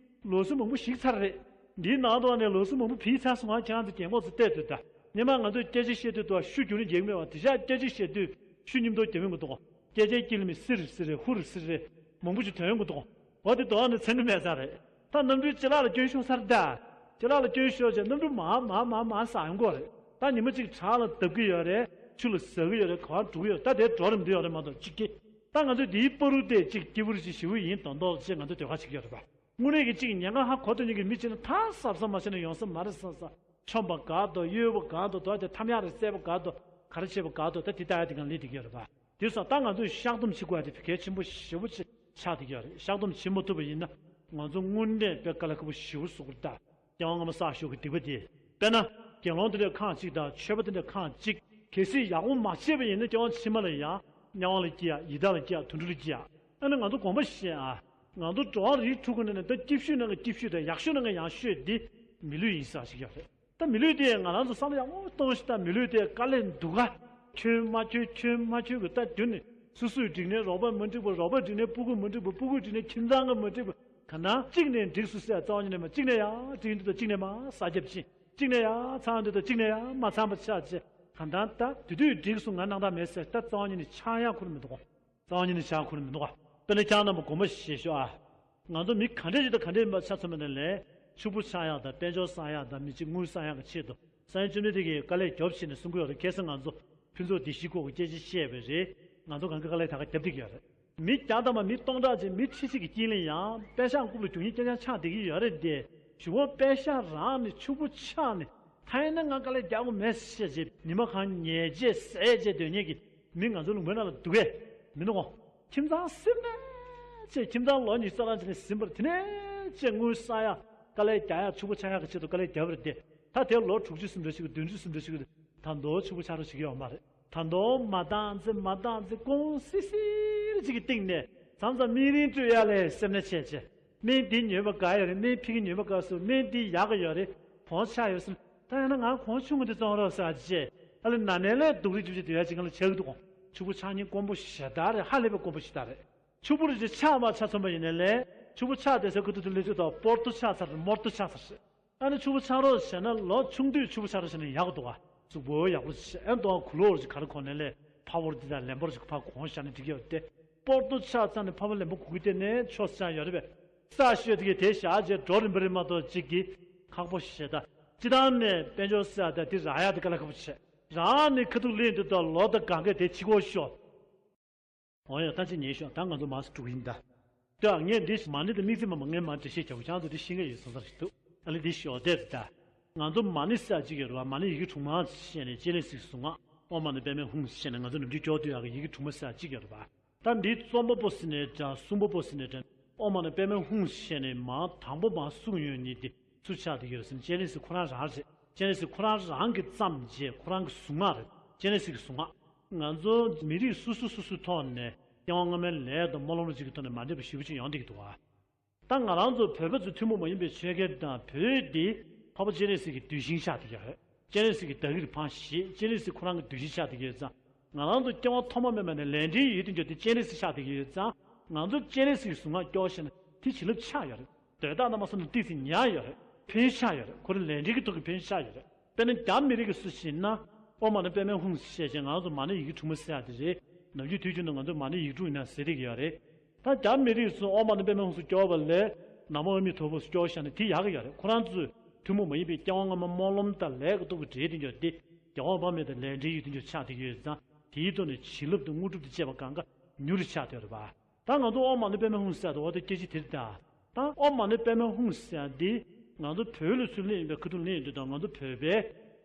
ལོ་གསུམ་མང་པོ་ཞིག་ཚར་རེད། འདིའི་ནང་དུ་ནས་ལོ་གསུམ་མང་པོ་བིས་ཚར་སོང་ང་ཁྱེད་རང་ཚོ་རྒན་གོག་ཚོ་བལྟས་དུས་ད། སྔོན་མ་ང་ཚོས་སྐད་ཆ་བཤད་དུས་དོ་ཤུ་རྒྱུ་ནི་རྒྱག་མེད་པ་དེ་ཤག་སྐད་ཆ་བཤད་དུས་ཤུ་མཉམ་དུ་རྒྱབ་ཡོང་གི་འདུག་སྐད་ཆའི་དཀྱིལ་མི་སིར་སིར་རེ་ཧུར་སིར་རེ་མང་པོ་ཞིག་ཐོན་ཡོང་གི་འདུག་འོ་དེ་དོ་ནི་ཚན་གི་མེད་ས་རེད། ད་གནམ་གྲུའི་ཅ་ལག་ལ་སྐྱོན་ཤོར་ཚར་ད། ཅ་ལག་ལ་སྐྱོན་ཤོར་བྱས་གནམ་གྲུ་མར་མར་མར་མར་ཟག་ཡོང་གི་རེད། ད་ཉི་མ་གཅིག་བྲག་ལ་བརྡབ་ཀྱི་ཡོད་རེད། ཆུ་ལ་ཟག་གི་ཡོད་རེད། ག་པར་འགྲོ་གི་ཡོད་རེད། ད་དེ་འགྲོ་རིམ་འདི་ཡོད་རེད་མ་གཏོགས་གཅིག་གི། ད་ང་ཚོས་འདིའི་བར་དུ་དེ་གཅིག་སྐྱིད་པོ་རེ་ཅིག་ཞེ་པོ་ཡིན་མདོག་མདོག་ཅིག་ང་ཚོས་འདོད་ཁ་བྱེད་ཀྱི་ཡོད་རེད་པ། དངོས་གནས་ཀྱི་གཅིག་ཉེན་ཁ་ཧ་གོ་ཐུབ་མཁན་གྱི་མི་གཅིག་ནི་ད་གཟབ་གཟབ་མ་བྱས་ན་ཡོང་ས་མ་རེད་བསམ་ས། མཆོངས་པ་དགའ་འདུག་གཡོལ་བ་དགའ་འདུག་དོ་དེ་ཐམ་ཡག་རེ་བཙལ་བ་དགའ་འདུག་ག་རེ་བྱེད་པ་དགའ་འདུག་ད་དེ་ལྟ་ཡ་དེ་གང་ལས་དེ་ག་རེད་པ། དེ་སོང་ད་ང་ཚོས་བཤགས་སྡོམ་བྱེད་དགོས་ཡ་དེ་གལ་ཆེན་པོ་ཞེ་པོ་ཅིག་ཆགས་བསྡད་ཀྱི་ཡོད་རེད། བཤགས་སྡོམ་བྱེད་མ་ཐུབ་པ་ཡིན་ན་ང་ཚོ་དངོས་གནས་དཔེ་དཀའ་ལས་ཁག་པོ་ཞེ་པོ་བཟོ་གི་རེད་ད། སྐྱེ་བ་སྔ་མ་བསགས་ཤོས་ཀྱི་སྡིག་པ་དེ། དཔེར་ན། དགེ་སློང་དེ་འདྲ་ཁག་ཅིག་དང་ཆོས་པ་དེ་འདྲ་ཁག་ཅིག་གལ་སྲིད་ཡག་པོ་མ་བྱས་པ་ཡིན་ན་སྐྱེ་བ་ཕྱི་མ་ལ་ཡང་དམྱལ་བ་ལ་སྐྱེ་ཡ། ཡི་དྭགས་ལ་སྐྱེ་ཡ། དུད་འགྲོ་ལ་སྐྱེ་ཡ། ཨ་ནི་ང་ཚོ་དགོངས་པ་བཞེས་ཨ། ང་ཚོ་འགྲོ་བ་རིགས་དྲུག་གི་ནང་ནས་ད་སྐྱིད་ཤོས་ནང་གི་སྐྱིད་ཤོས་དང་ཡག་ཤོས་ནང་གི་ཡག་ཤོས་དེ་མི་ལུས་ཡིན་ས་ཞིག་ཡོད་རེད། ད་མི་ལུས་དེ་ང་རང་ཚོ་བསམ་བློ་ཡག་པོ་གཏོང་ཞིག་ད་མི་ལུས་དེ་དཀའ་ལས་འདུག་ག་ཁྱོད་མ་ཁྱོད་ཁྱོད་མ་ཁྱོད་ཀྱི་ད་རྒྱུ་ནི་སོ་སོའི་འགྲིག་ནས་རོགས་པ་མ་འགྲིག་པ། རོགས་པ་འགྲིག་ནས་སྤུ་གུ་མ་འགྲིག་པ། སྤུ་གུ་འགྲིག་ནས་ཁྱིམ་ཚང་གི་མ་འགྲིག་པ། ག་ན་གཅིག་ནས་འགྲིག་སོང་ཟེར་རྩ་བ་ཉིད་ནས་མ་གཅིག་ནས་ཡང་འགྲིག་འདུག་ད་གཅིག་ནས་མ་ས་རྒྱབ་ཕྱིན། གཅིག་ནས་ཡང་ཚང་འདུག་ད་གཅིག་ནས་ཡང་མ་ཚང་པ་ཆགས་བྱས། གང་ལྟར་ད་དེ་དུས་འགྲིག་སོང་ང་སྣང་དག་མེད་ཟེར། ད་རྩ་བ་ཉིད་ནས་ཆགས་ཡག་ཁུར་མི་འདུག་གོ། རྩ་བ་ཉིད་ནས་ཆགས་ཁུར་མི་འདུག་ག། དཔེར་ན་ཁྱེད་རྣམ་པ་དགོངས་པ་བཞེས་ཤོག་ཨ། ང་ཚོ་མི་ག་འདྲས་ཅིག་དང་ག་འདྲས་ཡིན་པ་ཆ་མཚོན་པ་ནས་ལས་ཕྱུག་པོ་ཆགས་ཡག་དང་དཔལ་འབྱོར་བསགས་ཡག་དང་མི་གཅིག་དངུལ་བསགས་ཡག་གི་ཆེད་དུ་ས་ཡོམ་བཅོ་ལྔ་དེ་གིས་དཀའ་ལས་རྒྱོབ་བྱས་ནས་གསུང་གི་ཡོད་རེད། ཁ་སང་ང་ཚོ་ཕུན་ཚོགས་བདེ་སྐྱིད་སྐོར་གྱི་སྐད་ཆ་བཤད་པ་རེད། ང་ཚོ་གང་གི་དཀའ་ལས་ད་ག་རྒྱབ་བསྡད་ཀྱི་ཡོད་རེད། མི་བརྒྱ་ཐམ་པ་མི་སྟོང་ཕྲག་ཅིག་མི་ཁྲི་གཅིག་གི་དཀྱིལ་ལ་ཡང་པད་ཤག་རྐུབ་ལ་རྒྱུག་མཁན་རྐྱང་རྐྱང་ཆགས་བསྡད་ཀྱི་ཡོད་རེད་དེ། གཞུག་གུ་པད་ཤག་རང་ནས་ཕྱུག་པོ་ཆགས་ནས་ད་ཡིན་ན་ང་དཀའ་ལས་རྒྱག་དགོས་མེད་ཟེར་བྱས་བྱས་ཉི་མ་གང་ཉལ་བྱས་ཟས་བྱས་སྡོད་མཁན་གྱི་མི་ང་ཚོ་ལུང་པའི་ནང་ལ་འདུག་གས་མི་འདུག་གོ། ཁྱིམ་ཚང་སེམས་ནས་བྱས་ཁྱིམ་ཚང་ལོ་ཉི་ཤུ་རྩ་གྲངས་ཅིག་ནས་ཟིན་པར་དེ་ནས་བྱས་དངུལ་བསགས་ཡག་དཀའ་ལས་རྒྱག་ཡག་ཕྱུག་པོ་ཆགས་ཡག་གི་ཆེད་དུ་དཀའ་ལས་རྒྱབ་པ་རེད་དེ། ད་དེ་ལོ་དྲུག་ཅུ་ཟིན་འགྲོ་ཞིག་གི་བདུན་ཅུ་ཟིན་འགྲོ་ཞིག་གི་ད་མདོ་ཕྱུག་པོ་ཆགས་རོགས་བྱེད་ཀྱི་ཡོད་མ་རེད། ད་མདོ་མ་བཏང་ཚེ་མ་བཏང་ཚེ་ཀོང་སི་སིར་ཅིག་གི་སྟེང་ནས་མཚམས་མཚམས་སྨན་རིན་སྤྲོད་ཡ་ལས་སེམས་ནས་བྱས་བྱས། སྨན་འདི་ཉོས་པ་དགའ་ཡོད་རེད། སྨན་ཕ་གི་ཉོས་པ་དགའ་སོང་། སྨན་འདི་ཡག་གི་ཡོད་རེད། གོང་ཆག་ཡོད་སོང་། ད་ཡང་ན་ང་གོང་ཆུང་ངུ་འདི་བཙོང་རོགས་ཟེར་བྱས། ཨ་ལེ་ན་ནས་ལས་སྡུག་རུས་ཅུབ་ཅིག་སྡོད་ཡ་ཅིག་ང་ལ་ཆགས་ཀྱི་འདུག་གོ། ཕྱུག་པོ་ཆགས་མཁན་དཀོན་པོ་ཞེ་དྲག་རེད། ཧ་ལས་པའི་དཀོན་པོ་ཞེ་དྲག་རེད། ཕྱུག་པོ་རེ་ཅིག་ཆགས་མ་ཆགས་མཚོན་པ་ཡིན་ནའི་ལས་ཕྱུག་པོ་ཆགས་བསྡད་སའི་ཁ་ཐུག་ཏུ་སླེབས་ཚུལ་དང་སྤོར་ཏོ་ཆགས་ཚར་རེད། མོར་ཏོ་ཆགས་ཚར་རེད། ཨ་ནི་ཕྱུག་པོ་ཆགས་རོགས་བྱས་ན་ལོ་ཆུང་དུས་ཕྱུག་པོ་ཆགས་རོགས་བྱས་ན་ཡག་པོ་འདུག་ག། གཟུགས་པོ་ཡག་པོ་བྱས་ཨ་ནི་གདོང་གུ་ལོ་རེ་ཅིག་ག་རེ་གོན་ནའི་ལས་ཕ་བོར་འདི་དང་ལན་པོར་ཅིག་ཕར་གོན་བཞག་ན་འགྲིག་གི་ཡོད་དེ། སྤོར་ཏོ་ཆགས་ཚར་ནས་ཕ་བོར་ལན་པོར་གོན་གི་བསྡད་ནའི་ཆོག་ས་ཡོད་རེད་པས། ས་ཤོད་དེ་གི་དེ་བཞག་རྗེས་འགྲོ་རིམ་པ་རེད་མ་གཏོགས་ཅིག་གི་ཁག་པོ་ཞེ་དྲག་སྤྱི་བཏང་ནས་དཔལ་འབྱོར་ཟེར་ཡ་ད་དེ་རག་ཡ་དེ་དཀའ་ལས་ཁག་པོ་བྱས། རང་ནི་ཁ་ཐུག་ལེན་དུས་ད་ལོ་དང་གང་གས་དེ་ཕྱི་གོ་ཤོག་འོ་ཡ་ད་ཅི་ཉན་ཤོག་ད་ང་ཚོ་མར་འགྲོ་གི་ཡིན་ད། ལྟོས་ཨ། ངས་འདི་མ་ཎི་དང་དམིགས་བརྩེ་མ་མོ་ངས་མར་འགྲེལ་བཤད་རྒྱག་གི། ཁྱེད་རང་ཚོ་འདི་ཤེས་ཀྱི་ཡོད་བསམ་ས་ཞིག་འདུག་ཨ་ལེ་འདི་ཞོག་དེབ་ད། ང་ཚོ་མ་ཎི་ཟེར་གཅིག་ཡོད་རེད་བ། མ་ཎི་ཡི་གེ་དྲུག་མ་བཤད་ནས་སྤྱན་རས་གཟིགས་གཟུངས་སྔགས་ཨོཾ་མ་ཎི་པདྨེ་ཧཱུྃ་བཤད་ནས་ང་ཚོ་ནམ་རྒྱུན་སྐྱོར་སྡོད་ཡག་གི་ཡི་གེ་དྲུག་མ་ཟེར་གཅིག་ཡོད་རེད་བ། ད་འདིའི་རྩོམ་པ་པོ་ཟེར་ནའི་འདྲ། གསུང་པ་པོ་ཟེར་ནའི་འདྲ། ཨོཾ་མ་ཎི་པདྨེ་ཧཱུྃ་བཤད་ནས་མར་དང་པོ་མར་གསུངས་ཡོད་ནི་དེ་སུ་ཆགས་བསྡད་ཀྱི་ཡོད་ཟེར་ན་སྤྱན་རས་གཟིགས་ཁོ་རང་རང་རེད། སྤྱན་རས་གཟིགས་ཁོ་རང་རང་གིས་བརྩམས་རྗེས་ཁོ་རང་གི་གཟུངས་སྔགས་རེད། སྤྱན་རས་གཟིགས་ཀྱི་གཟུངས་སྔགས། ང་ཚོ་མི་རིགས་སོ་སོ་སོ་སོའི་ཐོག་ནས་སྐྱེ་བ་སྔ་མའི་ལས་དང་སྨོན་ལམ་རེ་ཅིག་གི་ཐོག་ནས་མ་འདྲེས་པ་ཞེ་པོ་ཅིག་ཡོང་བསྡད་ཀྱི་འདུག་ག། ད་ང་རང་ཚོ་བོད་པ་ཚོའི་ཐུན་མོང་མ་ཡིན་པའི་ཆོས་སྐལ་དང་བོད་འདི་འཕགས་པ་སྤྱན་རས་གཟིགས་ཀྱི་གདུལ་ཞིང་ཆགས་བསྡད་ཀྱི་ཡོད་རེད། སྤྱན་རས་གཟིགས་ཀྱི་བདག་གིར་འཕངས་ཤིང་སྤྱན་རས་གཟིགས་ཁོ་རང་གི་གདུལ་ཞིང་ཆགས་བསྡད་ཀྱི་ཡོད་ཙང་། ང་རང་ཚོ་སྐྱེ་བ་ཐོག་མ་མེད་པ་ནས་ལས་འབྲས་ཡོད་དུ་འགྱུར་ཏེ་སྤྱན་རས་གཟིགས་ཆགས་བསྡད་ཀྱི་ཡོད་ཙང་། ང་ཚོ་སྤྱན་རས་གཟིགས་གཟུངས་སྔགས་སྐྱོར་བཞག་ན་དེ་བྱིན་རླབས་ཆགས་ཡོད་རེད། དོན་དག་རྣམ་པ་སོ་ནས་ཏོག་ཙམ་ཉར་ཡོད་རེད། ཕན་ཆགས་ཡོད་རེད། ཁོ་རང་ལས་འབྲས་ཀྱི་ཐོག་གི་ཕན་ཆགས་ཡོད་རེད། དཔེར་ན་རྒྱ་མི་རིགས་ཀྱི་སུ་ཞིག་ན། ཨོཾ་མ་ཎི་པདྨེ་ཧཱུྃ་ཞེས་བྱས་ང་ཚོ་མ་ཎི་ཡི་གེ་དྲུག་མ་ཟེར་ཡ་དེ་རེད། ནམ་རྒྱུན་དུས་རྒྱུན་དུ་ང་ཚོ་མ་ཎི་ཡིག་དྲུག་ཡིན་ན་ཟེར་བསྡད་ཀྱི་ཡོད་རེད། ད་རྒྱ་མི་རིགས་ཚོ་ཨོཾ་མ་ཎི་པདྨེ་ཧཱུྃ་སུ་སྐྱོར་བ་ལས། ན་མོ་ཨ་མི་ཐོ་ཕུ་སུ་སྐྱོར་བཞག་ན་དེ་ཡག་གི་ཡོད་རེད། ཁོ་རང་ཚོས་ཐུན་མོང་མ་ཡིན་པའི་སྐྱེ་བ་སྔ་མ་སྨོན་ལམ་དང་ལས་ཀྱི་སྟོབས་ཀྱིས་འབྲས་དེ་འགྱུར་ཏེ། རྒྱལ་བ་དཔག་མེད་དང་ལས་འབྲས་ཡོད་དེ་འགྱུར་ཆགས་བསྡད་ཀྱི་ཡོད་ཙང་། དེའི་ཐོག་ནས་བྱིན་རླབས་དང་དངོས་གྲུབ་དང་བཅས་པ་གང་ག་མྱུར་དུ་ཆགས་བསྡད་ཡོད་རེད་པ། ད་ང་ཚོ་ཨོཾ་མ་ཎི་པདྨེ་ཧཱུྃ་ཟེར་དུས་འོ་དེ་སྐད་ཆ་དེ་རེད་ད། ད་ཨོཾ་མ་ཎི་པདྨེ་ཧཱུྃ་ཟེར་ཡ་འདི་ང་ཚོ་བོད་ལ་སུ་ལེན་ཡིན་པའི་ཁ་ཐུག་ལེན་ཡིན་དུས་དང་ང་ཚོ་བོད་པའི་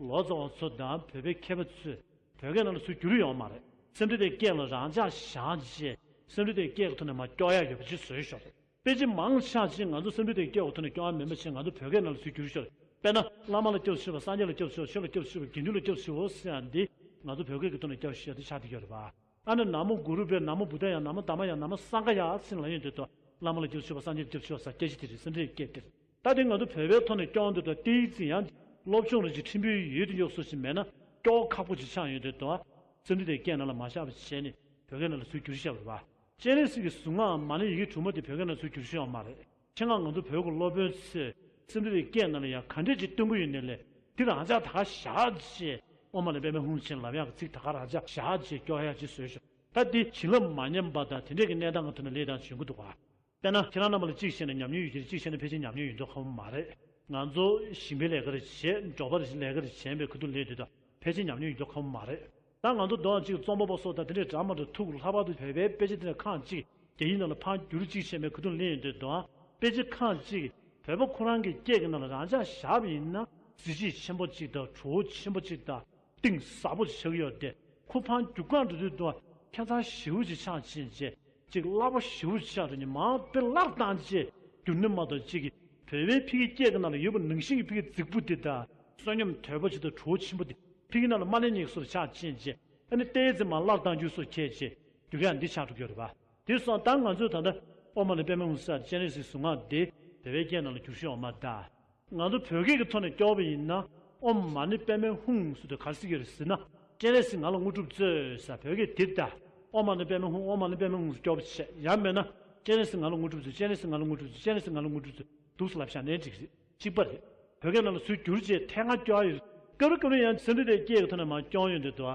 ལོ་ཙཱ་བ་ཚོ་དང་བོད་པའི་མཁས་པ་ཚོས་བོད་སྐད་ནང་ལ་ཚུར་བསྒྱུར་ཡོད་མ་རེད། སེམས་ཁྲལ་དེ་སྐད་ལ་རང་འཇགས་བཞག་རྗེས་སེམས་ཁྲལ་དེ་སྐད་ཀྱི་ཐོག་ནས་མར་སྐྱོར་ཡ་ཡོད་པ་ཅིག་བཟོས་ཤོག་དཔེ་ཆ་མང་ཆེ་ཅིག་ང་ཚོ་སེམས་ཁྲལ་དེ་སྐད་ཀྱི་ཐོག་ནས་སྐྱོར་ཡ་མིན་པ་བྱས་ང་ཚོ་བོད་སྐད་ནང་ལ་ཚུར་བསྒྱུར་ཤོག་དཔེར་ན་བླ་མ་ལ་སྐྱབས་སུ་མཆིའོ། སངས་རྒྱས་ལ་སྐྱབས་སུ་མཆིའོ། ཆོས་ལ་སྐྱབས་སུ་མཆིའོ། དགེ་འདུན་ལ་སྐྱབས་སུ་མཆིའོ་ཟེར་ཡ་འདི་ང་ཚོ་བོད་སྐད་ཀྱི་ཐོག་ནས་སྐྱབས་སུ་མཆིའོ་དེ་ཆགས་བསྡད་ཀྱི་ཡོད་རེད་པ། ཨ་ནི་ན་མོ་གུ་རུ་བྷྱཿ། ན་མོ་བུདྡྷཱ་ཡ། ན་མོ་དྷརྨཱ་ཡ། ན་མོ་སངྒྷཱ་ཡ་ཟེར་ལབ་ཡོང་དུས་ད་བླ་མ་ལ་སྐྱབས་སུ་མཆིའོ། སངས་རྒྱས་ལ་སྐྱབས་སུ་མཆིའོ་ཟེར་སྐད་ཆ་དེ་རེད། སེམས་ཁྲལ་སྐད་དེ་རེད། ད་དེ་ང་ཚོ་བོད་པའི་ཐོག་ནས་སྐྱོང་དུས་ད་ཏོག་ཙམ་ཡང་སློབ་སྦྱོང་རེ་ཅིག་ཕྲན་བུ་ཡོད་དུ་འཇོག་སོ་ཞིག་མེད་ན་སྐྱོ་བོ་ཁག་པོ་ཅིག་ཆགས་ཡོང་དུས་ད་སེམས་ཁྲལ་དེ་སྐད་ནང་ལ་མ་བཞག་པ་བྱས་ནས་བོད་སྐད་ནང་ལ་ཚུར་བསྒྱུར་བཞག་པ་རེད་པ། སྤྱན་རས་གཟིགས་ཀྱི་གཟུངས་སྔགས་མ་ཎི་ཡི་གེ་དྲུག་མ་དེ་བོད་སྐད་ནང་ཚུར་བསྒྱུར་ཤེས་ཡོད་མ་རེད། ཆེད་མངགས་ང་ཚོ་བོད་ཀྱི་སློབ་དཔོན་ཚོས་སེམས་ཁྲལ་དེ་སྐད་ནང་ལ་ཡང་ག་འདྲས་ཅིག་སྟོན་གྱི་ཡོད་ནའི་ལས་དེ་རང་འཇགས་ད་ག་བཞག་རྗེས་ཨོཾ་མ་ཎི་པདྨེ་ཧཱུྃ་ཅེས་ལབ་ཡག་གི་ཚིག་ད་ག་རང་འཇགས་བཞག་རྗེས་སྐྱོར་ཡག་ཅིག་བཟོས་ཤོག་ད་འདི་བྱིན་རླབས་མ་ཉམས་པ་དང་དེ་འདྲས་ཀྱི་གནས་སྟངས་ཀྱི་ཐོག་ནས་སླེབས་སྟངས་བྱུང་གི་འདུག་ག། དཔེར་ན་ཁྱེད་རང་རྣམ་པ་ལ་གཅིག་བཤད་ན་ཉམས་མྱོང་ཡོད་ཀྱི་རེད། གཅིག་བཤད་ན་ཕལ་ཆེར་ཉམས་མྱོང་ཡོད་མདོག་ཁ་པོ་མ་རེད། ང་ཚོ་ཞིང་པའི་ལས་ཀ་རེ་བྱས། འབྲོག་པ་རེ་ལས་ཀ་རེ་བྱས་པའི་ཁ་ཐུག་ལས་དེ་དག་ཕལ་ཆེར་ཉམས་མྱོང་ཡོད་མདོག་ཁ་པོ་མ་རེད། ད་ང་ཚོ་འདོན་གཅིག་རྩོམ་པ་པོ་སོགས་དང་དེ་འདྲས་འདྲ་མ་འདྲ་ཐུག་ལྷག་པར་དུ་བོད་པའི་དཔེ་ཆ་དེ་འདྲ་ཁག་གཅིག་རྒྱ་ཡིག་ནང་ལ་ཕར་བསྒྱུར་གཅིག་བྱས་པའི་ཁ་ཐུག་ལས་དེ་དག་དཔེ་ཆ་ཁག་གཅིག་བོད་པ་ཁོ་རང་གི་སྐད་ཀྱི་ནང་ལ་རང་འཇགས་བཞག་པ་ཡིན་ན་གཟི་བརྗིད་ཆེན་པོ་གཅིག་དང་བྲོ་བོ་ཆེན་པོ་གཅིག་དང་གཏིང་ཟབ་པོ་ཆགས་ཀྱི་ཡོད་དེ། ཁོ་ཕར་རྒྱུག་གར་འགྲོ་དུས་དུ་ཁྱད་མཚར་ཞེ་པོ་ཅིག་ཆགས་ཕྱིན་རྗེས་ཅིག་སླ་པོ་ཞེ་པོ་ཆགས་འགྲོ་ནས་མར་དཔེ་སླར་བཏང་རྗེས་བསྒྱུར་ནས་མ་གཏོགས་ཅིག་གིས་བོད་པའི་ཕ་གི་སྐད་ཀྱི་ནང་ལ་ཡོད་པ་ནང་བཞིན་གྱི་ཕ་གི་རྫིག་པོ་དེ་དང་བསོད་སྙོམས་དོད་པོ་ཅིག་དང་བྲོ་བོ་ཆེན་པོ་དེ་ཕ་གི་ནང་ལ་མ་སླེབས་མཁན་བཟོ་ཆགས་ཕྱིན་རྗེས་ཨ་ནི་ཏོག་ཙམ་མར་སླར་བཏང་རྒྱུ་བཟོ་བྱས་རྗེས་བསྒྱུར་ཡག་འདི་ཆགས་འགྲོ་གི་ཡོད་རེད་པ། དེ་སོང་ཙང་ད་ང་ཚོས་ད་ལྟ་ཨོཾ་མ་ཎི་པདྨེ་ཧཱུྃ་ཟེར་སྤྱན་རས་གཟིགས་གཟུངས་སྔགས་འདི་བོད་པའི་སྐད་ནང་ལ་བསྒྱུར་ཤེས་ཡོད་མ་རེད། ང་ཚོ་བོད་སྐད་ཀྱི་ཐོག་ནས་སྐྱོར་བ་ཡིན་ན་ཨོཾ་མ་ཎི་པདྨེ་ཧཱུྃ་ཟེར་དུས་ག་རེ་ཟེར་གྱི་ཡོད་རེད་ཟེར་ན། སྤྱན་རས་གཟིགས་ང་ལ་དངོས་གྲུབ་སྩོལ་ཟེར་བོད་སྐད་དེ་རེད་ད། ཨོཾ་མ་ཎི་པདྨེ་ཧཱུྃ། ཨོཾ་མ་ཎི་པདྨེ་ཧཱུྃ་ཟེར་སྐྱོར་བ་བྱས། ཡང་མེད་ན་སྤྱན་རས་གཟིགས་ང་ལ་དངོས་གྲུབ་སྩོལ། སྤྱན་རས་གཟིགས་ང་ལ་དངོས་གྲུབ་སྩོལ། སྤྱན་རས་གཟིགས་ང་ལ་དངོས་གྲུབ་སྩོལ། འདུག་སེ་ལབ་བཞག་ནའི་འགྲིག་རེད། གཅིག་པ་རེད། བོད་སྐད་ནང་ལ་ཚུར་བསྒྱུར་རྗེས་ཐད་ཀར་སྐྱོར་ཡ་ཡོད། སྐབས་རེ་སྐབས་རེ་ཡང་སེམས་ཁྲལ་དེ་སྐད་ཀྱི་ཐོག་ནས་མར་སྐྱོན་ཡོང་དུས་དུ་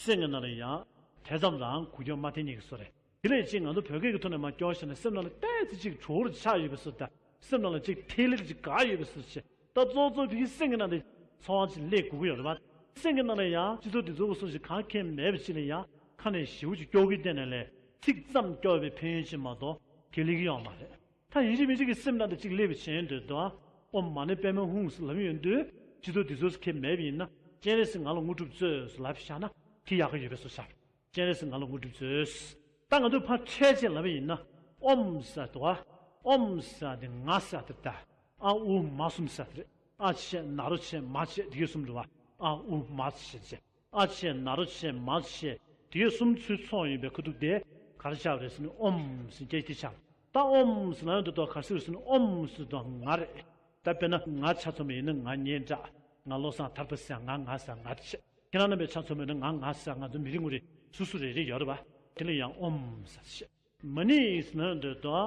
སེམས་ཀྱི་ནང་ལ་ཡང་དེ་ཙམ་རང་གུ་ཡངས་མ་ཐེབས་ཉེན་གྱི་བཟོ་རེད། དེ་ལས་ཅིག་ང་ཚོ་བོད་སྐད་ཀྱི་ཐོག་ནས་མར་སྐྱོར་བྱས་ན་སེམས་ནང་ལ་ཏོག་ཙམ་ཅིག་བྲོ་བོར་ཆགས་ཡོད་པའི་བཟོ་དང་། སེམས་ནང་ལ་ཅིག་ཐིག་ལེ་ཅིག་འགག་ཡོད་པའི་བཟོ་ཞིག་ད་གཙོ་གཙོ་བོ་དེ་སེམས་ཀྱི་ནང་དེ་ཚོར་བ་ཅིག་སླེབས་དགོས་ཀྱི་ཡོད་རེད་པ། སེམས་ཀྱི་ནང་ལ་ཡང་སྤྱི་ཚོགས་འདི་ཚོ་གི་བཟོ་ཞིག་གང་ཁེལ་མེད་པ་ཅིག་ལ་ཡང་ཁ་ནས་ཞེ་པོ་ཅིག་སྐྱོར་གྱི་བསྡད་ན་ལས་ཚིག་ཙམ་སྐྱོར་བའི་ཕན་ཡོན་ཅིག་མ་གཏོགས་དེ་སླེབས་ཀྱི་ཡོད་མ་རེད། ད་ཡིན་གཅིག་མིན་གཅིག་གི་སེམས་ནང་དེ་ཅིག་སླེབས་པའི་བྱས་ཡོང་དུས་དུ་ཨོཾ་མ་ཎི་པདྨེ་ཧཱུྃ་ཟེར་ལབ་ཡོང་དུས་སྤྱི་ཚོགས་འདི་ཚོ་ཁེལ་མེད་པ་ཡིན་ན་སྤྱན་རས་གཟིགས་ང་ལ་དངོས་གྲུབ་སྩོལ་ཟེར་ལབ་བཞག་ན་དེ་ཡག་གི་ཡོད་པའི་བཟོ་ཤག་སྤྱན་རས་གཟིགས་ང་ལ་དངོས་གྲུབ་སྩོལ། ད་ང་ཚོས་ཕར་ཕྲལ་ཆེར་ལབ་པ་ཡིན་ན། ཨོཾ་ཟེར་དུས། ཨོཾ་ཟེར་དེ་ང་ཟེར་དེ་ད། ཨ་ཨུ་མ་གསུམ་ཟེར་དེ་རེད། ཨ་བྱས་ན་རོ་བྱས་མ་བྱས་དེ་གས་གསུམ་རེད་པ། ཨ་ཨུ་མ་བྱས་བྱས། ཨ་བྱས་ན་རོ་བྱས་མ་བྱས་དེ་གས་གསུམ་ཚུར་ཚོགས་ཡོང་པའི་ཁ་ཐུག་དེ་ག་རེ་ཆགས་རེད་ཟེར་ན་ཨོཾ་ཟེར་སྐད་དེ་ཆགས། ད་ཨོཾ་ཟེར་ལབ་ཡོང་དུས་ག་རེ་ཟེར་ཟེར་ན་ཨོཾ་ཟེར་དུས་ང་རེད། ད་དཔེར་ན་ང་ཆ་མཚོན་པ་ཡིན་ན་ང་སྙན་གྲགས། ང་བློ་བཟང་ཐར་པ་ཟེར་ང་ང་ཟེར་ང་བྱས། ཁྱེད་རང་རྣམ་པའི་ཆ་མཚོན་པ་ཡིན་ན་ང་ང་ཟེར་ང་ཚོ་མི་རེ་ངོ་རེ་སུ་སུ་རེ་རེ་ཡོད་རེད་པ། དེ་ལ་ཡང་ཨོཾ་ཟེར་བཤད། མ་ཎི་ཟེར་ན་འདོད་དོ།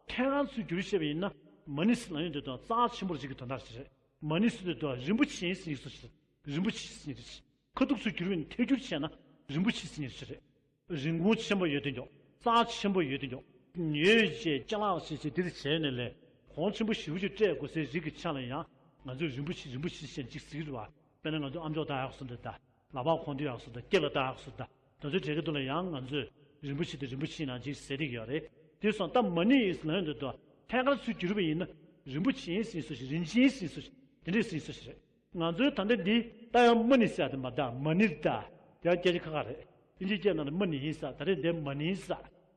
ཐད་ཀར་ཚུར་བསྒྱུར་བཤད་པ་ཡིན་ན་མ་ཎི་ཟེར་ན་ཡང་འདོད་དོ་རྩ་ཆེན་པོར་བྱེད་ཀྱི་དོན་དག་ཞིག་རེད། མ་ཎི་ཟེར་འདོད་དོ་རིན་པོ་ཆེ་ཟེར་ཡིག་སོ་ཞིག་རིན་པོ་ཆེ་ཟེར་ཡིག་ཁ་ཐུག་ཚུར་བསྒྱུར་བ་ཡིན་ཐད་བསྒྱུར་བྱས་ན་རིན་པོ་ཆེ་ཟེར་ཡིག་རེད། རིན་གོང་ཆེན་པོ་ཡོད་དེ་མགྱོགས། རྩ་ཆེན་པོ་ཡོད་དེ་མགྱོགས། ཉོས་བྱས་ཅ་ལག་བྱས་བྱས་དེ་དེ་བྱས་ནས་ལས་གོང་ཆེན་པོ་ཞེ་པོ་ཅིག་སྤྲད་དགོས་སའི་རིགས་ཀྱི་ཆ་ལ་ཡང་ང་ཚོས་རིན་པོ་ཆེ་རིན་པོ་ཆེ་ཞེས་ཅིག་ཟེར་གྱི་རེད་བ། དཔེར་ན་ང་ཚོ་ཨམ་ཅོག་ལྟ་ཡག་སུ་འདྲ་ད། ལག་པ་ཁོང་དུ་ཡག་སུ་འདྲ་སྐེ་ལ་ལྟ་ཡག་སུ་འདྲ། དེ་ཚོའི་གྲས་ཀྱི་དུ་ལ་ཡང་ང་ཚོས་རིན་པོ་ཆེ་དེ་རིན་པོ་ཆེ་ནང་ཅིག་ཟེར་བསྡད་ཀྱི་ཡོད་རེད། དེ་སོང་ད་མ་ཎི་ཡིས་ལན་འདི་དུ་ཐད་ཀར་ཚུར་བསྒྱུར་བ་ཡིན་ན་རིན་པོ་ཆེ་ཟེར་སུ་ཞིག་རིན་ཆེན་ཟེར་སུ་ཞིག་དེ་འདྲས་ཟེར་སུ་ཞིག་རེད། ང་ཚོའི་ད་ལྟ་འདི་ད་ཡང་མ་ཎི་ཟེར་ཡ་དེ་མ་ད་མ་ཎི་ད་དེ་ཡང་སྐད་ཆ་ཁ་ཁ་རེད། ཨིན་ཇིའི་སྐད་ནང་ལ་མ་ཎི་ཡིན་ས། ད་རེས་འདི་མ་ཎི་ས།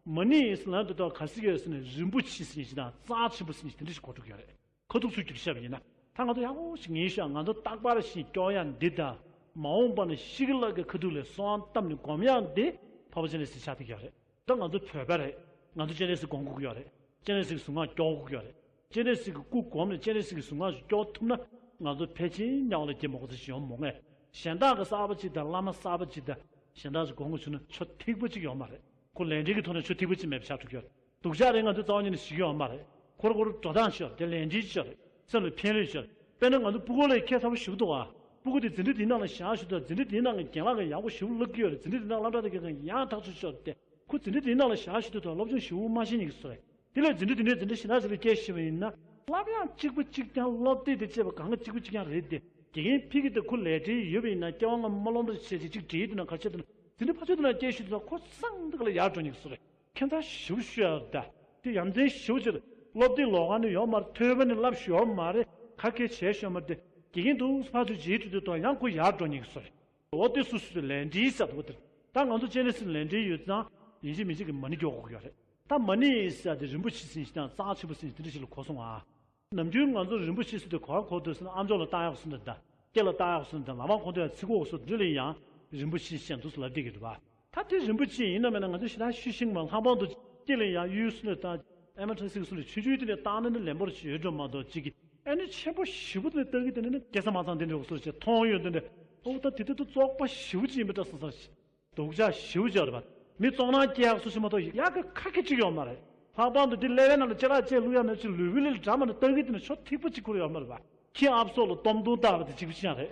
མ་ཎི་ཡིན་ས་ལན་དུ་ད་ག་སྲིད་ཡོད་ཟེར་ནས་རིན་པོ་ཆེ་ཟེར་ཞིག་དང་རྩ་ཆེན་པོ་ཟེར་ཞིག་དེ་འདྲ་ཞིག་གོ་ཐུབ་ཀྱི་ཡོད་རེད། ཁ་ཐུག་ཚུར་བསྒྱུར་བཤད་པ་ཡིན་ན་ད་ང་ཚོ་ཡག་པོ་ཞིག་ངེས་ཤོག་ང་ཚོ་རྟག་པར་ཞིག་སྐྱོར་ཡག་འདི་དང་མ་འོངས་པ་ན་ཤི་གི་ལག་གི་ཁ་ཐུག་ལས་གསོལ་བ་བཏབ་ནས་སྒོམ་ཡག་འདི་འཕགས་པ་སྤྱན་རས་གཟིགས་ཆགས་བསྡད་ཀྱི་ཡོད་རེད། ད་ང་ཚོ་བོད་པ་རེད། ང་ཚོ་སྤྱན་རས་གཟིགས་སྒོམ་དགོས་ཀྱི་ཡོད་རེད། སྤྱན་རས་གཟིགས་གཟུངས་སྔགས་སྐྱོར་དགོས་ཀྱི་ཡོད་རེད། སྤྱན་རས་གཟིགས་ཀྱི་སྐུ་སྒོམ་ནས་སྤྱན་རས་གཟིགས་ཀྱི་གཟུངས་སྔགས་ཤིག་སྐྱོར་ཐུབ་ན་ང་ཚོ་ཕལ་ཆེར་དམྱལ་བ་ལ་སྐྱེ་མ་དགོས་ཚུལ་ཞིག་ཡོང་མོ་ངས། གཞན་དག་གི་གསར་པ་ཅིག་དང་བླ་མ་གསར་པ་ཅིག་དང་གཞན་དག་ཅིག་སྒོམ་དགོས་བྱུང་ན་ཆོ་ཐིག་པ་ཅིག་ཡོད་མ་རེད། ཁོ་ལས་འབྲས་ཀྱི་ཐོག་ནས་ཆོ་ཐིག་པ་ཅིག་མེད་པ་ཆགས་ཐུབ་ཀྱི་ཡོད་རེད། སྡུག་ཅག་རེད། ང་ཚོ་རྩ་བ་ཉིད་ནས་ཞི་གི་ཡོད་མ་རེད། ཁོ་ར་ཁོ་ར་འགྲོ་སྟངས་ཤོར་དེ་ལས་འབྲས་ཤོར་སེམས་ལ་ཕན་ལས་ཤོར། དཔེར་ན་ང་ཚོ་སྤུ་གུ་ལ་ཁྱད་མཚར་པོ་ཞིག་འདུག་ཨ། སྤུ་གུ་དེ་འཛིན་གྲྭ་དེའི་ནང་ལ་བཞག་ཞུ་དུས་འཛིན་གྲྭ་དེའི་ནང་གི་རྒན་ལགས་ཀྱིས་ཡག་པོ་ཞིག་བསླབ་ཀྱི་ཡོད་རེད། འཛིན་གྲྭ་དེའི་ནང་སློབ་གྲྭ་དེ་གས་ཡང་ཐག་ཆོད་ཤོར་ཏེ་ཁོ་འཛིན་གྲྭ་དེའི་ནང་ལ་བཞག་ཞུ་དུས་ད་སློབ་སྦྱོང་ཞིག་མ་ཤེས་ཉིད་ཀྱི་བཟོ་རེད། དེ་ལས་འཛིན་གྲྭ་དེ་འདྲའི་འཛིན་གྲྭ་གཞན་དག་ཅིག་ལ་སྐད་ཞུ་བ་ཡིན་ན་སློབ་ཡག་གཅིག་པ་གཅིག་རྐྱང་སློབ་དེབ་དེ་བཅས་པ་གང་ག་གཅིག་པ་གཅིག་རྐྱང་རེད་དེ། དགེ་རྒན་ཕ་གི་དེ་ཁོ་ལས་བྲེལ་ཡོད་པ་ཡིན་ན་སྐྱེ་བ་སྔ་མ་སློབ་གྲྭ་བྱས་རྗེས་གཅིག་བྲིས་དུས་ན་ག་ཆེ་དུས་ན་འཛིན་གྲྭ་ཕར་ཚུར་དུ་ན་སྐད་ཞུ་དུས་ན་ཁོ་སང་འདི་ག་ལ་ཡར་འགྲོ་ཉིད་ཀྱི་བཟོ་རེད། ཁྱད་མཚར་ཞེ་པོ་ཞུ་ཡག་རེད་ད། དེ་ཡ་མཚན་ཞེ་པོ་ཅིག་རེད། སློབ་དེབ་ལོགས་ཀ་ནས་ཡོད་མ་རེད། ཐོས་པ་ནས་བསླབ་ཞུ་ཡོད་མ་རེད། ག་གེ་བྱས་ཞུ་ཡོད་མ་རེད་དེ། དགེ་རྒན་དུ་ཕར་ཚུར་རྗེས་དུས་དུས་དང་ཡང་ཁོ་ཡར་འགྲོ་ཉིད་ཀྱི་བཟོ་རེད། འོ་དེ་སུ་སུ་ལས་འབྲས་ཟེར་འོ་དེ་རེད། ད་ང་ཚོ་སྤྱན་རས་གཟིགས་ལས་འབྲས་ཡོད་ཙང་ཡིན་གཅིག་མིན་གཅིག་གི་མ་ཎི་སྐྱོར་དགོས་ཀྱི་ཡོད་རེད། ད་མ་ཎི་ཟེར་དེ་རིན་པོ་ཆེ་ཟེར་ཞིག་དང་རྩ་ཆེན་པོ་ཟེར་ཞིག་དེ་འདྲ་ཞིག་ལ་གོ་སོང་ཨ། ནམ་རྒྱུན་ང་ཚོ་རིན་པོ་ཆེ་ཟེར་དུས་ག་པར་གོ་འདུག་ཟེར་ན་ཨམ་ཅོག་ལ་བཏགས་ཡག་སུ་འདྲ་དང་སྐེ་ལ་བཏགས་ཡག་སུ་འདྲ་དང་ལག་པ་ཁོ་འདྲ་ཡང་ཚིག་གོ་སུ་འདྲ་ལ་ཡང་རིན་པོ་ཆེ་ཞེས་འདུག་སུ་ལབ་བསྡད་ཀྱི་འདུག་བ། ད་དེ་རིན་པོ་ཆེ་ཡིན་ན་མེད་ན་ང་ཚོ་ཞེ་དྲག་ཤུལ་ཤིང་མ་ལྷག་པར་དུ་སྐེ་ལ་ཡང་གཡུ་སུ་འདྲ་དང་ཨེ་མ་ཁྲ་སིག་སུ་འདྲ་ཆུང་ཆུང་དེ་འདྲ་བཏགས་ན་ནི་ལེན་པོར་ཞིག་ཡོད་འགྲོ་མ་གཏོགས་གཅིག་གིས་ཨ་ནི་ཆེན་པོ་ཞེ་པོ་དེ་འདྲ་བཏགས་ཀྱི་དེ་ནི་སྐྱེ་ས་མ་ཚང་དེ་འདྲ་སུ་ཞེས་མཐོང་ཡོད་དེ་འདྲ་ཨོ་ད་དེ་དེ་དུ་བཙོག་པ་ཞེ་པོ་ཅིག་ཡིན་པ་འདྲ་སོང་ས་ཞིག་སྡུག་ཅག་ཞེ་པོ་ཅིག་རེད་པ། མི་བཙོང་ནང་སྐྱེ་ཡག་སུ་ཞིག་མ་གཏོགས་ཡག་གི་ཁ་སྐད་ཅིག་ཡོད་མ་རེད། ལྷག་པར་དུ་འདི་ཀླད་པའི་ནང་ལ་ལྕེ་ལ་ལྕེ་བླུག་ཡག་མེད་ཅིག་ལུས་པོའི་ལས་འདྲ་མ་ནི་ལྟ་གི་དེ་ནི་ཤོ་ཐིག་པ་ཅིག་ཁུར་ཡོད་མ་རེད་པ། ཁྱི་ཨབ་སོགས་ལ་སྟོབས་མདུང་བཏགས་པ་དེ་གཅིག་པུ་ཅང་རེད།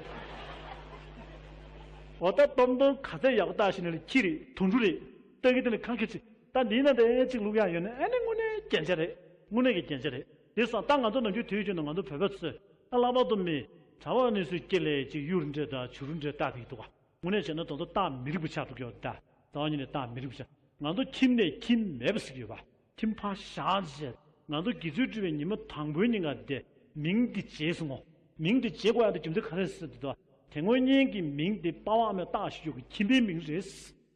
འོ་ད་སྟོབས་མདུང་ག་ཚད་ཡག་པོ་བཏགས་ཤིག་ནི་ལ་ཁྱི་རེད་དུད་འགྲོ་རེད། ལྟ་གི་དེ་ནི་ཁང་ཁྱི་ཅིག་ད་འདིའི་ནང་དེ་ཨེ་ཅིག་བླུག་ཡག་ཡོད་ན་ཨེ་ནི་དངོས་གནས་རྒྱན་ཆ་རེད། དངོས་གནས་ཀྱི་རྒྱན་ཆ་རེད། དེ་སོང་ད་ང་ཚོ་ནམ་རྒྱུན་དུས་རྒྱུན་དུ་ང་ཚོ་བོད་པ་ཚོས་ད་ལྷག་པར་དུ་མི་གྲྭ་པ་ནི་ཚོའི་སྐེ་ལ་ཅིག་གཡུ་རུ་འདྲ་དང་བྱུ་རུ་འདྲ་བཏགས་བསྡད་ཀྱི་འདུག་ག་དངོས་གནས་བྱས་ན་དོན་དུ་རྟགས་མི་རིག་པ་ཆགས་འགྲོ་གི་ཡོད་ད། རྩ་བ་ཉིད་ནས་རྟགས་མི་རིག་པ་ཆགས། ང་ཚོ་ཁྱིམ་ནས་ཁྱིམ་མེད་པ་ཟེར་གྱི་ཡོད་པ། ཁྱིམ་ཕར་བཞག་བྱས་ང་ཚོ་དགེ་ཚུལ་སྒྲུབ་པའི་ཉི་མ་དང་པོའི་ཉིན་ཀ་དེ་མིང་འདི་བརྗེས་སོང་ངོ་། མིང་འདི་བརྗེ་དགོས་ཡག་དེ་རྒྱུ་མཚན་ག་རེ་ཟེར་དུས་དེ་ངོ་སྙིང་གི་མིང་འདི་པ་ཝང་མའི་རྟགས་ཤིག་ཡོད་གི་ཁྱིམ་པའི་མིང་རེད།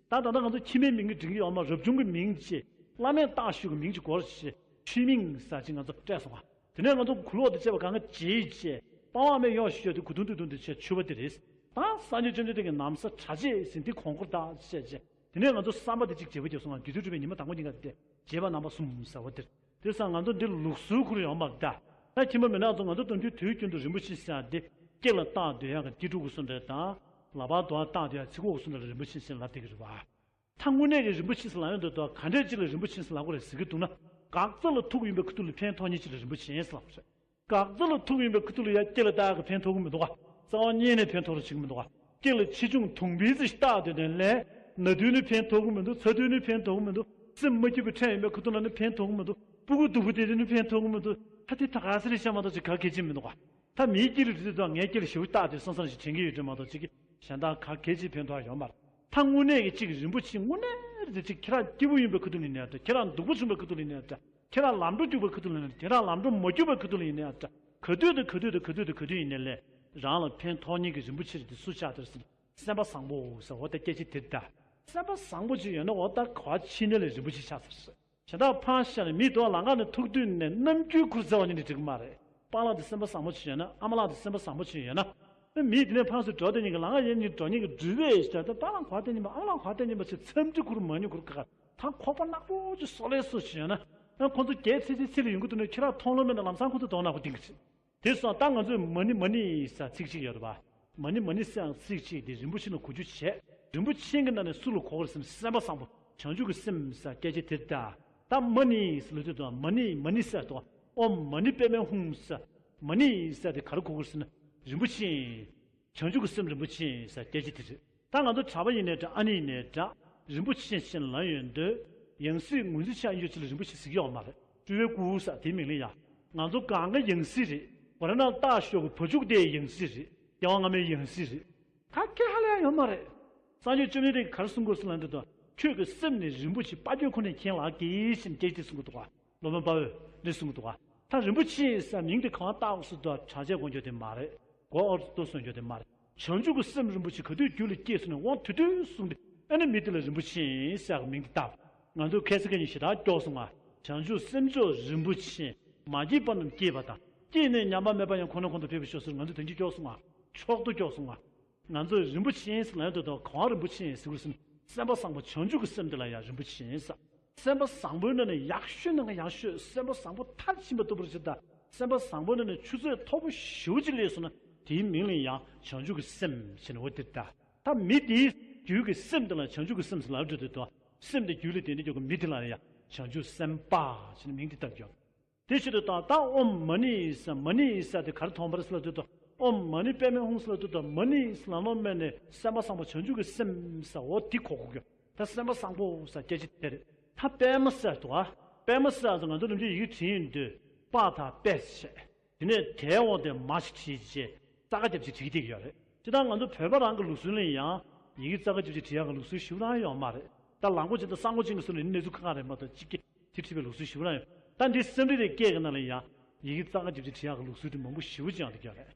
ད་ད་ལྟ་ང་ཚོ་ཁྱིམ་པའི་མིང་གི་འབྲི་གི་ཡོད་མ་རབ་བྱུང་གི་མིང་བྱས་བླ་མའི་རྟགས་ཤིག་གི་མིང་གཅིག་སྒོར་བྱས་ཆུ་མིང་ཟེར་ཅིག་ང་ཚོ་སྤྲད་སོང་ང་། དེ་ནས་ང་ཚོ་གུ་ལོག་དེ་བྱས་པ་གང་ག་བརྗེས་བྱས་པ་ཝང་མའི་གཡོག་ཞུས་ཏེ་གུ་དུང་དུ་དུང་དུ་བྱས་ཆུ་བ་དེ་རེད། ད་སངས་རྒྱས་བཅོམ་ལྡན་འདས་ཀྱི་ན་བཟའ་གྲྭ་ཆས་ཟིན་ཏེ་གོང་འཁོར་དག་བྱས་བྱས། དེ་ནས་ང་ཚོ་བསམ་པ་དེ་གཅིག་བརྗེ་པོ་བརྗེ་སོང་ང་དུས་ཚོད་གྲུབ་པའི་ཉི་མ་དང་པོ་ཉིན་ཀ་དེ་བརྗེ་བ་རྣམ་པ་གསུམ་ཟེར་བ་དེ་རེད། དེ་སང་ང་ཚོ་འདི་ལུགས་སྲོལ་ཁུར་ཡོང་བ་ད། ད་ཁྱིམ་པ་མི་ནག་ཚོ་ང་ཚོ་དོན་རྒྱུན་དུས་རྒྱུན་དུ་རིན་པོ་ཆེ་ཟེར་ཡག་འདི་སྐེ་ལ་བཏགས་སྡོད་ཡག་གི་སྐེ་ཕྲུག་གི་སུ་འདྲ་དང་ལག་པར་དུ་བཏགས་སྡོད་ཡག་ཚིག་གོ་གི་སུ་འདྲ་ལ་རིན་པོ་ཆེ་ཟེར་ལབ་བསྡད་ཀྱི་རེད་བ། ད་དངོས་གནས་ཀྱི་རིན་པོ་ཆེ་ཟེར་ལབ་ཡོང་དུས་ད་ག་འདྲས་ཅིག་ལ་རིན་པོ་ཆེ་ཟེར་ལབ་དགོས་རེད་ཟེར་གྱི་འདུག་ན། འགག་རྩ་ལ་ཐུག་ཡིན་པའི་ཁུ་ཐུག་ལ་ཕན་ཐོགས་མཁན་ཅིག་ལ་རིན་པོ་ཆེ་ཟེར་ལབ་དགོས་རེད། འགག་རྩ་ལ་ཐུག་ཡིན་པའི་ཁུ་ཐུག་ལ་ཡ་སྐེ་ལ་བཏགས་ཀྱི་ཕན་ཐོགས་ཀྱི་མི་འདུག་ག་རྩ་བ་ཉིད་ནས་ཕན་ཐོགས་རོགས་བྱེད་ཀྱི་མི་འདུག་ག་སྐེ་ལ་ཆེ་ཆུང་དུང་བུའི་རྩི་ཞིག་བཏགས་དེ་ནས་ལས། ན་དུས་ནི་ཕན་ཐོགས་ཀྱི་མི་འདུག་ཚ་དུས་ནི་ཕན་ཐོགས་ཀྱི་མི་འདུག་སེམས་མ་སྐྱིད་པའི་ཕྲན་ཡོད་པའི་ཁ་ཐུག་ལ་ནི་ཕན་ཐོགས་ཀྱི་མི་འདུག་སྤུ་གུ་སྡུག་པོ་དེ་ཚོ་ནི་ཕན་ཐོགས་ཀྱི་མི་འདུག་ད་དེ་ད་ག་ཟེ་རེད་ཤག་མ་གཏོགས་ཅིག་ག་གལ་ཆེ་མི་འདུག་ག་ད་མིའི་སྐེ་ལ་དུས་ཚོད་དང་ངའི་སྐེ་ལ་ཞེ་པོ་བཏགས་དེ་སང་སང་ཞིག་དྲན་གྱི་ཡོད་དྲན་མ་གཏོགས་ཅིག་གཞན་དག་ག་གལ་ཆེ་ཕན་ཐོགས་ཡོད་མ་རེད། ད་དངོས་གནས་ཀྱི་གཅིག་རིན་པོ་ཆེ་དངོས་གནས་རེད་དེ་གཅིག་ཁྱེད་རང་སྐྱིད་པོ་ཡིན་པའི་ཁ་ཐུག་ལ་ཡིན་ནའི་འདྲ། ཁྱེད་རང་སྡུག་པོ་བྱུང་བའི་ཁ་ཐུག་ལ་ཡིན་ནའི་འདྲ། ཁྱེད་རང་ལམ་འགྲོ་རྒྱུག་པའི་ཁ་ཐུག་ལ་ཡིན་ནའི་འདྲ། ཁྱེད་རང་ལམ་འགྲོ་མ་རྒྱུག་པའི་ཁ་ཐུག་ལ་ཡིན་ནའི་འདྲ། ག་དུས་དང་ག་དུས་དང་ག་དུས་དང་ག་དུས་ཡིན་ནའི་ལས། རང་ལ་ཕན་ཐོགས་མཁན་གྱི་རིན་པོ་ཆེ་རེད་དེ་སུ་ཆགས་དེར་ཟེར། སེམས་པ་བཟང་པོ་ཟེར་འོ་ད་སྐད་ཆ་དེ་རེད་ད། སེམས་པ་བཟང་པོ་ཅིག་ཡོད་ན་འོ་ད་ག་བ་ཕྱིན་ནས་ལས་རིན་པོ་ཆེ་ཆགས་ཟེར། གཞན་དག་ཕར་བཞག་ནས་མི་དུ་བ་ལམ་ཁ་ནས་ཐུག་དུས་ནས་རྣམ་འགྱུར་ཁུར་བརྩེ་བ་ཉིད་ནས་འགྲིག་གི་མ་རེད། པཱ་ལགས་དེ་སེམས་པ་བཟང་པོ་ཅིག་ཡོད་ན། ཨ་མ་ལགས་དེ་སེམས་པ་བཟང་པོ་ཅིག་ཡོད་ན། མི་དེ་ནས་ཕར་ཚུར་འགྲོ་དེ་ཉིན་གྱི་ལམ་ཁ་ཡན་གྱི་འགྲོ་ཉིན་གྱི་འགྲུལ་པས་ཞེས་ད་པཱ་ལགས་ག་བ་བསྟན་ཉིན་པ་ཨ་མ་ལགས་ག་བ་བསྟན་ཉིན་པ་ཚེ་འཚམས་འདྲི་ཁུར་མ་ཉུ་ཁུར་ཁ་ད་ཁོག་པ་ནག་པོ་ཅིག་སོ་ལེ་སོ་ཅིག་ཡོད་ན། ཁོ་ཚོ་རྒྱལ་ཚེ་ཚེ་ཚེ་ལ་ཡོང་གི་འདུག་ན་ཁྱེད་རང་མཐོང་ལོང་མེད་ན་ལམ་སང་ཁོ་ཚོ་དོང་ནག་པོ་ལྡིང་གི་རེད། དེ་སོང་ད་ང་ཚོས་མ་ཎི་མ་ཎི་ཟེར་ཚིག་ཅིག་ཡོད་རེད་པ། མ་ཎི་མ་ཎི་ཟེར་ཚིག་ཅིག་དེ་རིན་པོ་ཆེ་ལ་གོ་རྒྱུ་བྱས། རིན་པོ་ཆེ་གི་ནང་ནས་སུ་ལ་གོ་དགོས་ཟེར་ན་སེམས་པ་བཟང་པོ་བྱང་ཆུབ་ཀྱི་སེམས་ཟེར་སྐད་ཆ་དེ་ད། ད་མ་ཎི་ཟེར་ལབ་དུས་དང་མ་ཎི་མ་ཎི་ཟེར་དང་ཨོཾ་མ་ཎི་པདྨེ་ཧཱུྃ་ཟེར། མ་ཎི་ཟེར་དེ་ག་རེ་གོ་དགོས་ཟེར་ན་རིན་པོ་ཆེ། བྱང་ཆུབ་ཀྱི་སེམས་རིན་པོ་ཆེ་ཟེར་སྐད་ཆ་དེ་རེད། ད་ང་ཚོ་གྲྭ་པ་ཡིན་ནའི་འདྲ། ཨ་ནེ་ཡིན་ནའི་འདྲ། རིན་པོ་ཆེ་ཅན་ལ་ཡོད་འདོད། ཡང་སྲིད་ངོས་འཛིན་བྱ་ཡོད་ཅིག་ལ་རིན་པོ་ཆེ་ཟེར་གྱི་ཡོད་མ་རེད། སྤྲུལ་པའི་སྐུ་ཟེར་དེའི་མིང་ལ་ཡ། ང་ཚོ་གང་ག་ཡང་སྲིད་རེད། གོ་ར་ན་སྟག་ཤོག་གི་བ་ཕྱུགས་དེ་ཡང་སྲིད་རེད། རྒྱལ་བ་སྔ་མའི་ཡང་སྲིད་རེད། ད་ཁྱེད་ཧ་ལས་ཡ་ཡོད་མ་རེད། སངས་རྒྱས་བཅོམ་ལྡན་འདས་ཀྱིས་ག་རེ་གསུང་གི་ཡོད་ཟེར་ལབ་དུས་དང་ཁྱོད་ཀྱི་སེམས་ནི་རིན་པོ་ཆེ་དཔལ་དུས་ཁོ་ནས་མཁྱེན་ལགས་ཀྱིས་ཞེས་སྐད་ཆ་དེ་གསུང་གི་འདུག་ག་སློབ་དཔོན་དཔའ་བོས་འདི་གསུང་གི་འདུག་ག་ད་རིན་པོ་ཆེ་ཟེར་མིང་དེ་གང་བཏགས་སུ་དང་གྲགས་ཆེ་དགོངས་རྒྱུ་དེ་མ་རེད། གོ་ཨོར་ཏོ་སོན་རྒྱུ་དེ་མ་རེད། བྱང་ཆུབ་ཀྱི་སེམས་རིན་པོ་ཆེ་ག་དུས་རྒྱུད་ལ་སྐྱེས་སོང་ནས་དབང་དུས་དུས་གསུམ་དེ་ཨ་ནི་མི་དེ་ལ་རིན་པོ་ཆེ་ཟེར་གི་མིང་དེ་བཏགས། ང་ཚོ་ཁ་སང་ཁ་ཉིན་ཞེ་དྲག་སྐྱོ་སོང་ང་། བྱང་ཆུབ་སེམས་མཆོག་རིན་པོ་ཆེ། མ་སྐྱེས་པ་རྣམས་སྐྱེས་པ་དང་། སྐྱེས་ནས་ཉམས་པ་མེད་པ་ཡང་ཁོ་ན་ཁོ་ན་ཕེབས་པའི་ཤོག་ཟེར་ང་ཚོ་དོན་གྱིས་སྐྱོ་སོང་ང་། མཆོག་ཏུ་སྐྱོ་སོང་ང་། ང་ཚོས་རིན་པོ་ཆེ་ཟེར་ལབ་ཡོང་དུས་དང་གང་རིན་པོ་ཆེ་ཟེར་དགོས་ཟེར་ན་སེམས་པ་བཟང་པོ་བྱང་ཆུབ་ཀྱི་སེམས་དེ་ལ་ཡང་རིན་པོ་ཆེ་ཟེར། སེམས་པ་བཟང་པོའི་ནང་ནས་ཡག་ཤོས་ནང་གི་ཡག་ཤོས་སེམས་པ་བཟང་པོ་མཐར་ཕྱིན་པ་ལྟ་བུར་བྱེད་ད། སེམས་པ་བཟང་པོའི་ནང་ནས་ཆུ་ཚད་མཐོ་པོ་ཞེ་པོ་ཅིག་སླེབས་སོང་ན་དེའི་མིང་ལ་ཡང་བྱང་ཆུབ་ཀྱི་སེམས་ཟེར་ནས་འོ་དེ་ད། ད་མི་དེའི་རྒྱུད་ཀྱི་སེམས་དེ་ལ་བྱང་ཆུབ་ཀྱི་སེམས་ཟེར་ལབ་འགྲོ་དུས་དང་སེམས་དེ་རྒྱུད་ལ་དེ་འདྲ་ཡོད་ཀྱི་མི་དེ་ལ་ཡང་བྱང་ཆུབ་སེམས་དཔའ་ཟེར་ནས་མིང་དེ་བཏགས་ཀྱང་། དེ་ཕྱིར་དུ་ད་ད་ཨོཾ་མ་ཎི་ཡེ་ས་མ་ཎི་ཡེ་ས་དེ་ག་རེ་མཐོང་བ་རེད་ཟེར་ལབ་དུས་དང་ཨོཾ་མ་ཎི་པདྨེ་ཧཱུྃ་ཟེར་ལབ་དུས་དང་མ་ཎི་ཡེ་ས་ལམ་ལམ་མེ་ནས་སེམས་པ་བཟང་པོ་བྱང་ཆུབ་ཀྱི་སེམས་ཟེར་འོ་དེ་གོ་དགོས་ཀྱི། ད་སེམས་པ་བཟང་པོ་ཟེར་སྐད་ཆ་དེ་རེད། ད་པདྨ་ཟེར་དུ་ཨ། པདྨ་ཟེར་ཟེར་ང་ཚོ་ནམ་རྒྱུན་ཡི་གེ་བྲིས་ཡོང་དུས་པ་དང་པད་བྱས། དེ་ནས་དེའི་འོག་དེ་མ་ཞིག་བྲིས་རྗེས་ཙ་ག་རྒྱབ་ཅིག་བྲིས་བསྡད་ཀྱི་ཡོད་རེད། སྤྱིར་བཏང་ང་ཚོ་བོད་པ་རང་གི་ལུགས་སྲོལ་ལ་ཡང་ཡི་གེ་ཙ་ག་རྒྱབ་ཅིག་བྲིས་ཡག་གི་ལུགས་སྲོལ་ཞེ་པོ་རང་ཡོད་མ་རེད། ད་ལམ་གོ་ཅིག་དང་གསང་གོ་ཅིག་གི་སོ་ནས་གནས་ཚུལ་ཁག་ཁག་རེད་མ་གཏོགས་གཅིག་གིས་དེ་བྲིས་པའི་ལུགས་སྲོལ་ཞེ་པོ་རང་ཡོད། ད་འདི་སེམས་རིག་པའི་སྐད་ཀྱི་ནང་ལ་ཡང་ཡི་གེ་ཙ་ག་རྒྱབ་ཅིག་བྲིས་ཡག་གི་ལུགས་སྲོལ་དེ་མང་པོ་ཞེ་པོ་ཅིག་ཡང་དེ་ག་རེད།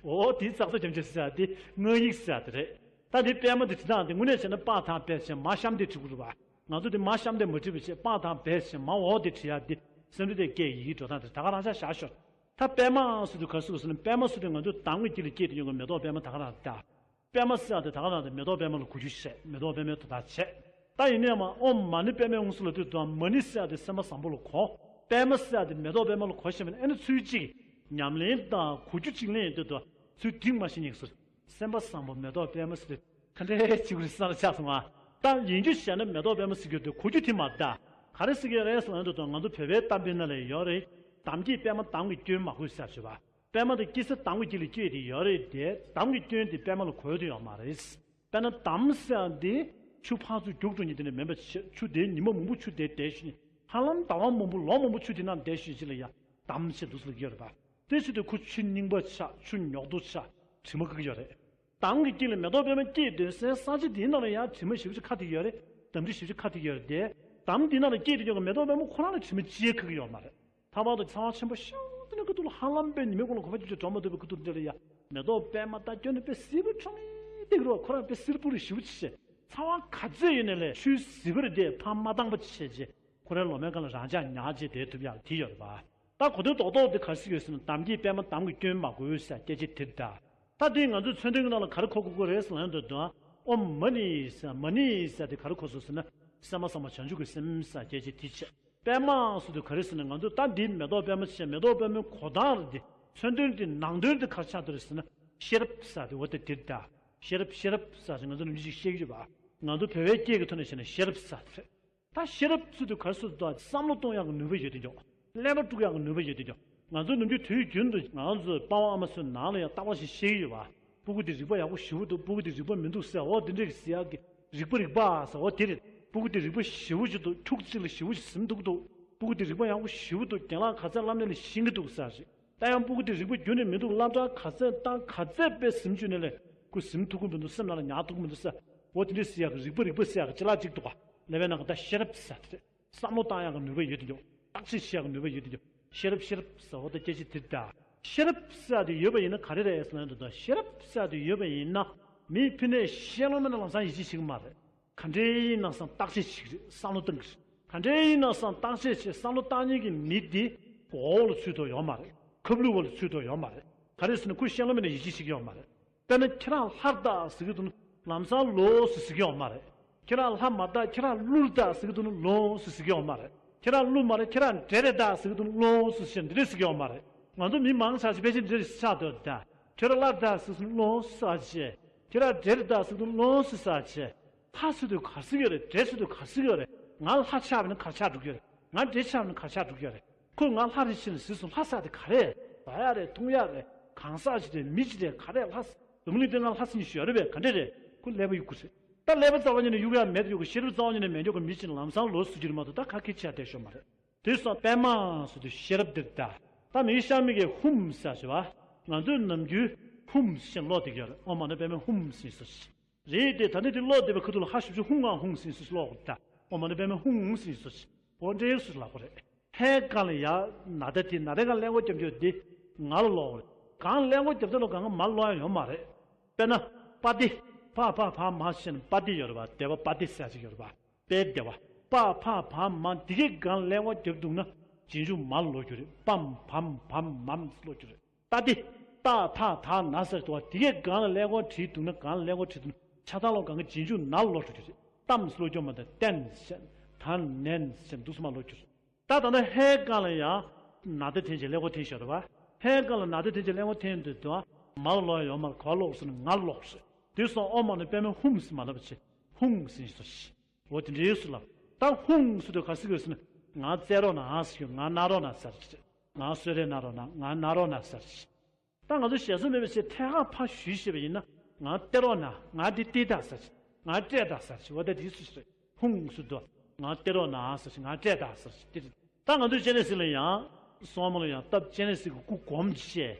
འོ་དེའི་ཙག་ཙག་རྒྱབ་ཅིག་ཟེར་ཡག་དེ་དངོས་ཡིག་ཟེར་ཡག་དེ་རེད། ད་འདི་པདྨ་དེ་བྲིས་སྟངས་དེ་དངོས་གནས་བྱས་ན་པ་དང་པད་བྱས་མ་གཤམ་དེ་བྲིས་དགོས་རེད་པ། ང་ཚོ་དེ་མ་གཤམ་དེ་མ་བྲིས་པ་བྱས་པ་དང་པད་བྱས་མ་འོག་དེ་བྲིས་ཡག་དེ་སེམས་རིག་པའི་སྐད་ཡི་གེ་འགྲོ་སྟངས་དེ་ད་ག་རང་ཆ་བཞག་ཤོག་ད་པདྨ་ཟེར་དུས་ག་རེ་ཟེར་ན་པདྨ་ཟེར་དུས་ང་ཚོ་འདམ་གྱི་དཀྱིལ་ལ་སྐྱེས་དེ་ཡོང་གི་མེ་ཏོག་པདྨ་ད་ག་རང་རེད་ད། པདྨ་ཟེར་ཡག་དེ་ད་ག་རང་དེ་མེ་ཏོག་པདྨ་ལ་གོ་རྒྱུ་བྱས་མེ་ཏོག་པདྨའི་དོ་བདག་བྱས། ད་ཡིན་ནའི་མ་ཨོཾ་མ་ཎི་པདྨེ་ཧཱུྃ་ཟེར་ལབ་དུས་དང་མ་ཎི་ཟེར་ཡག་དེ་སེམས་པ་བཟང་པོ་ལ་གོ། པདྨ་ཟེར་ཡག་དེ་མེ་ཏོག་པདྨ་ལ་གོ་ཤེས་པ་ནི་ཨེ་ནི་ཚུལ་གཅིག་ཉམས་ལེན་དང་གོ་རྒྱུ་གཅིག་ལེན་ཡོང་དུས་དང་ཚུལ་འགྲིག་མ་ཤེས་ཉེག་སོ། སེམས་པ་བཟང་པོ་མེ་ཏོག་པདྨ་ཟེར་དུས་ག་འདྲའི་གཅིག་པུ་རེད་བསམ་ཆགས་སོང་ང་། ད་ཡིན་རྒྱུ་བྱས་ན་མེ་ཏོག་པདྨ་ཟེར་རྒྱུ་དེ་གོ་རྒྱུ་དེ་མ་རེད་ད། ག་རེ་ཟེར་གྱི་རེད་ཟེར་ལབ་དུས་དང་ང་ཚོ་བོད་པའི་གཏམ་དཔེ་ནང་ལ་ཡོད་རེད། འདམ་སྐྱེས་པདྨ་འདམ་གྱི་སྐྱོན་མ་གོས་ཟེར་ཞུ་བ། པདྨ་དེ་སྐྱེ་ས་འདམ་གྱི་དཀྱིལ་ལ་སྐྱེས་ཏེ་ཡོད་རེད་དེ་འདམ་གྱི་སྐྱོན་དེ་པདྨ་ལ་གོ་ཡ་དེ་ཡོད་མ་རེད། དཔེར་ན་འདམ་ཟེར་ཡག་འདི་ཆུ་ཕར་ཚུར་རྒྱུག་འགྲོ་མཁན་དེ་འདྲ་མིན་པ་བྱས་ཆུ་དེ་ཉི་མ་མང་པོ་ཆུ་དེ་བསྡད་ཤིང་ཧ་ལམ་ཟླ་བ་མང་པོ་ལོ་མང་པོ་ཆུ་དེ་ནང་བསྡད་ཤིང་ཅིག་ལ་ཡ་འདམ་ཟེར་འདུག་ཟེར་གྱི་ཡོད་རེད་པ། དེ་བྱེད་དུས་ཁོ་ཆུ་རྙིང་པ་ཆགས་ཆུ་ཉོག་ཏོ་ཆགས་དྲི་མ་ཁ་གི་ཡོད་རེད། འདམ་གྱི་དཀྱིལ་ལ་མེ་ཏོག་པདྨ་སྐྱེས་སྡོད་སའི་ས་ཆ་དེའི་ནང་ལ་ཡང་དྲི་མ་ཞེ་པོ་ཅིག་ཁ་གི་ཡོད་རེད། འདམ་དྲི་ཞེ་པོ་ཅིག་ཁ་གི་ཡོད་རེད་དེ། འདམ་དེའི་ནང་ལ་སྐྱེས་སྡོད་ཀྱང་མེ་ཏོག་པདྨ་ཁོ་རང་ལ་དྲི་མ་ཅི་ཡང་ཁ་གི་ཡོད་མ་རེད། ད་བར་དུ་ཚ་བ་ཆེན་པོ་ཤོར་དུས་ནས་ཁ་ཐུག་ལ་ཧ་ལམ་པའི་ཉི་མའི་གུང་ལ་གོམ་པ་བཅུ་གཅིག་འགྲོ་མ་ཐུབ་པའི་ཁ་ཐུག་འདི་ལ་ཡ། མེ་ཏོག་པདྨ་ད་སྐྱོན་ནས་དཔེ་སིལ་བུ་འཁྲུངས་ནས་བསྡད་ཀྱི་རེད་བ། ཁོ་རང་དཔེ་སིལ་བུ་རེད་ཞེ་པོ་ཅིག་བྱས། ཚ་བ་ག་ཚོད་ཡོད་ནས་ལས་ཆུའི་ཟིལ་པ་རེད་དེ་ཕར་མ་བཏང་པ་བྱས་རྗེས་ཁོ་རའི་ལོ་མའི་སྒང་ལ་རང་འཇགས་ཉར་རྗེས་བསྡད་ཐུབ་ཡག་དེ་ཡོད་རེད་བ། ད་གོ་དོན་རྡོག་རྡོག་དེ་ག་རེ་ཟེར་ཡོད་ཟེར་ན་འདམ་སྐྱེས་པདྨ་འདམ་གྱི་སྐྱོན་མ་གོས་ཟེར་སྐད་ཆ་དེ་རེད་ད། ད་དེ་ང་ཚོས་མཚོན་དོན་གྱི་ནང་ལ་ག་རེ་གོ་དགོས་ཀྱི་རེད་ཟེར་ལབ་ཡོང་དུས་དང་ཨོཾ་མ་ཎི་ཡེ་ས་མ་ཎི་ཡེ་ས་དེ་ག་རེ་གོ་སོང་ཟེར་ན་སེམས་པ་བཟང་པོ་བྱང་ཆུབ་ཀྱི་སེམས་ཟེར་སྐད་ཆ་དེ་བྱས། པདྨ་ཟེར་དུས་ག་རེ་ཟེར་ན་ང་ཚོ་ད་འདི་མེ་ཏོག་པདྨ་བྱས་མེ་ཏོག་པདྨའི་གོ་སྟངས་རེད་དེ་མཚོན་དོན་དེ་ནང་དོན་དེ་ག་རེ་ཆགས་འདུག་རེད་ཟེར་ན་ཤེས་རབ་ཟེར་དེ་འོ་དེ་དེ་རེད་ད། ཤེས་རབ་ཤེས་རབ་ཟེར་ཞིང་ང་ཚོ་ནམ་རྒྱུན་ཅིག་བཤད་ཀྱི་ཡོད་པ། ང་ཚོ་བོད་པའི་སྐད་ཀྱི་ཐོག་ནས་བཤད་ན་ཤེས་རབ་ཟེར་རེད། ད་ཤེས་རབ་ཚུལ་དུ་ག་རེ་ཟེར་དུས་བསམ་བློ་གཏོང་ཡག་གི་ནུས་པ་ཡོད་དེ་ཀྱང་། ཀླད་པ་དཀྲུག་ཡག་གི་ནུས་པ་ཡོད་དེ་ཀྱང་། ང་ཚོ་ནམ་རྒྱུན་དུས་རྒྱུན་དུ་ང་ཚོ་པ་ཕ་ཨ་མ་ཚོའི་ནང་ལ་ཡང་རྟག་པར་ཞིག་བཤད་ཀྱི་ཡོད་པ། སྤུ་གུ་དེ་རིག་པ་ཡག་པོ་ཞེ་པོ་འདུག་སྤུ་གུ་དེ་རིག་པ་མི་འདུག་ཟེར། འོ་དེ་འདྲས་ཀྱི་ཟེར་ཡག་གི་རིག་པ་རིག་པ་ཟེར། འོ་དེ་རེད། སྤུ་གུ་དེ་རིག་པ་ཞེ་པོ་ཅིག་འདུག་ཕྲུ་གུ་གཅིག་ལ་ཞེ་པོ་ཅིག་ཟིན་འདུག་འདུག་སྤུ་གུ་དེ་རིག་པ་ཡག་པོ་ཞེ་པོ་འདུག་རྒན་ལགས་ག་ཚད་བསླབ་ནས་ལས་ཤེས་ཀྱི་འདུག་ཟེར་ཞིག་ད་ཡང་སྤུ་གུ་དེ་རིག་པ་རྒྱུན་ནས་མི་འདུག་སློབ་གྲྭ་ག་ཚད་བཏང་ག་ཚད་དཔེ་ཟིན་བཅུག་ནས་ལས་ཁོ་ཟིན་ཐུབ་ཀྱི་མི་འདུག་སེམས་ནང་ལ་ཉར་ཐུབ་ཀྱི་མི་འདུག་ཟེར། འོ་དེ་འདྲས་ཟེར་ཡག་གི་རིག་པ་རིག་པ་ཟེར་ཡག་གི་ཅི་ལ་གཅིག་འདུག་ག་ཀླད་པའི་ནང་གི་ད་ཤེས་རབ་ཟེར་དེ་རེད། བསམ་བློ་བཏང་ཡག་གི་ནུས་པ་ཡོད་དེ་འདུག་བརྟག་དཔྱད་བྱེད་ཡག་གི་ནུས་པ་ཡོད་དེ་འདུག་ཤེས་རབ་ཤེས་རབ་ཟེར་བ་ད་སྐད་ཆ་དེ་ད། ཤེས་རབ་ཟེར་ཡག་དེ་ཡོད་པ་ཡིན་ན་ག་རེ་རེད་ཟེར་ན་འདུག་ད་ཤེས་རབ་ཟེར་ཡག་དེ་ཡོད་པ་ཡིན་ན་མི་ཕི་ནས་ཤེས་ལོང་མེད་ན་ལམ་སང་ཡིད་ཆེས་བྱེད་ཀྱི་མ་རེད། ག་འདྲས་ཡིན་ན་སང་བརྟག་དཔྱད་བྱེད་ཀྱི་རེད། བསམ་བློ་བཏང་གི་རེད། ག་འདྲས་ཡིན་ན་སང་བརྟག་དཔྱད་བྱེད་བསམ་བློ་བཏང་མཁན་གྱི་མི་དེ་མགོ་བོ་ལ་ཚུད་དོ་ཡོད་མ་རེད། ཁབ་ལུག་བ་ལ་ཚུད་དོ་ཡོད་མ་རེད། ག་རེ་ཟེར་ན་ཁོ་ཤེས་ལོང་མེད་ན་ཡིད་ཆེས་བྱེད་ཀྱི་ཡོད་མ་རེད། དཔེར་ན་ཁྱེད་རང་ལྷ་རེད་ཟེར་གྱི་འདུག་ན་ལམ་སང་ལོ་ཟེར་ཟེར་གྱི་ཡོད་མ་རེད། ཁྱེད་རང་ལྷ་མ་རེད། ཁྱེད་རང་ཀླུ་རེད་ཟེར་གྱི་འདུག་ན་ལོ་ཟེར་ཟེར་གྱི་ཡོད་མ་རེད། ཁྱེད་རང་ཀླུ་མ་རེད། ཁྱེད་རང་འདྲེ་རེད་ཟེར་གྱི་འདུག་ན་ལོ་ཟེར་ཟེར་འདི་རེད་ཟེར་གྱི་ཡོད་མ་རེད། ང་ཚོ་མི་མང་ཆེ་ཆེ་ཕལ་ཆེར་འདི་རེད་ཆགས་འདུག་ད་ཁྱེད་རང་ལྷ་རེད་ཟེར་གྱི་འདུག་ན་ལོ་ཟེར་ཟེར་བྱས། ཁྱེད་རང་འདྲེ་རེད་ཟེར་གྱི་འདུག་ན་ལོ་ཟེར་ཟེར་བྱས། ལྷ་ཟེར་དུས་ག་རེ་ཟེར་གྱི་ཡོད་རེད། འདྲེ་ཟེར་དུས་ག་རེ་ཟེར་གྱི་ཡོད་རེད། ང་ལྷ་ཆགས་པ་ཡིན་ན་ག་རེ་ཆགས་འགྲོ་གི་ཡོད་རེད། ང་འདྲེ་ཆགས་པ་ཡིན་ན་ག་རེ་ཆགས་འགྲོ་གི་ཡོད་རེད། ཁོས་ང་ལྷ་རེད་ཟེར་ནས་ཟེར་སོང་། ལྷ་ཟེར་དེ་ག་རེ་རེད། འདྲ་ཡག་རེད། མཐོང་ཡག་རེད། གང་ཟག་ཅིག་རེད། མི་ཅིག་རེད། ག་རེ་ལྷ་ཟེར། འཛམ་གླིང་སྟེང་ང་ལྷ་ཟེར་མཁན་ཞིག་ཡོད་རེད་པས། ག་འདྲས་རེད། ཁོ་ཀླད་པ་གཡུག་དགོས་རེད། ད་ཀླད་པ་རྩ་བ་ཉིད་ནས་གཡུག་ཡག་མེད་དུ་གཡུག་གི་ཤེས་རབ་རྩ་བ་ཉིད་ནས་མེད་མཁན་གྱི་མི་ཅིག་ལམ་སང་ལོ་ཟེར་རྒྱུ་རེད་མ་གཏོགས་ད་ག་གེ་ཆགས་བསྡད་ཤོག་མ་རེད། དེ་སོང་པད་མ་ཟེར་དུས་ཤེས་རབ་འདིར་ད། ད་མི་ཤ་མི་གི་ཧུམ་ཟེར་ཞེས་པ། ང་ཚོས་ནམ་རྒྱུན་ཧུམ་ཞེས་ཀློག་བསྡད་ཀྱི་ཡོད་རེད། ཨོཾ་མ་ཎི་པདྨེ་ཧཱུྃ་ཟེར་སོ་ཞེས། རེད་དེ། ད་ནི་དེ་ཀློག་བསྡད་པའི་ཁ་ཐུག་ལ་ཧ་ཞབས་ཀྱུ་ཧུ་ང་ཧུང་ཟེར་སོ་ཞེས་ཀློག་དགོས་རེད་ད། ཨོཾ་མ་ཎི་པདྨེ་ཧཱུྃ་ཟེར་སོ་ཞེས། འོ་འདྲ་སོ་ཞེས་ལབ་དགོས་རེད། ཧའི་སྒང་ལ་ཡ་ན་ད་དེ་ན་རེ་གང་ཀླད་ཀོར་རྒྱབ་རྒྱུ་དེ་ང་ལ་ཀློག་དགོས་རེད། གང་ཀླད་ཀོར་རྒྱབ་དེ་ལ་གང་ག་མ་ཀློག་ཡག་ཡོད་མ་རེད། དཔེར་ན། པ་ཏི། པ་ཕ་བ་མ་ཞེས་ནས་པ་ཏི་ཡོད་རེད་པ། སྡེ་པ་པ་ཏི་ཟེར་ཅིག་ཡོད་རེད་པ། པའི་སྡེ་པ། པ་ཕ་བ་མ་འདི་གའི་སྒང་ཀླད་ཀོར་རྒྱབ་འདུག་ན་རྗེས་འཇུག་མ་ལ་ཀློག་རྒྱུ་རེད། པམ་བམ་བམ་མམ་ཟེར་ཀློག་རྒྱུ་རེད། ཏ་ཏི། ཏ་ཐ་ད་ན་ཟེར་དུས་དེ་གའི་སྒང་ལ་ཀླད་ཀོར་བྲིས་འདུག་ན། སྒང་ལ་ཀླད་ཀོར་བྲིས་འདུག་ན་ཆ་ཚང་ལ་གང་གི་རྗེས་འཇུག་ན་ལ་ཀློག་འགྲོ་རྒྱུ་རེད། ཏམ་ཟེར་ཀློག་རྒྱུ་མ་གཏོགས་ཏན་ཟེར། ད་ནན་ཟེར་འདུག་སེ་མ་ཀློག་རྒྱུ་རེད། ད་ད་ལྟ་ཧའི་སྒང་ལ་ཡང་ན་ད་འཐེན་བྱས་ཀླད་ཀོར་འཐེན་ཞོར་རེད་པ། ཧའི་སྒང་ལ་ན་ད་འཐེན་བྱས་ཀླད་ཀོར་འཐེན་འདུག་དུས་མ་ལ་ཀློག་ཡག་ཡོད་མ་རེད། ག་པར་ཀློག་ཟེར་ན་ང་ལ་ཀློག་ཟེར། དེ་སོང་ཨོཾ་མ་ཎི་པདྨེ་ཧཱུྃ་ཟེར་མ་ལབ་པ་བྱས་ཧཱུྃ་ཟེར་སོ་ཞེས། འོ་དེ་འདྲའི་སུ་ལབ། ད་ཧཱུྃ་ཟེར་དུས་ག་ཟེར་དགོས་ཟེར་ན། ང་བཙལ་རོགས་གནང་ཟེར་གྱི་ཡོད། ང་མནན་རོགས་གནང་ཟེར་གྱི་རེད། ང་གསོལ་རས་གནང་རོགས་གནང་། ང་མནན་རོགས་གནང་ཟེར་གྱི་རེད། ད་ང་ཚོ་ཞེ་ས་མེད་པ་བྱས་ཐད་ཀར་ཕར་ཞུས་བྱས་པ་ཡིན་ན། ང་སྟེར་རོགས་གནང་། ང་འདི་སྟེར་དང་ཟེར་གྱི་རེད། ང་སྤྲད་དང་ཟེར་གྱི་རེད། འོ་ད་དེ་སུ་ཞིག་རེད། ཧཱུྃ་ཟེར་དུས་ང་སྟེར་རོགས་གནང་ཟེར་གྱི་རེད། ང་སྤྲད་དང་ཟེར་གྱི་རེད། ད་ང་ཚོའི་སྤྱན་རས་གཟིགས་ལ་ཡང་། སོག་མ་ལ་ཡང་སྟབས་སྤྱན་རས་གཟིགས་ཀྱི་སྐུ་སྒོམ་བྱས།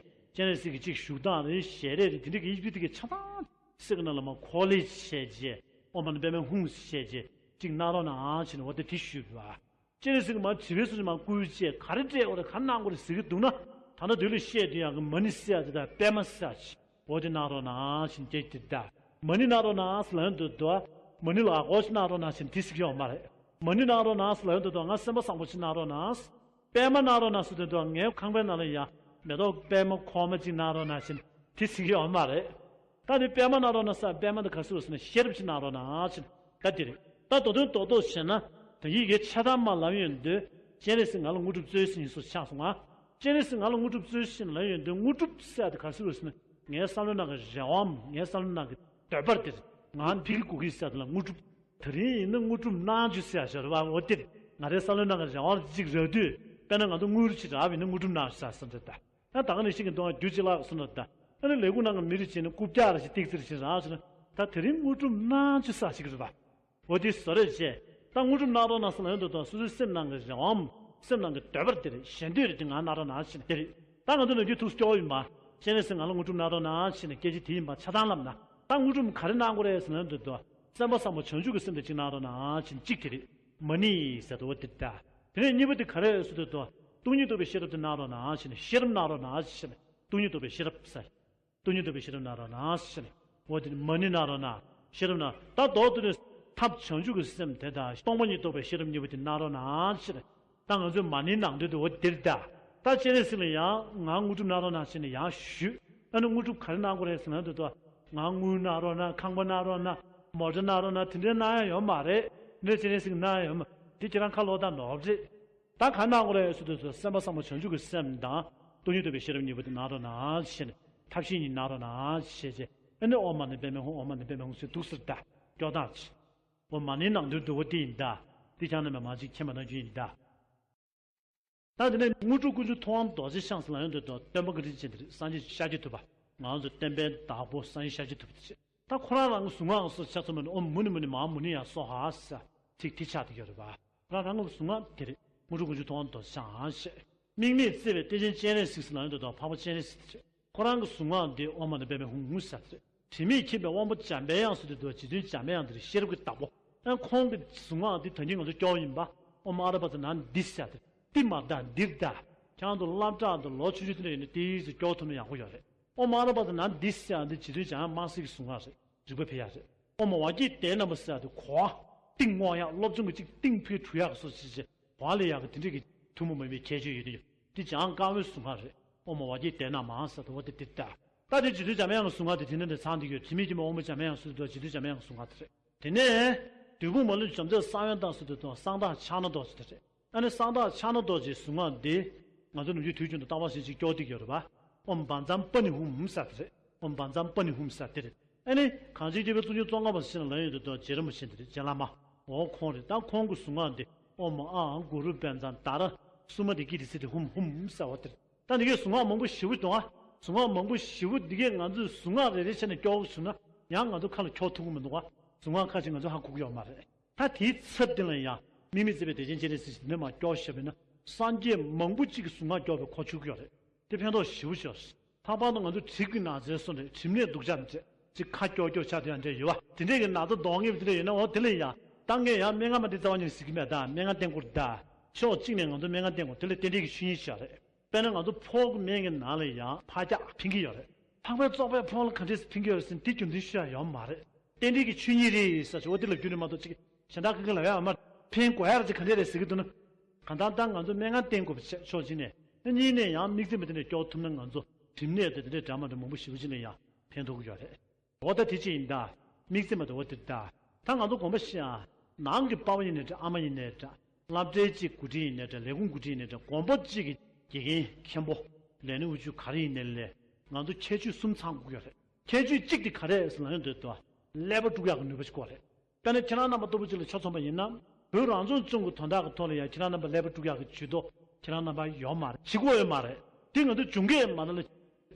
སྤྱན་རས་གཟིགས་ཀྱི་གཅིག་བཞུགས་སྟངས་རེད། ཞལ་རས་རེད། དེ་འདྲ་གི་དབྱིབས་རྒྱུ་དེ་གའི་ཆ་ཚང་གསེར་གྱི་ནང་ལ་མར་ཁོག་ལེ་བྱས་རྗེས། ཨོཾ་མ་ཎི་པདྨེ་ཧཱུྃ་ཟེར་བྱས་རྗེས་གཅིག་གནང་རོགས་གནང་བྱས་ནས་འོ་ད་དེ་ཞུས་པ། སྤྱན་རས་གཟིགས་ཀྱིས་མར་དྲི་བའི་ཚུལ་གྱིས་མར་བསྐུལ་བྱས། ག་རེ་སྤྲད་དགོས་རེད། ག་རེ་གནང་དགོས་རེད་ཟེར་གྱི་འདུག་ན། ད་ལྟ་དུས་ལ་བཤད་དུས་ཡང་གི་མ་ཎི་ཟེར་ཡག་དེ་དང་པད་མ་ཟེར་ཡག་ཅིག་འོ་དེ་གནང་རོགས་གནང་ཞེས་སྐད་ཆ་དེ་ད། མ་ཎི་གནང་རོགས་གནང་ཟེར་ལབ་ཡོང་དུས་དུ། མ་ཎི་ལ་གོ་ཞིག་གནང་རོགས་གནང་ཞེས་དེ་ཟེར་གྱི་ཡོད་མ་རེད། མ་ཎི་གནང་རོགས་གནང་ཟེར་ལབ་ཡོང་དུས་དུ་ང་སེམས་པ་བཟང་པོ་ཞིག་གནང་རོགས་གནང་། པད་མ་གནང་རོགས་གནང་ཟེར་དུས་དུ་ངའི་ཁང་པའི་ནང་ལ་ཡང་མེ་ཏོག་པད་མ་གོང་མ་ཅིག་གནང་རོགས་གནང་ཞེས་དེ་ཟེར་གྱི་ཡོད་མ་རེད། ད་དེ་པད་མ་གནང་རོགས་གནང་ཟེར། པད་མ་དེ་ག་ཟེར་ཟེར་ན་ཤེས་རབ་ཅིག་གནང་རོགས་གནང་ཞེས་ད་དེ་རེད། ད་མདོ་དོན་རྡོག་རྡོག་བྱས་ན། ད་ཡི་གེ་ཆ་ཚང་མར་ལབ་ཡོང་དུས། སྤྱན་རས་གཟིགས་ང་ལ་དངོས་གྲུབ་སྩོལ་ཟེར་ཡིན་སོ་ཆགས་སོང་ང་། སྤྱན་རས་གཟིགས་ང་ལ་དངོས་གྲུབ་སྩོལ་ཟེར་ལབ་ཡོང་དུས་དངོས་གྲུབ་ཟེར་དེ་ག་ཟེར་ཟེར་ན། ངའི་བསམ་བློའི་ནང་གི་རེ་བའམ་ངའི་བསམ་བློའི་ནང་གི་འདོད་པ་དེ་ང་ཕ་གི་གོ་གི་ཟེར་དེ་ལ་དངོས་གྲུབ། དེ་རིང་ཡིན་ན་དངོས་གྲུབ་གནང་རྒྱུ་ཟེར་ཡག་ཞིག་རེད་པ། འོ་དེ་ང་རའི་བསམ་བློའི་ནང་གི་རེ་བ་གཅིག་རག་དུས། དཔེར་ན་ང་ཚོ་དངུལ་རེ་ཅིག་རག་པ་ཡིན་ན་དངོས་གྲུབ་གནང་ཟེར་ཟེར་འདྲ་ད། ད་ད་ག་ནང་བཞིན་གྱི་འདུག་ཨ། རྒྱུ་གཅིག་ལ་སོང་ན་ད། ཨ་ནི་ལས་ཁུངས་ནང་གི་མི་རེ་བྱས་ན་རྐུབ་བཀྱག་རེ་ཞིག་ཏིག་ཙི་རེ་ཞིག་རག་སོང་ན། ད་དེ་རིང་དངོས་གྲུབ་གནང་རྒྱུ་ཟེར་ཞིག་རེད་པ། འོ་དེ་བཟོ་རེ་བྱས། ད་དངོས་གྲུབ་གནང་རོགས་གནང་ཟེར་ལབ་ཡོང་དུས་ད་སོ་སོའི་སེམས་ནང་གི་རེ་བའམ་སེམས་ནང་གི་འདོད་པ་དེ་རེད། ཞེ་འདོད་རེད། དེ་ང་གནང་རོགས་གནང་ཞེས་ནས་དེ་རེད། ད་ང་ཚོ་ནམ་རྒྱུན་ཐུགས་སྐྱོ་བོ་ཡིན་པ། སྤྱན་རས་གཟིགས་ང་ལ་དངོས་གྲུབ་གནང་རོགས་གནང་ཞེས་ནས་སྐད་ཆ་དེ་ཡིན་པ་ཆ་ཚང་ལབ་ན། ད་དངོས་གྲུབ་ག་རེ་གནང་དགོས་རེད་ཟེར་ལབ་ཡོང་དུས་ད། སེམས་པ་བཟང་པོ་བྱང་ཆུབ་ཀྱི་སེམས་དེ་གཅིག་གནང་རོགས་གནང་ཞེས་གཅིག་དེ་རེད། མ་ཎི་ཟེར་དུས་འོ་དེ་ད། དེ་ནས་གཉིས་པ་དེ་ག་རེ་ཟེར་དུས་ད། སྟོང་ཉིད་རྟོགས་པའི་ཤེས་རབ་དེ་གནང་རོགས་གནང་ཞེས་ནས་ཤེས་རབ་གནང་རོགས་གནང་ཞེས་ནས་སྟོང་ཉིད་རྟོགས་པའི་ཤེས་རབ་ཟེར། སྟོང་ཉིད་རྟོགས་པའི་ཤེས་རབ་གནང་རོགས་གནང་ཞེས་ནས། འོ་དེ་ནི་མ་ཎི་གནང་རོགས་གནང་། ཤེས་རབ་གནང་། ད་མདོར་བསྡུས་ནས་ཐབས་བྱང་ཆུབ་ཀྱི་སེམས་དེ་དང་སྟོང་པ་ཉིད་རྟོགས་པའི་ཤེས་རབ་གཉིས་པོ་དེ་གནང་རོགས་གནང་ཞེས་ནས། ད་ང་ཚོས་མ་ཎི་གནང་དུས་དུ་འོ་དེ་རེད་ད། ད་སྤྱན་རས་གཟིགས་ལ་ཡང་ང་དངོས་གྲུབ་གནང་རོགས་གནང་ཞེས་ནས་ཡང་ཞུས། ཨ་ནི་དངོས་གྲུབ་ག་རེ་གནང་དགོས་རེད་ཟེར་ན་དུས་དུ། ང་དངུལ་གནང་རོགས་གནང་། ཁང་པ་གནང་རོགས་གནང་། མོ་ཊ་གནང་རོགས་གནང་། དེ་འདྲའི་གནང་ཡག་ཡོད་མ་རེད། དེ་འདྲའི་སྤྱན་རས་གཟིགས་གནང་ཡག་ཡོད་མ་རེད། དེ་ཁྱེད་རང་ཁ་ལོག་ད་ནོར་བ་རེད། ད་ག་གནང་དགོས་རེད་ཟེར་དུས་སུ་སེམས་པ་བཟང་པོ་བྱང་ཆུབ་ཀྱི་སེམས་དང་སྟོང་ཉིད་རྟོགས་པའི་ཤེས་རབ་གཉིས་པོ་དེ་གནང་རོགས་གནང་ཞེས་ནས་ཐབས་ཤེས་གཉིས་གནང་རོགས་གནང་ཞེས་བྱས། ཨ་ནི་ཨོཾ་མ་ཎི་པདྨེ་ཧཱུྃ། ཨོཾ་མ་ཎི་པདྨེ་ཧཱུྃ་ཟེར་འདུག་ཟེར་ད་སྐྱོ་སྟངས་ཅིག་འོ་མ་ཎི་ནང་དུ་འདུ་བོ་དེ་ཡིན་ད། དེ་ཆ་ནས་མ་མ་ཅིག་མཁྱེན་པ་ནང་བཞིན་ཡིན་ད། ད་དེ་ནས་དངོས་གྲུབ་ཀུན་འབྱུང་ཐུབ་དབང་རྡོ་རྗེ་འཆང་ཟེར་ལབ་ཡོང་དུས་ད་སྟོན་པ་གི་རིགས་ཅན་དེ་རེད། སངས་རྒྱས་ཤཱཀྱ་ཐུབ་པ། ང་ཚོ་བསྟན་པའི་བདག་པོ་སངས་རྒྱས་ཤཱཀྱ་ཐུབ་པ་དེ་རེད། ད་ཁོ་རང་རང་གི་གཟུངས་སྔགས་སོགས་ཆ་ཚང་མ་ནི་ཨོཾ་མུ་ནི་མུ་ནི་མ་ཧཱ་མུ་ནི་ཡ་སྭཱ་ཧཱ་ཟེར་ཚིག་དེ་ཆགས་བསྡད་ཡོད་རེད་པ། ཁོ་རང་རང་གི་གཟུངས་སྔགས་དེ་རེད། དངོས་གྲུབ་དཀོན་མཆོག་ཐུབ་དབང་རྡོ་རྗེ་འཆང་ཞེས། དམིགས་མེད་བརྩེ་བའི་གཏེར་ཆེན་སྤྱན་རས་གཟིགས་ཟེར་ལབ་ཡོང་དུས་དང་འཕགས་པ་སྤྱན་རས་གཟིགས་དེ་རེད། ཁོ་རང་གི་གཟུངས་སྔགས་འདི་ཨོཾ་མ་ཎི་པདྨེ་ཧཱུྃ་ཧཱུྃ་ཟེར་དེ་རེད། དྲི་མེད་ཁྱིམ་པའི་དབང་པོ་འཇམ་པའི་དབྱངས་ཟེར་དུས་འདུག་བ། རྗེ་བཙུན་འཇམ་པའི་དབྱངས་དེ་རེད། ཤེས་རབ་ཀྱི་བདག་པོ། ཨ་ཁོང་གི་གཟུངས་སྔགས་འདི་ད་གིན་ང་ཚོ་སྐྱོར་ཡིན་པ། ཨོཾ་ཨ་ར་པ་ཙ་ན་འདི་ཟེར་དེ་རེད། ཏི་མ་བཏགས་འདིར་བཏགས། ཁྱེད་རང་ཚོ་སློབ་གྲྭ་དང་ལོ་ཆུང་ཆུང་དེ་འདྲ་ཡིན་ན་ཏི་ཟེར་སྐྱོར་ཐུབ་ན་ཡག་པོ་ཡོད་རེད། ཨོཾ་ཨ་ར་པ་ཙ་ན་འདི་ཟེར་ཡང་འདི་རྗེ་བཙུན་འཇམ་དབྱངས་དམར་སེར་གྱི་གཟུངས་སྔགས་རེད། རིག་པ་འཕེལ་ཡག་རེད། ཨོཾ་ཝཱ་ཀྱི་ཏདྱ་ན་མ་ཟེར་ཡང་འདི་གོ་བ་གཏིང་སྔོག་ཡག་སློབ་སྦྱོང་གི་གཅིག་གཏིང་ཕུད་འཁྲུ་ཡག་སོགས་ཅིག་ཅིག་གོ་བ་ལེན་ཡག་གི་དེ་འདྲས་ཀྱི་ཐུན་མོང་མ་ཡིན་པའི་ཁྱད་ཆོས་ཡོད་དེ་ཡོད། འདི་འཇམ་དབྱངས་དཀར་མོའི་གཟུངས་སྔགས་རེད། ཨོཾ་ཝཱ་ཀྱི་ཏདྱ་ན་མ་ཟེར་དུ་བ་དེ་འདིར་བཏགས། ད་དེ་རྗེ་བཙུན་འཇམ་དབྱངས་ཀྱི་གཟུངས་སྔགས་དེ་དེ་ནས་འདྲ་ཚང་དེ་ཡོད། དྲི་མེད་ཁྱིམ་པའི་དབང་པོ་འཇམ་དབྱངས་ཟེར་དུ་རྗེ་བཙུན་འཇམ་དབྱངས་ཀྱི་གཟུངས་སྔགས་དེ་རེད། དེ་ནས་བདུད་དཔུང་མ་ལུས་འཇོམས་མཛད་གསང་བའི་བདག་ཟེར་དུ་དང་གསང་བདག་ཕྱག་ན་རྡོ་རྗེ་དེ་རེད། ཨ་ནི་གསང་བདག་ཕྱག་ན་རྡོ་རྗེའི་གཟུངས་སྔགས་འདི་ང་ཚོ་ནམ་རྒྱུན་དུས་རྒྱུན་དུ་རྟག་པར་བྱེད་ཅིག་སྐྱོར་བསྡད་ཀྱི་ཡོད་རེད་པ། ཨོཾ་བཛྲ་པཱ་ཎི་ཧཱུྃ་ཧཱུྃ་ཟེར་དེ་རེད། ཨོཾ་བཛྲ་པཱ་ཎི་ཧཱུྃ་ཧཱུྃ་ཟེར་དེ་རེད། ཨ་ནི་གངས་ཅན་སྐྱེས་བུ་གཙུག་ཆུང་ཙོང་ཁ་པ་ཟེར་ན་ལབ་ཡོང་དུས་དང་རྗེ་རིན་པོ་ཆེ་འདི་རེད། རྗེ་བླ་མ། འོ་ཁོང་རེད། ད་ཁོང་གི་གཟུངས་སྔགས་འདི་ཨོཾ་ཨཱཿ་གུ་རུ་བཛྲ་ཏཱ་ར་སུ་མ་ཏི་ཀི་ཏི་སི་ཏི་ཧཱུྃ་ཧཱུྃ་ཟེར་བ་དེ་རེད། ད་འདི་གའི་གཟུངས་སྔགས་མང་པོ་ཞེ་པོ་འདུག་ཨ། གཟུངས་སྔགས་མང་པོ་ཞེ་པོ་འདི་གའི་ང་ཚོས་གཟུངས་སྔགས་རེ་རེ་བྱས་ནས་སྐྱོར་བ་བྱུང་ན་ཡང་ང་ཚོ་ཁ་ལ་འཁྱོག་ཐུབ་ཀྱི་མི་འདུག་ཨ། གཟུངས་སྔགས་ཁ་ཅིག་ང་ཚོ་ཧ་གོ་གི་ཡོད་མ་རེད། ད་དེའི་ཚབ་དེ་ལ་ཡང་དམིགས་མེད་བརྩེ་བའི་གཏེར་ཆེན་སྤྱན་རས་གཟིགས་ཀྱི་འདི་ནས་མར་སྐྱོར་བཞག་པ་ཡིན་ན་སངས་རྒྱས་མང་པོ་གཅིག་གི་གཟུངས་སྔགས་སྐྱོར་བའི་གོ་ཆོད་ཀྱི་ཡོད་རེད། དེ་ཕན་ཐོགས་ཞེ་པོ་ཅིག་ཡོད་རེད། ལྷག་པར་དུ་ང་ཚོ་གྲིབ་ཀྱི་ན་ཚའི་སོ་འདྲ་གྲིབ་ནད་སྡུག་ཅག་འདྲ་ཅིག་ཁ་སྐྱོ་སྐྱོ་ཆགས་དེ་ཡང་འདྲ་ཡོད་བ། དེ་འདྲས་ཀྱི་ན་ཚ་གདོང་ངེས་པ་དེ་འདྲ་ཡོད་ན་འོ་དེ་ལ་ཡང་ད་ངས་ཡང་སྨན་ཁང་མ་འདི་རྩ་བ་ཉིད་ཟེར་གྱི་མེད། ད་སྨན་ཁང་བསྟེན་དགོས་རེད། ད་ཕྱོགས་གཅིག་ནས་ང་ཚོ་སྨན་ཁང་བསྟེན་དགོས་རེད། དེ་ལ་རྟེན་འབྲེལ་གྱི་ཆོས་ཉིད་ཞིག་རེད། དཔེར་ན་ང་ཚོ་ཕོ་གི་སྨན་གྱི་ནང་ལ་ཡང་ཕག་སྐྱག་ཕན་གྱི་ཡོད་རེད། ལྷག་པའི་བཙོག་པའི་ཕོ་ལ་ག་འདྲས་སེ་ཕན་གྱི་ཡོད་རེད་ཟེར་ན་དེ་རྒྱུ་མཚན་ཤོད་ཡ་ཡོད་མ་རེད། རྟེན་འབྲེལ་གྱི་ཆོས་ཉིད་རེད་ཟེར་ཆོག་པ་དེ་ལ་རྒྱུ་ནི་མ་གཏོགས་ཅིག་གཞན་དག་གི་གི་ལ་ཡ་མ་ཕན་དགོས་ཡ་རེད་ཅིག་ག་འདྲས་རེད་ཟེར་གྱི་འདུག་ན། གང་ལྟར་ད་ང་ཚོ་སྨན་ཁང་བསྟེན་དགོས་པ་བྱས་ཕྱོགས་གཅིག་ནས་ཨ་གཉིས་ནས་ཡང་དམིགས་བརྩེ་མ་དེ་འདྲས་སྐྱོར་ཐུབ་ན་ང་ཚོ་གྲིབ་ནད་དེ་དེ་འདྲས་འདྲ་མ་འདྲ་མང་པོ་ཞེ་པོ་ཅིག་ལ་ཡང་ཕན་ཐོགས་ཀྱི་ཡོད་རེད། འོ་ད་དེ་ཅི་ཡིན་ད། དམིགས་བརྩེ་མ་དེ་འོ་དེ་ད། ད་ང་ཚོ་དགོངས་པ་བཞེས་ཨ། ནང་གི་པ་ཕ་ཡིན་ནའི་འདྲ་ཨ་མ་ཡིན་ནའི་འདྲ། སློབ་གྲྭའི་གཅིག་འགོ་ཁྲིད་ཡིན་ནའི་འདྲ་ལས་ཁུངས་འགོ་ཁྲིད་ཡིན་ནའི་འདྲ་དགོན་པ་གཅིག་གི་དགེ་རྒན་མཁན་པོ། ལས་སྣེ་དབུ་ཁྲིད་ག་རེ་ཡིན་ནའི་ལས། ང་ཚོ་ཁྱད་ཆོས་གསུམ་ཚང་དགོས་ཀྱི་ཡོད་རེད། ཁྱད་ཆོས་གཅིག་དེ་ག་རེ་རེད་ཟེར་ན་ཡོང་དུས་དུ། ཀླད་པ་དཀྲུག་ཡག་གི་ནུས་པ་ཞིག་དགོས་རེད། དཔེར་ན་ཁྱེད་རང་རྣམ་པ་ལྟ་བུ་ཅིག་ལ་ཆ་མཚོན་པ་ཡིན་ན། བོད་རང་སྐྱོང་ལྗོངས་ཀྱི་དོན་དག་གི་ཐོག་ལ་ཡང་ཁྱེད་རང་རྣམ་པ་ཀླད་པ་དཀྲུག་ཡག་གི་ཇུས་གཏོགས་ཁྱེད་རང་རྣམ་པ་ཡོད་མ་རེད། བྱེད་དགོས་ཡོད་མ་རེད། དེ་ང་ཚོ་བྱུང་གི་ཡོད་མ་རེད་ལ།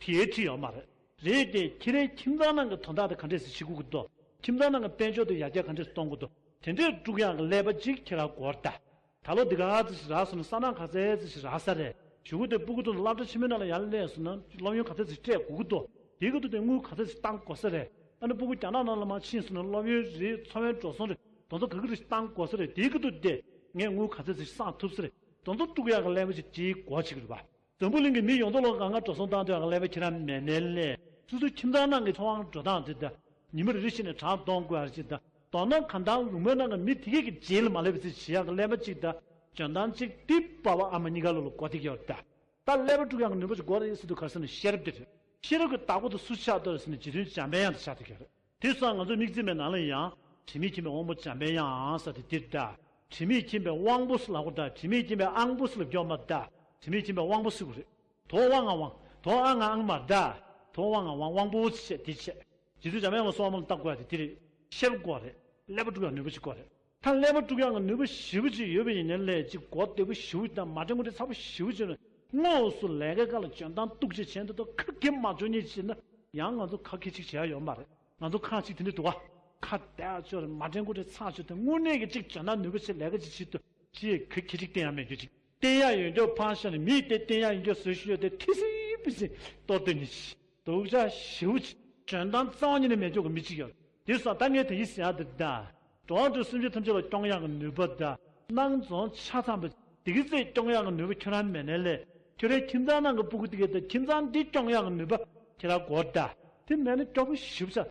དེའི་ཁྲིད་ཡོད་མ་རེད། རེད་དེ་ཁྱེད་རའི་ཁྱིམ་ཚང་ནང་གི་དོན་དག་དེ་ག་འདྲས་སེ་བྱེད་དགོས་ཀྱི་འདུག་ཁྱིམ་ཚང་ནང་གི་དཔལ་འབྱོར་དེ་ཡར་རྒྱས་ག་འདྲས་སེ་གཏོང་དགོས་འདུག་དེ་འདྲས་དཀྲུག་ཡག་གི་ཀླད་པ་ཅིག་ཁྱེད་རང་དགོས་རེད་ད། ད་ལོ་འདི་ག་ཙམ་ཞིག་རག་སོང་ན་ས་ནག་ག་ཚད་ཙམ་ཞིག་རག་ས་རེད། གཞུག་གུ་དེ་སྤུ་གུ་དེ་ཚོ་སློབ་གྲྭ་ཆེན་མོའི་ནང་ལ་ཡར་སླེབས་སོང་ན་སློབ་ཡོན་ག་ཚད་ཙམ་ཞིག་སྤྲད་དགོས་ཀྱི་འདུག་དེའི་སྐབས་དུ་དེ་དངུལ་ག་ཚད་ཙམ་ཞིག་བཏང་དགོས་ས་རེད། ཨ་ནི་སྤུ་གུ་རྒྱ་ནག་ནང་ལ་མར་ཕྱིན་སོང་ན་སློབ་ཡོན་རེད་འཚོ་བའི་འགྲོ་སོང་རེད། དེ་ཚོ་ག་གི་རེད་བཏང་དགོས་ས་རེད། དེའི་སྐབས་དུ་དེ་ངས་དངུལ་ག་ཚད་ཙམ་ཞིག་བསགས་ཐུབ་ས་རེད། དེ་ཚོ་དཀྲུག་ཡག་གི་ཀླད་པ་ཅིག་དེའི་སྒོ་ཕྱེ་གི་རེད་པ། འཛམ་བུ་གླིང་གི་མི་ཡོངས་རྫོགས་ལ་གང་ག་འགྲོ་སོང་བཏང་སྡོད་ཡག་གི་ཀླད་པ་ཁྱེད་རང་མེད་ནའི་ལས། སོ་སོའི་ཁྱིམ་ཚང་ནང་གི་འཚོ་བའི་འགྲོ་སྟངས་དེ་དང་། ཉི་མ་རེ་རེ་བཞིན་ནས་གྲངས་གཏོང་དགོས་ཡག་ཅིག་དང་། མདོར་ན་གང་ལྟར་ལུང་པའི་ནང་གི་མི་དེ་གས་ཀྱི་རྗེས་ལ་མ་སླེབས་པ་ཅིག་བྱེད་ཡག་གི་ཀླད་པ་ཅིག་དང་། འཇོན་ཐང་ཅིག་དེ་པ་ཕ་ཨ་མ་གཉིས་ཀ་ལོ་ལ་དགོས་བསྡད་ཀྱི་ཡོད་རེད་ད། ད་ཀླད་པ་དཀྲུག་ཡག་གི་ནུས་པ་ཅིག་དགོས་རེད་ཟེར་དུས་ག་རེ་ཟེར་ན་ཤེས་རབ་དེ་རེད། ཤེས་རབ་ཀྱི་བདག་པོ་དེ་སུ་ཆགས་འདུག་ཟེར་ན་རྗེ་བཙུན་འཇམ་པའི་དབྱངས་དེ་ཆགས་བསྡད་ཀྱི་ཡོད་རེད། དེ་སོང་ང་ཚོའི་དམིགས་བརྩེ་མའི་ནང་ལ་ཡང་། དྲི་མེད་ཁྱིམ་པའི་དབང་པོ་འཇམ་པའི་དབྱངས་ཟེར་དེ་འདིར་གདའ། དྲི་མེད་ཁྱིམ་པའི་དབང་པོ་ཟེར་ལབ་དགོས་གདའ། དྲི་མེད་ཁྱིམ་པའི་ཨང་པོ་ཟེར་ལབ་རྒྱུ་མ་གདའ། དྲི་མེད་ཁྱིམ་པའི་དབང་པོ་ཟེར་དགོས་རེད། དོ་དབང་ང་དབང་། དོ་ཨ་ང་ཨང་མ་གདའ། དོ་དབང་ང་དབང་དབང་པོ་ཆེ་དེ་ཆེ། རྗེ་བཙུན་འཇམ་དབྱངས་ལ་སོགས་པ་ལ་བལྟ་དགོས་ཡ་དེ་དེ་རེད། ཤེས་རབ་དགོས་རེད། ཀླད་པ་དཀྲུག་ཡ་ནུས་པ་ཞིག་དགོས་རེད། ད་ཀླད་པ་དཀྲུག་ཡག་གི་ནུས་པ་ཞེ་པོ་ཅིག་ཡོད་པ་ཡིན་ནའི་ལས་ཅིག་གོ་བདེ་པོ་ཞེ་པོ་ཅིག་དང་མ་དྲན་དགོས་འདྲ་ཚ་པོ་ཞེ་པོ་ཅིག་ཡོད་ན་དངོས་སུ་ལས་ཀའི་སྐབས་ལ་འཇོན་ཐང་སྟུག་ཅིག་བྱས་འདུག་ད་ཁ་གིས་མ་འཇོན་ཉེ་ཅིག་ན་ཡང་ང་ཚོ་ཁ་ཁེ་ཅིག་བྱེད་ཡ་ཡོད་མ་རེད། ང་ཚོ་ཁ་ཅིག་དེ་འདྲ་འདུག་བ། ཁ་བདེ་ཡ་ཅོ་རེད། མ་དྲན་དགོས་འདྲ་ཚ་ཅིག་དང་དངོས་གནས་ཀྱི་ཅིག་འཇོན་ཐང་ནུས་པ་ཅིག་ལས་ཀ་ཅིག་བྱེད་དུ་ཅིག་ཁ་ཁེ་ཅིག་བསྟན་ཡ་མེད་རྒྱུ་ཅིག་བསྟན་ཡ་ཡོད་འགྱོ་ཕངས་ཤ་ནི་མིས་དེ་བསྟན་ཡ་ཡོད་འགྱོ་བཟོས་ཤི་ཡོད་དེ་ཐི་སི་པི་སི་གཏོར་དོན་ནི་ཅིག་སྡུག་ཅག་ཞེ་པོ་ཅིག་འཇོན་ཐང་རྩ་བ་ཉིད་ནས་མེད་འཇོག་གི་མི་ཅིག་ཡོད། དེ་སོང་ད་ངས་དེ་ཡིས་ཟེར་ཡ་དེ་ད། འགྲོ་བ་སེམས་ཅན་ཐམས་ཅད་ལ་སྐྱོང་ཡག་གི་ནུས་པ་དང་། སྣང་རྫོང་ཆ་ཚང་བའི་བདེ་སྐྱིད་རྩེ་སྐྱོང་ཡག་གི་ནུས་པ་ཁྱོད་རང་མེད་ནའི་ལས། ཁྱོད་རའི་ཁྱིམ་ཚང་ནང་གི་སྤུ་གུ་དེ་གས་དང་ཁྱིམ་ཚང་འདི་སྐྱོང་ཡག་གི་ནུས་པ་ཁྱེད་རང་དགོས་ད། དེ་མེད་ན་སྐྱོ་པོ་ཞེ་པོ་ཆགས།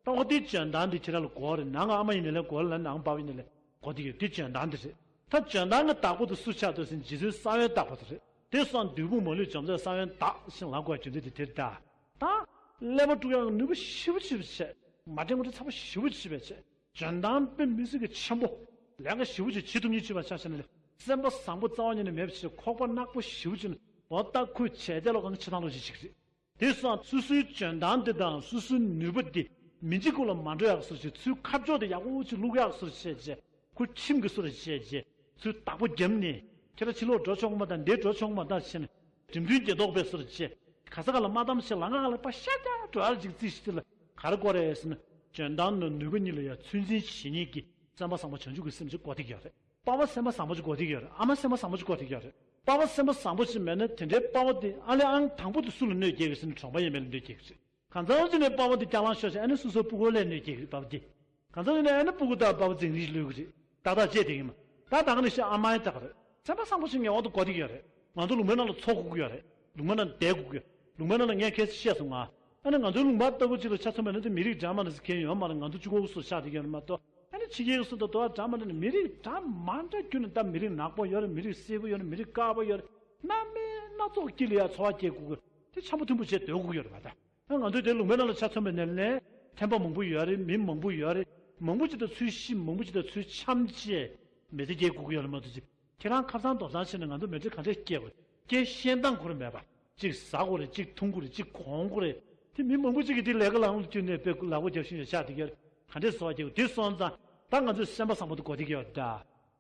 ཏོག་དེའི་འཇོན་ཐང་འདི་ཁྱེད་རང་ལ་དགོས་རེད། ནང་གི་ཨ་མ་ཡིན་ནའི་ལས་དགོས་རེད་ལ་ནང་པ་ཕ་ཡིན་ནའི་ལས་དགོས་དེ་གས་དེ་འཇོན་ཐང་འདི་རེད། ད་འཇོན་ཐང་གི་བདག་པོ་དེ་སུ་ཆགས་འདུག་ཟེར་ན་རྗེ་བཙུན་གསང་བའི་བདག་པོ་དེ་རེད། དེ་སོང་བདུད་དཔུང་མ་ལུས་འཇོམས་མཛད་གསང་བའི་བདག་ཞེས་ལབ་དགོས་རྒྱུ་མཚན་དེ་དེ་རེད་ད། ད། ཀླད་པ་དཀྲུག་ཡག་གི་ནུས་པ་ཞེ་པོ་ཅིག་བྱས། མ་དྲན་དགོས་འདྲ་ཚ་པོ་ཞེ་པོ་ཅིག་བྱས། འཇོན་ཐང་དཔེ་མི་སྲིད་ཀྱི་ཆེན་པོ། ལས་ཀ་ཞེ་པོ་ཅིག་བྱེད་ཐུབ་མཁན་ཅིག་ཆགས་ཤག་ནས་སེམས་པ་བཟང་པོ་རྩ་བ་ཉིད་ནས་མེད་པ་ཞིག་ཁོག་པ་ནག་པོ་ཞེ་པོ་ཅིག་ནས་འོ་ད་ཁོས་བྱས་དེ་ལོ་གང་ཆེ་ཐང་ལོ་ཞིག་ཅིག་རེད། དེ་སོང་སོ་སོའི་འཇོན་ཐང་དེ་དང་སོ་སོའི་ནུས་པ་དེ་མི་འཇིག་ཁུལ་ལ་མ་འགྲོ་ཡག་སོ་ཞིག་ཚུར་ཁ་ཕྱོགས་དེ་ཡག་པོ་ཅིག་བླུག་ཡག་སོ་བྱས་རྗེས་ཁོ་ཁྱིམ་གྱི་སོ་རེ་བྱས་རྗེས་ཚུར་བདག་པོ་བརྒྱབ་ནས་ཁྱེད་རང་ཕྱི་ལོགས་འགྲོ་ཆོག་མ་དང་འདིར་འགྲོ་ཆོག་མ་དང་བྱས་ནས་འགྲིམ་འགྲུལ་རྒྱག་མདོག་དཔེ་སོ་རེ་བྱས། ག་ས་ག་ལ་མ་བསྡམས་ཤིག་ལ་ང་ག་ལ་པ་ཤ་རྒྱག་འགྲོ་ཨ་ལ་ཅིག་རྩིས་ཤིག་དེ་ལ་ག་རེ་དགོས་རེད་ཟེར་ན། འཇོན་ཐང་ནང་ནུས་པ་གཉིས་ལ་ཡང་ཚོད་འཛིན་བྱེད་མཁན་གྱི་སེམས་དཔའ་བཟང་པོ་བྱང་ཆུབ་ཀྱི་སེམས་ཅིག་དགོས་བསྡད་ཀྱི་ཡོད་རེད། དཔའ་བོ་སེམས་པ་བཟང་པོ་ཅིག་དགོས་བསྡད་ཀྱི་ཡོད་རེད། ཨ་མ་སེམས་པ་བཟང་པོ་ཅིག་དགོས་བསྡད་ཀྱི་ཡོད་རེད། དཔའ་བོ་སེམས་པ་བཟང་པོ་ཅིག་མེད་ན་དེ་འདྲའི་དཔའ་བོ་དེ་ཨ་ལས་ཨང་དང་པོ་དེ་སུ་ལ་གནོད་སྐྱེལ་གི་ཟེར་ན་གྲོང་པ་ཡས་མས་ལ་གནོད་སྐྱེལ་གི་རེད། གང་ཚང་ཅིག་ནས་དཔའ་བོ་དེ་སྐྱག་ལང་ཤོར་ཤག་ཨ་ནི་སོ་སོའི་སྤུ་གུ་ལ་གནོད་སྐྱེལ་གི་རེད། དཔའ་བོ་དེ། གང་ཚང་ཅིག་ནས་ཨ་ནི་སྤུ་གུ་དང་དཔའ་བོ་འཛིང་རེས་ལོས་གི་རེད། ཏག་ཏག་བྱས་བསྡད་ཀྱི་མ། ད་ད་ག་ནས་ཤི་ཨ་མ་ཡི་ད་ག་རེད། སེམས་པ་བཟང་པོ་ཞིག་ངེས་པར་དུ་དགོས་བསྡད་ཀྱི་ཡོད་རེད། ང་ཚོ་ལུང་པའི་ནང་ལ་འཚོ་དགོས་ཀྱི་ཡོད་རེད། ལུང་པའི་ནང་བསྡད་དགོས་ཀྱི་ཡོད། ལུང་པའི་ནང་ལ་ངས་ཁ་སང་བཤད་སོང་ང་། ཨ་ནི་ང་ཚོའི་ལུང་པ་ལྟ་བུ་ཅིག་ལ་ཆ་མཚོན་པ་ན་དེ་མི་རིགས་འདྲ་མི་འདྲ་ཟེར་མཁན་ཡོད་མ་རེད། ང་ཚོ་གཅིག་པོ་སུ་ཆགས་བསྡད་ཀྱི་ཡོད་མ་གཏོགས། ཨ་ནི་ཕྱི་རྒྱལ་སུ་དང་དུ་བ་འདྲ་མི་འདྲ་ནི་མི་རིགས་འདྲ་མི་འདྲ་བརྒྱུད་ནས་ད་མི་རིགས་ནག་པོ་ཡོད་རེད། མི་རིགས་སེར་པོ་ཡོད་རེད། མི་རིགས་དཀར་པོ་ཡོད་རེད། སྣ་མིན་སྣ་ཚོགས་དཀྱིལ་ལ་ཡ་འཚོ་བ་སྐྱེལ་དགོས་ཀྱི་དེ་འཆམ་པོ་མཐུན་པོ་བྱས་སྡོད་དགོས་ཀྱི་ཡོད་རེད་པ་ད། ང་ཚོའི་དེ་ལུང་པའི་ནང་ལ་ཆ་མཚོན་པ་ནས་ལན་ཐེམ་པ་མང་པོ་ཡོད་རེད། མི་མང་པོ་ཡོད་རེད། མང་པོ་ཅིག་དང་ཚུལ་ཤིང་མང་པོ་ཅིག་དང་ཚུལ་འཆམ་བྱས་མི་ཚེ་སྐྱེལ་དགོས་ཀྱི་ཡོད་རེད་མ་གཏོགས་ཅིག་ཁྱེད་རང་ཁ་སང་རྡོག་ཚང་བྱས་ནས་ང་ཚོ་མི་ཚེ་ག་འདྲས་སྐྱེལ་དགོས། སྐྱེལ་ཤེས་སྟངས་ཁོ་རང་མེད་པ། གཅིག་ཟ་དགོས་རེད། གཅིག་འཐུང་དགོས་རེད། གཅིག་གོན་དགོས་རེད། དེ་མི་མང་པོ་ཅིག་གིས་དེ་ལས་ཀ་ལངས་ལ་བསྐྱུར་ནས་དཔེ་ལག་པ་རྒྱབ་བཞིན་ཡོད་ཆགས་དེ་གར་ག་འདྲས་བཟོ་བ་སྐྱེལ་དགོས་དེ་སོང་ཙང་ད་ང་ཚོས་སེམས་པ་བཟང་པོ་དེ་དགོས་དེ་ག་ཡོད་ད།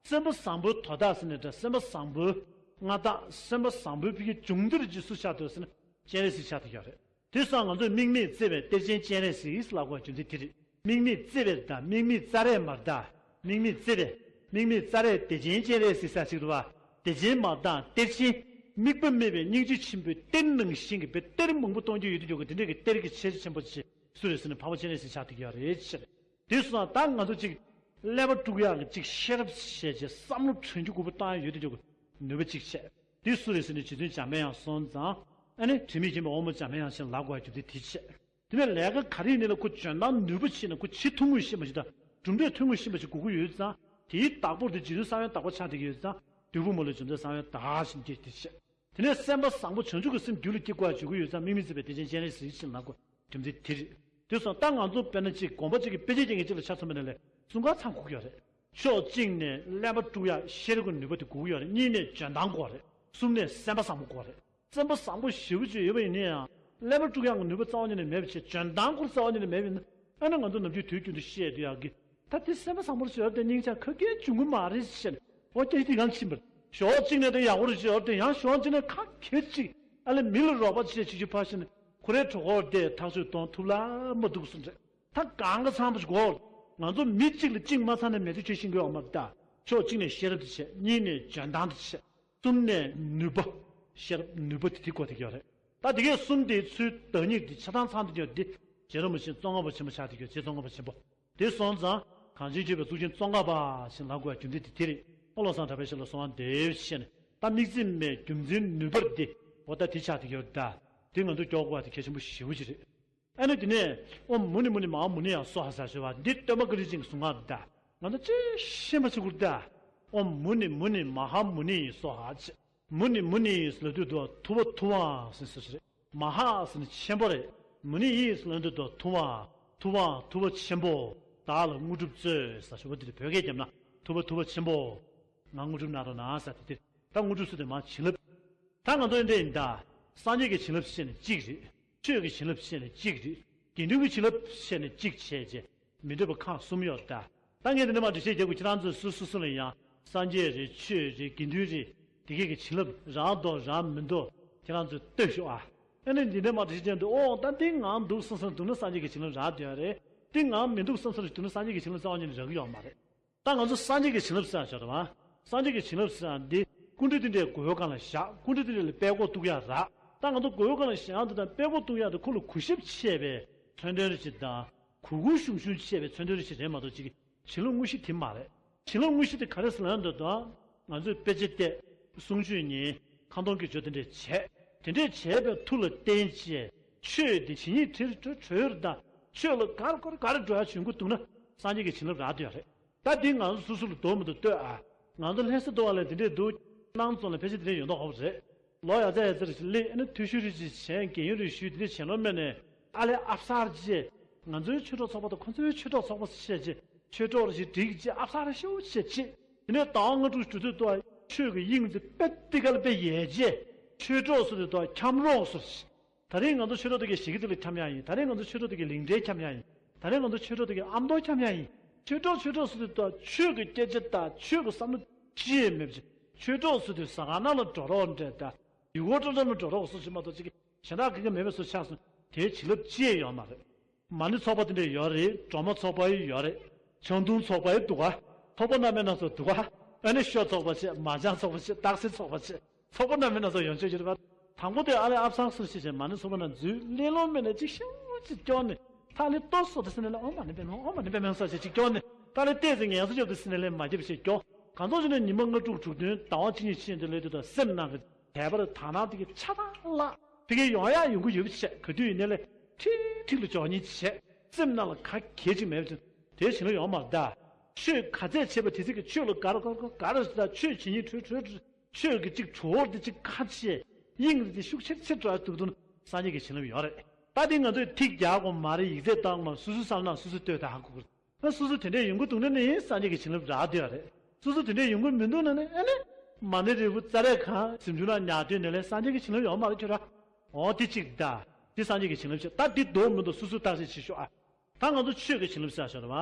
སེམས་པ་བཟང་པོའི་དོ་བདག་ཟེར་ནས་ད་སེམས་པ་བཟང་པོའི་མངའ་བདག་སེམས་པ་བཟང་པོའི་ཕ་གི་འབྱུང་འདིར་རྗེས་སུ་ཆགས་འདུག་ཟེར་ན་སྤྱན་རས་གཟིགས་ཆགས་དེ་ག་ཡོད་རེད། དེ་སོང་ང་ཚོས་དམིགས་མེད་བརྩེ་བའི་གཏེར་ཆེན་སྤྱན་རས་གཟིགས་ལབ་དགོས་རྒྱུ་མཚན་དེ་རེད། དམིགས་མེད་བརྩེ་བའི་དང་དམིགས་མེད་རྩ་རས་མར་དང་། དམིགས་མེད་བརྩེ་བའི། དམིགས་མེད་རྩ་རས་བདེ་ཆེན་སྤྱན་རས་གཟིགས་ས་ཞིག་རུ་བ། བདེ་ཆེན་མ་དང་གཏེར་ཆེན། དམིགས་པ་མེད་པའི་སྙིང་རྗེ་ཆེན་པོའི་གཏེར་ནང་བཞིན་གྱི་བའི་གཏེར་མང་པོ་གཏོང་རྒྱུ་ཡོད་དུ་འཇོག་གི་དེ་འདྲས་ཀྱི་གཏེར་གྱི་ཆེ་ཆེན་པོ་ཆེ་སུ་རེད་ཟེར་ན་འཕགས་པ་སྤྱན་རས་གཟིགས་ཆགས་བསྡད་ཀྱི་ཡོད་རེད་ཕྱིར། དེ་སོང་ཙང་ད་ང་ཚོ་གཅིག་ཀླད་པ་དཀྲུག་ཡག་གི་གཅིག་ཤེས་རབ་བྱས་རྗེས་བསམ་བློ་དྲན་རྒྱུ་དགོས་པ་བཏང་ཡག་ཡོད་དུ་འཇོག་གི་ནུས་པ་གཅིག་བྱས། དེ་སུ་རེད་ཟེར་ན་རྗེ་བཙུན་འཇམ་དཔལ་དབྱངས་སོང་ཙང་ཨ་ནི་དྲི་མེད་མཁྱེན་པའི་དབང་པོ་འཇམ་དཔལ་དབྱངས་ཞེས་ལབ་དགོས་རྒྱུ་དེ་དེ་བྱས། དེ་ནས་ལས་ཀ་ག་རེ་ཡིན་ནའི་ལ་ཁོ་འཇོན་ཐང་ནུས་པ་ཆེ་ན་ཁོ་བྱེད་ཐུབ་ངེས་ཤེས་པ་ཞིག་དང་གྲུབ་འབྲས་ཐོན་ངེས་ཤེས་པ་ཞིག་དགོས་ཀྱི་ཡོད་ཙང་དེའི་བདག་པོར་དེ་རྗེ་བཙུན་གསང་བའི་བདག་པོ་ཆགས་བསྡད་ཀྱི་ཡོད་ཙང་བདུད་པོ་མ་ལུས་འཇོམས་མཛད་གསང་བའི་བདག་ཞིག་སྐྱེས་ཏེ་བྱས། དེ་ནས་སེམས་པ་བཟང་པོ་བྱང་ཆུབ་ཀྱི་སེམས་རྒྱུད་ལ་སྐྱེ་དགོས་ཡ་འཇུག་གི་ཡོད་ཙང་དམིགས་མེད་བརྩེ་བའི་བདེ་ཆེན་སྤྱན་རས་གཟིགས་ཞེས་ལབ་དགོས་རྒྱུ་མཚན་དེ་རེད། དེ་སོང་ད་ང་ཚོ་དཔེར་ན་གཅིག་དགོན་པ་གཅིག་གི་དཔེ་ཆ་རྒྱག་མཁན་གཅིག་ལ་ཆ་མཚོན་པ་ནས་ལས་གསུམ་ཀ་ཚང་དགོས་ཀྱི་ཡོད་རེད། ཕྱོགས་གཅིག་ནས་ཀླད་པ་དཀྲུག་ཡ་ཤེས་རིག་གི་ནུས་པ་དེ་དགོས་ཀྱི་ཡོད་རེད། གཉིས་ནས་འཇོན་ཐང་དགོས་རེད། གསུམ་ནས་སེམས་པ་བཟང་པོ་དགོས་རེད། བཙན་པོ་བཟང་པོ་ཞེ་པོ་ཅིག་ཡོད་པ་ཡིན་ན་ཡང་། ཀླད་པ་དཀྲུག་ཡག་གི་ནུས་པ་རྩ་བ་ཉིད་ནས་མེད་པ་བྱས། འཇོན་ཐང་ཁོ་རྩ་བ་ཉིད་ནས་མེད་པ་ཡིན་ན། ཨ་ནི་ང་ཚོ་ནམ་རྒྱུན་དུས་རྒྱུན་དུ་བཤད་སྡོད་ཡག་གི། ད་དེ་སེམས་པ་བཟང་པོ་རེད་ཟེར་ཏེ་སྙིང་རྗེ་ཁ་སྐད་བྱུང་གི་མ་རེད་ཟེར་ནས། འོ་སྐད་ཆ་དེ་གང་ཕྱིན་པར། ཕྱོགས་གཅིག་ནས་དེ་ཡག་པོ་རེད་ཟེར་ཏེ་ཡང་ཕྱོགས་གཅིག་ནས་ཁ་ཁེར་ཅིག་ཨ་ལས་མི་ལ་རོགས་པ་བྱེད་བྱེད་ཅིག་ཕར་ཕྱིན་ནས་ཁོ་རའི་གྲོགས་པོར་དེ་ཐག་གཅོད་གཏོང་ཐུབ་ལ་མ་འདུག་སོང་རེད། ད་གང་ག་ཚང་པོ་ཞིག་གོ། ང་ཚོ་མི་གཅིག་ལ་གཅིག་མ་ཚང་ན་མེད་དུ་ཆོས་ཤིང་གི་འོག་མ་ད། ཕྱོགས་གཅིག་ནས་ཤེས་རབ་དེ་བྱས། གཉིས་ནས་འཇོན་ཐང་དེ་བྱས། གསུམ་ནས་ནུས་པ། ཤེས་རབ་ནུས་པ་དེ་དེ་གོ་དེ་ཡོད་རེད། ད་དེ་གའི་གསུམ་དེའི་ཚུལ་བདག་ཉིད་དེ་ཆ་ཚང་ཚང་དུ་ཡོད་དེ། རྗེ་རིན་པོ་ཆེ་ཙོང་ཁ་པ་ཆེན་པོ་ཆགས་དེ་ཡོད། རྗེ་ཙོང་ཁ་པ་ཆེན་པོ། དེ་སོང་ཙང་གངས་ཅན་ལྗོངས་པའི་གཙུག་རྒྱན་ཙོང་ཁ་པ་ཞེས་ལབ་དགོས་རྒྱུ་མཚན་དེ་དེ་རེད། ཨོ་བློ་བཟང་གྲགས་པའི་ཞབས་ལ་གསོལ་བ་འདེབས་ཞེས་ནས་ད་དམིགས་བརྩེ་མའི་རྒྱུ་མཚན་ནུས་པར་དེ་འོ་ད་དེ་ཆགས་དེ་ཡོད་ད། དེ་ང་ཚོས་མགྱོགས་དགོས་པ་དེ་གལ་ཆེན་པོ་ཞེ་པོ་ཅིག་རེད། ཨ་ནི་དེ་ནས་ཨོཾ་མུ་ནི་མུ་ནི་མ་ཧཱ་མུ་ནི་ཡང་སྭཱ་ཧཱ་ཟེར་ཞུ་བ་འདི་སྟོན་པ་བཀའ་དྲིན་ཅན་གྱི་གསུང་ངག་རེད་ད། ང་ཚོ་ཅིག་ཤེས་པ་ཅིག་དགོས་རེད་ད། ཨོཾ་མུ་ནི་མུ་ནི་མ་ཧཱ་མུ་ནི་ཡང་སྭཱ་ཧཱ་ཅེས། མུ་ནི་མུ་ནི་ཟེར་ལབ་དུས་དུ་ཐུབ་པ་ཐུབ་དབང་ཟེར་སོ་ཞིག་རེད། མ་ཧཱ་ཟེར་ན་ཆེན་པོ་རེད། མུ་ནི་ཡིས་ལབ་དུས་དུ་ཐུབ་དབང་། ཐུབ་དབང་ཐུབ་པ་ཆེན་པོ། བདག་ལ་དངོས་གྲུབ་སྩོལ་ཟེར་ཞུ་བ་འདི་བོད་སྐད་རྒྱབ་ན་ཐུབ་པ་ཐུབ་པ་ཆེན་པོ། ང་དངོས་གྲུབ་གནང་རོགས་གནང་ཟེར་དེ་དེ་ད་དངོས་གྲུབ་སུ་དེ་མ་བྱིན་རླབས། ད་ང་ཚོ་འདི་འདྲ་ཡིན་ད། སངས་རྒྱས་ཀྱི་བྱིན་རླབས་བཤད་ནས་གཅིག་རེད། ཆོས་ཀྱི་བྱིན་རླབས་བཤད་ནས་གཅིག་རེད། དགེ་འདུན་གྱི་བྱིན་རླབས་བཤད་ནས་གཅིག་བྱས་རྗེས་མི་འདོད་པ་ཁག་གསུམ་ཡོད་ད། ད་ངས་འདི་འདྲ་མ་འདྲི་བཤད་རྒྱག་དགོས་ཁྱེད་རང་ཚོས་སུ་སུ་སུ་ལ་ཡང་སངས་རྒྱས་རེད་ཆོས་རེད་དགེ་འདུན་རེད་དེ་གས་ཀྱི་བྱིན་རླབས་རག་འདུག་རག་མི་འདུག་ཁྱེད་རང་ཚོས་ལྟོས་ཤོག་ཨ། ཨ་ནི་འདི་འདྲ་མ་འདྲི་བཤད་རྒྱག་འདུག་ཨོ་ད་འདི་ངང་འདུག་བསམ་བསམ་འདུག་ན་སངས་རྒྱས་ཀྱི་བྱིན་རླབས་རག་བསྡད་ཡ་རེད། འདི་ངང་མི་འདུག་བསམ་བསམ་འདུག་ན་སངས་རྒྱས་ཀྱི་བྱིན་རླབས་རྩ་བ་ཉིད་ནས་རག་གི་ཡོད་མ་རེད། ད་ང་ཚོ་སངས་རྒྱས་ཀྱི་བྱིན་རླབས་ཟེར་ཡ་ཆགས་རེད་བ། སངས་རྒྱས་ཀྱི་བྱིན་རླབས་ཟེར་ཡ་འདི་སྐུ་མགྲོན་དེ་འདྲའི་མགོ་བོའི་སྒང་ལ་བཞག་སྐུ་མགྲོན་དེ་འདྲ་ལ་དཔྲལ་མགོ་གཏུག་ཡ་རག་ད་ང་ཚོ་མགོ་བོའི་སྒང་ལ་བཞག་འདི་དང་དཔྲལ་མགོ་གཏུག་ཡ་འདི་ཁོ་ལ་གུས་ཞབས་ཆེ་བའི་མཚོན་དོན་རེ་ཞིག་དང་། གུས་གུས་ཞུམ་ཞུམ་ཆེ་བའི་མཚོན་དོན་རེ་ཞིག་རེད་མ་གཏོགས་ཅིག་བྱིན་རླབས་དངོས་གཞི་དེ་མ་རེད། བྱིན་རླབས་དངོས་གཞི་དེ་ག་རེ་ཟེར་ན་འདོད་དོ། ང་ཚོས་དཔེ་ཆ་བལྟས། གསུང་ཆོས་ཉན། ཁ་འདོན་གྱི་ཆོས་དེ་འདྲས་བྱས། དེ་འདྲས་བྱས་པའི་མཐུ་ལ་བརྟེན་བྱས། ཆོས་དེ་ཇི་སྙེད་ཁྲིར་གྲོལ་གྲོལ་དང་། ཆོས་ལ་གར་གར་གར་འགྲོ་ཡ་བྱུང་གི་འདུག་ན། སངས་རྒྱས་ཀྱི་བྱིན་རླབས་རག་བསྡད་ཡོད་རེད། ད་འདི་ང་ཚོ་སོ་སོ་ལ་འདོད་མི་འདོད་ལྟོས་ཨ། ང་ཚོ་ལྷ་ས་འདུག་བ་ལས་དེ་འདྲས་འདུག་སྣང་ཚོ་ལ་ཕལ་ཆེར་དེ་འདྲས་ཡོད་མདོག་ཧོབ་རེད། ལོ་ཡ་ཙ་ཡ་ཙ་རེ་ཞིག་སླེབས་ཨ་ནི་ཐུ་ཤུ་རེ་ཞིག་བྱས་རྒན་ཡོལ་རེ་ཞུས་དེ་འདྲས་བྱས་ལོ་མེད་ནས་ཨ་ལས་ཨ་བསར་རྗེས། ང་ཚོའི་ཆོས་གྲོགས་ཚོགས་པ་དང་ཁོ་ཚོའི་ཆོས་གྲོགས་ཚོགས་པ་བཤད་རྗེས་ཆོས་གྲོགས་རེ་ཞིག་བསྒྲིགས་རྗེས་ཨ་བསར་རེ་ཤོག་བྱས་རྗེས་དེ་ནས་ཟླ་བ་ལྔ་དྲུག་དུས་ཚོད་ཐོག་ཆོས་ཀྱི་དབྱིངས་དེ་དཔེ་ཏི་ཀ་ལ་དཔེ་ཡལ་རྗེས་ཆོས་གྲོགས་ཚོ་དེ་དག་འཁྱམ་རོགས་སོ། ད་རིང་ང་ཚོ་ཆོས་གྲོགས་དེ་གའི་ཞི་གི་དེ་ལ་འཁྱམ་ཡ་ཡིན། ད་རིང་ང་ཚོ་ཆོས་གྲོགས་དེ་གའི་ལིང་ཏྲའི་འཁྱམ་ཡ་ཡིན། ད་རིང་ང་ཚོ་ཆོས་གྲོགས་དེ་གའི་ཨ་མདོ་འཁྱམ་ཡ་ཡིན། ཆོས་གྲོགས་ཆོས་གྲོགས་སུ་དེ་དག་ཆོས་ཀྱི་སྐད་ཆ་དང་ཆོས་ཀྱི་བསམ་བློ་ཅི་ཡང་མེད་པ་ཅིག་ཆོས་གྲོགས་སུ་དེ་ཟ་ཁང་ནང་ལ་འགྲོ་རོགས་འདྲ་དང་ཡུལ་སྐོར་སྤྲོ་འཆམ་ལ་འགྲོ་རོགས་སུ་ཞིག་མ་གཏོགས་ཅིག་གཞན་དག་གི་གི་མེད་པའི་བཟོ་ཆགས་སོང་། དེའི་བྱིན་རླབས་ཅི་ཡང་ཡོད་མ་རེད། མ་ཎི་ཚོགས་པ་དེ་འདྲ་ཡོད་རེད། སྒྲོལ་མ་ཚོགས་པ་ཡོད་རེད། བྱང་སྡོང་ཚོགས་པ་ཡོད་འདུག་ག་ཚོགས་པ་རྣམ་པ་སྣ་ཚོགས་འདུག་ག་ཨ་ནི་ཤོ་ཚོགས་པ་བྱས། མ་བྱང་ཚོགས་པ་བྱས། སྟག་གཟིག་ཚོགས་པ་བྱས། ཚོགས་པ་རྣམ་པ་སྣ་ཚོགས་ཡོང་ཆོག་ཡོད་རེད་པ། དང་པོ་དེ་ཨ་ལས་ཨབ་སང་སུར་ཤེས་བྱས་མ་ཎི་ཚོགས་པ་ནང་འཛུལ། གླེང་སློང་མེད་ནས་ཅིག་ཤུགས་ཅིག་སྐྱོར་ནས། ཐག་ལེ་ཏོ་སོ་དེ་སེ་ནས་ལ་ཨོ་མ་ཎི་པདྨེ་ཧཱུྃ། ཨོ་མ་ཎི་པདྨེ་ཧཱུྃ་ཟེར་བྱས་ཅིག་སྐྱོར་ནས། ཐག་ལེ་ཏོ་ཟེར་ངལ་གསོ་རྒྱབ་དེ་སེ་ནས་ལས་མ་རྒྱབ་བྱས་སྐྱོར། གང་ཚོགས་ཅིག་ནས་ཉི་མ་ལྔ་དྲུག་དྲུག་བདུན་ཟླ་བ་གཅིག་གཉིས་ཕྱིན་དུས་ལས་དུས་དང་སེམས་ནང་གི་དད་པ་དང་དག་སྣང་དེ་གི་ཆ་ཚང་བརླག་དེ་གི་ཡོང་ཡག་ཡོང་གི་ཡོད་པ་བྱས། ག་དུས་ཡིན་ནའི་ལས་ཁྲིག་ཁྲིག་ལ་འཇོག་མཁན་བྱས། སེམས་ནང་ལ་ག་གེ་ཅིག་མེད་པ་བྱས། དེ་བྱིན་རླབས་ཡོང་མ་རེད་ད། ཆོས་ག་ཚད་བྱས་པ་དེ་ཚོ་གི་ཆོས་ལ་དགའ་རུ་དགའ་རུ་དགའ་རུ་དགའ་རུ་ད། ཆོས་བྱེད་མཁན་ཁྲོས་ཁྲོས་ཁྲོས། ཆོས་ཀྱི་གཅིག་གྲོགས་དེ་གཅིག་ཁ་ཕྱེ། དབྱིངས་དེ་ཤུགས་ཆེར་ཆེར་འགྲོ་ཡ་འདུག་དུས་སངས་རྒྱས་ཀྱི་བྱིན་རླབས་ཡོད་རེད། ད་དེ་ང་ཚོས་ཐིག་རྒྱག་དགོས་མ་རེད། ཡིག་ཚད་བཏང་དགོས་མ་རེད། སོ་སོའི་བསམ་ན་སོ་སོས་ལྟོས་དང་ཧ་གོ་གི་རེད། ཨ་སོ་སོ་དེ་འདྲས་ཡོང་གི་འདུག་ན་ནི་སངས་རྒྱས་ཀྱི་བྱིན་རླབས་རག་བསྡད་ཡོད་རེད། སོ་སོ་དེ་འདྲས་ཡོང་གི་མི་འདུག་ན་ནི་ཨ་ནི་མ་ཎི་རིལ་བུ་ཙ་རེ་གང་གཟིམ་ཆུང་ལ་ཉལ་སྡོད་ནས་ལས་སངས་རྒྱས་ཀྱི་བྱིན་རླབས་ཡོང་མ་རེད་ཁྱོད་ར། འོ་དེ་གཅིག་ད། དེ་སངས་རྒྱས་ཀྱི་བྱིན་རླབས་ཆེ། ད་དེ་འདུག་མི་འདུག་སོ་སོས་བརྟག་དཔྱད་བྱེད་ཤོག་ཨ། ད་ང་ཚོ་ཆོས་ཀྱི་བྱིན་རླབས་ཟེར་ཡ་ཞོར་བ།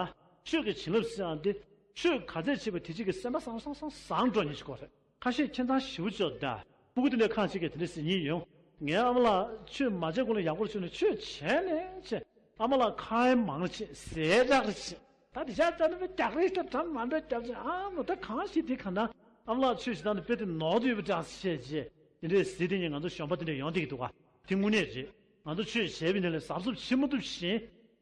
ཆོས་ཀྱི་བྱིན་རླབས་ཟེར་ཡ་འདི། ཆོས་ག་ཚད་བྱས་པ་དེ་གཅིག་གིས་སེམས་པ་བཟང་བཟང་བཟང་འགྲོ་མཁན་ཞིག་དགོས་རེད། ཁ་ཤས་ཁྱད་མཚར་ཞེ་པོ་ཅིག་ཡོད་ད། སྤུ་གུ་དེ་འདྲས་ཁ་ཅིག་གིས་དེ་འདྲས་ཟེར་མཁན་ཡོང་། ངའི་ཨ་མ་ལགས་ཆོས་མ་བྱས་གོང་ལ་ཡག་པོ་བྱུང་ནས་ཆོས་བྱས་ནས་བྱས། ཨ་མ་ལགས་ཁ་ཡ་མང་ལ་ཕྱིན། ཟས་རག་ལ་ཕྱིན། ད་དེ་ཤ་ཚ་ནི་རྒྱག་རེས་ད་དྲན་མ་འདྲ་རྒྱབ་ཅིང་ཨ་མོ་ད་གང་ཞིག་དེ་ག་ན་ཨ་མ་ལགས་ཆོས་བྱེད་སྟངས་དེ་དཔེ་དེ་ནོར་དུ་ཡོད་པ་འདྲ་བཤད་རྗེས་དེ་འདྲས་ཟེར་དེ་ཉིན་ང་ཚོ་གཞོན་པ་དེ་འདྲས་ཡོང་བསྡད་ཀྱི་འདུག་ག་དེ་དངོས་གནས་རེད། ང་ཚོ་ཆོས་བྱས་པའི་ནང་ལས་གཟབ་གཟབ་བྱེད་མ་ཐུབ་བཞིན།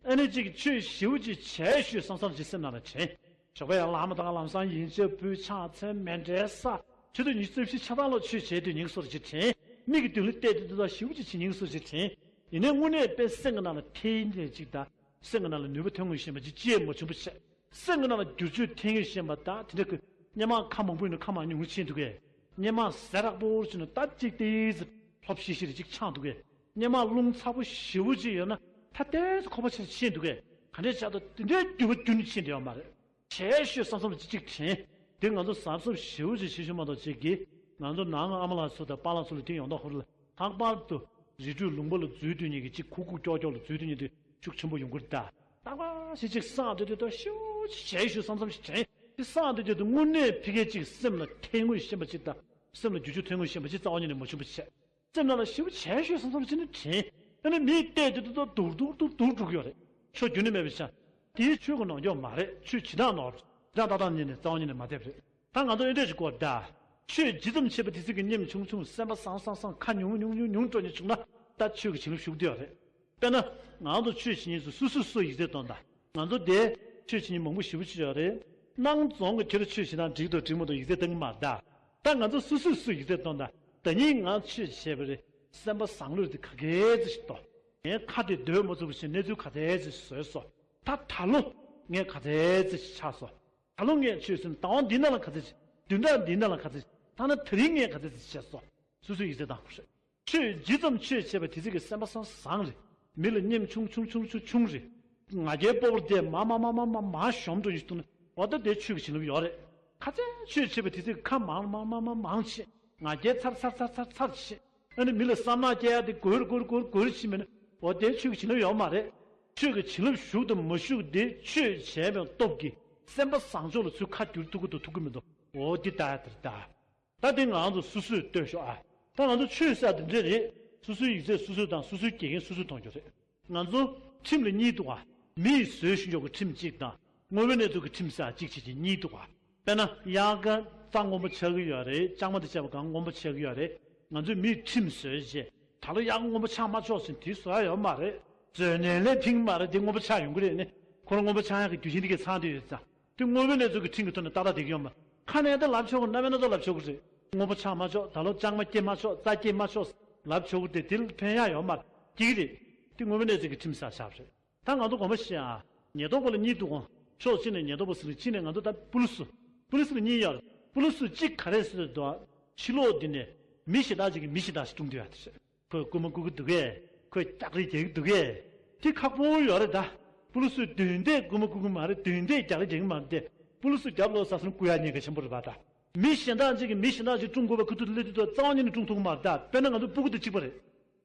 ཨ་ནི་ཅིག་ཆོས་ཞེ་པོ་ཅིག་བྱས་ཤོད་བསམ་བསམ་ཅིག་སེམས་ནང་ལ་དྲན། ཞོགས་པ་ཡང་ལྷག་མ་དང་ལམ་སང་ཡིན་ཆོས་སྤུས་ཕྱག་མཚན་མཎྜལ་ས། ཆུ་ཚོད་ཉི་ཤུ་རྩ་བཞི་ཆ་ཚང་ལོག་ཆོས་བྱས་དུས་ཉིན་སོར་ཅིག་དྲན། མིག་གི་མདུན་ལ་བལྟས་དུས་དུས་ཞེ་པོ་ཅིག་བྱེད་ཉིན་སོར་ཅིག་དྲན། ཡིན་ནའི་དངོས་གནས་དཔེ་སེམས་ཀྱི་ནང་ལ་ཐེ་ཡིན་ནས་ཅིག་དང་། སེམས་ཀྱི་ནང་ལ་ནུས་པ་ཐོན་ངོས་ཤེས་པ་ཅིག་ཅེས་མ་བྱུང་བ་བྱས། སེམས་ཀྱི་ནང་ལ་བསྒྱུར་བཅོས་ཐེབས་ངེས་ཤེས་པ་དང་དེ་འདྲ་གི་སྙན་མ་ཁ་མང་པོ་ཡིན་ན་ཁ་མང་ཉུང་ངུ་ཕྱིན་འདུག་གས། སྙན་མ་ཟས་རག་པོར་བྱུང་ན་ད་ཅིག་ཏིས་ལྷོབ་ཤིག་ཤིག་རེ་ཅིག་ཆགས་འདུག་གས། སྙན་མ་རླུང་ཚ་པོ་ཞེ་པོ་ཅིག་ཡོད་ན་ད་ཏིས་ཁོག་པ་ཆེར་ཕྱིན་འདུག་གས། ག་འདྲས་བྱས་ད་དེ་འདྲའི་འགྱུར་བ་རྒྱུན་ནས་ཕྱིན་བསྡད་ཡོད་མ་རེད། བྱས་ཤོད་བསམ་བསམ་ལ་ཅིག་ཅིག་དྲན། དེ་ང་ཚོ་གཟབ་གཟབ་ཞེ་པོ་ཅིག་བྱེད་ཤོད་མ་གཏོགས་བྱེད་ཀྱི། ང་ཚོ་ནང་ཨ་མ་ལགས་ཚོ་དང་པཱ་ལགས་ཚོ་ལ་དེ་ཡོང་ད་ཧོར་ལ་ལྷག་པར་དུ་རི་ཁྲོད་ལུང་པ་ལ་འཛུལ་སྡོད་མཁན་གྱི་ཅིག་ཁུག་ཁུག་ཀྱོག་ཀྱོག་ལ་འཛུལ་སྡོད་མཁན་དེ་ཤུགས་ཆེན་པོ་ཡོང་གི་རེད་ད། རྟག་པར་ཞིག་ཅིག་སངས་སྡོད་དུས་ད་ཤུགས་ཆེ་ཞུ་བསམ་བསམ་ཞིག་དྲན། དེ་སངས་སྡོད་དུས་དངོས་གནས་ཕ་གི་ཅིག་སེམས་ལ་ཐེ་ངོས་ཤེས་པ་ཅིག་དང་སེམས་ལ་འགྱུར་བཅོས་ཐེབས་ངོས་ཤེས་པ་ཅིག་རྩ་བ་ཉིད་ནས་མ་བྱུང་བ་བྱས། སེམས་ནང་ལ་ཞེ་པོ་བྱས་ཤོད་བསམ་བསམ་བྱས་ནས་དྲན། ཨ་ནི་མིས་བལྟས་དུས་ད་སྡུག་སྡུག་སྡུག་སྡུག་འགྲོ་གི་ཡོད་རེད། ཆོས་རྒྱུན་ནས་མེད་པའི་ཆ། དེའི་ཆོས་ཀྱི་ནོར་འཁྱོག་མ་རེད། ཆོས་བྱེད་སྟངས་ནོར། བྱེད་སྟངས་ཏག་ཏག་ཉིད་ནས་རྩ་བ་ཉིད་ནས་མ་བསྡད་པ་རེད། ད་ང་ཚོ་ཨེ་འདྲས་ཞིག་དགོས་ད། ཆོས་ཇི་ཙམ་བྱེད་པ་དེ་ཚོ་གི་ཉམས་ཆུང་ཆུང་སེམས་པ་བཟང་བཟང་བཟང་ཁ་ཉུང་ཉུང་ཉུང་ཉུང་འགྲོ་ཉེན་བྱུང་ན་ད་ཆོས་ཀྱི་བྱིན་རླབས་ཞུགས་བསྡད་ཡོད་རེད། དཔེར་ན། ང་ཚོ་ཆོས་བྱེད་མཁན་ཚོ་སོ་སོས་སོ་ཡིག་ཚད་གཏོང་དང་། ང་ཚོ་དེ་ཆོས་བྱེད་མཁན་མང་པོ་ཞེ་པོ་ཅིག་ཡོད་རེད། སྣང་རྫོང་གི་ཁྱེད་རང་ཆོས་བྱེད་སྟངས་འགྲིག་འདུག་འགྲིག་མི་འདུག་ཡིག་ཚད་གཏོང་གི་མ་རེད་ད། ད་ང་ཚོ་སོ་སོས་སོ་ཡིག་ཚད་གཏོང་དང་། ད་ཉིན་ང་ཆོས་བྱས་པ་རེད། སེམས་པ་བཟང་ལོས་དེ་ག་གེ་ཙི་ཞིག་ཏོ། ངའི་ཁ་དེ་སྡོད་མ་ཚུགས་པ་ཞིག་གནས་ཚུལ་ག་ཚད་ཙི་ཞིག་བཟོས་སོ། ད་ད་ལོ་ངས་ག་ཚད་ཙི་ཞིག་ཆགས་སོ། ད་ལོ་ངས་ཆོས་ཟིན་ཟླ་བ་འདི་ནང་ལ་ག་ཚད་ཅིག་བདུན་ཕྲག་འདི་ནང་ལ་ག་ཚད་ཅིག་ཐ་ན་དེ་རིང་ངས་ག་ཚད་ཅིག་བྱས་སོ། སོ་སོའི་ཡིག་ཚད་བཏང་དགོས་རེད། ཆོས་ཇི་ཙམ་ཆོས་བྱས་པ་དེ་ཚོ་གི་སེམས་པ་སང་བཟང་རེད། མི་ལ་ཉམས་ཆུང་ཆུང་ཆུང་ཆུང་ཆུང་རེད། ང་རྒྱལ་སྤོབས་པ་དེ་མ་མ་མ་མ་མ་མ་གཞོམ་འགྲོ་ཡིན་གཏོང་ན་འོ་ད་དེ་ཆོས་ཀྱི་བྱིན་རླབས་ཡོད་རེད། ག་ཚད་ཆོས་བྱས་པ་དེ་ཚོ་གི་ཁ་མང་མང་མང་མང་མང་བྱེད། ང་རྒྱལ་ཚར་ཚར་ཚར་ཚར་ཚར་བྱེད། ཨ་ནི་མི་ལ་བསམ་ནག་སྐྱེ་ཡ་དེ་སྒོར་སྒོར་སྒོར་སྒོར་ཕྱིན་མིན་ན་འོ་དེ་ཆོས་ཀྱི་བྱིན་རླབས་ཡོད་མ་རེད། ཆོས་ཀྱི་བྱིན་རླབས་ཞུགས་དང་མ་ཞུགས་དེ་ཆོས་བྱས་པའི་སྟོབས་ཀྱིས་སེམས་པ་བཟང་ཕྱོགས་ལ་ཚུར་ཁ་བསྒྱུར་ཐུབ་ཀྱི་འདུག་ཐུབ་ཀྱི་མི་འདུག་འོ་དེ་ལྟ་ཡ་དེ་རེད་ད། ད་དེ་ང་ཚོ་སོ་སོས་ལྟོས་ཤོག་ཨ། ད་ང་ཚོ་ཆོས་ཟེར་དེ་འདྲ་རེད། སོ་སོའི་ཡིག་ཚད་སོ་སོས་དང་སོ་སོའི་དགེ་རྒན་སོ་སོས་མཐོང་རྒྱུ་རེད། ང་ཚོ་ཁྲིམས་ལ་གཉིས་འདུག་ཨ། མི་ཡིས་བཟོས་ཤིང་ཆོག་གི་ཁྲིམས་གཅིག་དང་། དངོས་པོའི་གནས་ཚུལ་གྱི་ཁྲིམས་ཟེར་གཅིག་བྱས་ཀྱི་གཉིས་འདུག་ཨ། དཔེར་ན་དབྱར་ཁ་རྩྭ་སྔོན་པོ་ཆགས་ཀྱི་ཡོད་རེད། ལྕང་མ་དེ་བྱས་པ་གང་སྔོན་པོ་ཆགས་ཀྱི་ཡོད་རེད། ང་ཚོས་མིས་ཁྲིམས་བཟོས་རྗེས་ད་ལོ་དབྱར་ཁ་སྔོན་པོ་ཆགས་མ་ཆོག་ཟེར་དེ་བཟོ་ཡ་ཡོད་མ་རེད། བཟོས་ནས་ལས་ཕིང་མ་རེད། དེ་སྔོན་པོ་ཆགས་ཡོང་གི་རེད་ནི། ཁོ་རང་སྔོན་པོ་ཆགས་ཡག་གི་རྒྱུ་རྐྱེན་དེ་གས་ཚང་བསྡད་ཡོད་ཙང་། དེ་དངོས་པོའི་གནས་ཚུལ་གྱི་ཁྲིམས་ཀྱི་ཐོག་ནས་ཏག་ཏག་བསྡད་ཀྱི་ཡོད་མ་རེད། ཁ་ནས་ད་ལབ་ཆོག་གི་རྣམ་པའི་སྣ་ཚོགས་ལབ་ཆོག་གི་རེད། སྔོན་པོ་ཆགས་མ་ཆོག་ད་ལོ་ལྕང་མ་སྐྱེ་མ་ཆོག་རྩྭ་སྐྱེ་མ་ཆོག་ལབ་ཆོག་གི་རེད། དེ་ལ་ཕན་ཡག་ཡོད་མ་རེད། སྐྱེ་གི་རེད། དེ་དངོས་པོའི་གནས་ཚུལ་གྱི་ཁྲིམས་ཟེར་བཞག་པ་རེད། ད་ང་ཚོ་དགོངས་པ་བཞེས་ཨ། ཉེན་རྟོག་པ་ལ་གཉིས་འདུག་གོ། ཕྱོགས་གཅིག་ནས་ཉེན་རྟོག་པ་ཟེར་གཅིག་ནས་ང་ཚོ་ད་པུ་ལི་སུ། པུ་ལི་སུ་ལ་གཉིས་ཡོད་རེད། པུ་ལི་སུ་གཅིག་ག་རེ་ཟེར་འདུག་ཕྱི་ལོགས་འདི་ནས་མི་གཞན་དག་ཅིག་གིས་མི་གཞན་དག་ཞིག་བཀྲོངས་བསྡད་ཡོད་རེད། ཁོས་རྐུན་མ་རྐུ་གི་འདུག་གས། ཁོས་རྒྱག་རེས་རྒྱག་གི་འདུག་གས། དེ་ཁག་པོ་ཡོད་རེད་ད། པུ་ལི་སུས་དོན་དེ་རྐུན་མ་རྐུ་གི་མ་རེད། དོན་དེ་རྒྱག་རེས་རྒྱག་གི་མ་རེད་དེ། པུ་ལི་སུ་རྒྱབ་ལོག་ས་སོང་རྐུ་ཡག་ཉེན་ཁ་ཆེན་པོ་རེད་པ་ད། མི་གཞན་དག་ཅིག་གིས་མི་གཞན་དག་ཅིག་བཀྲོངས་དགོས་པ་ཁུ་ཐུག་ཏུ་སླེབས་དུས་ད་རྩ་བ་ཉིད་ནས་བཀྲོངས་ཐུབ་ཀྱི་མ་རེད་ད། དཔེར་ན་ང་ཚོ་སྤུ་གུ་དང་གཅིག་པ་རེད།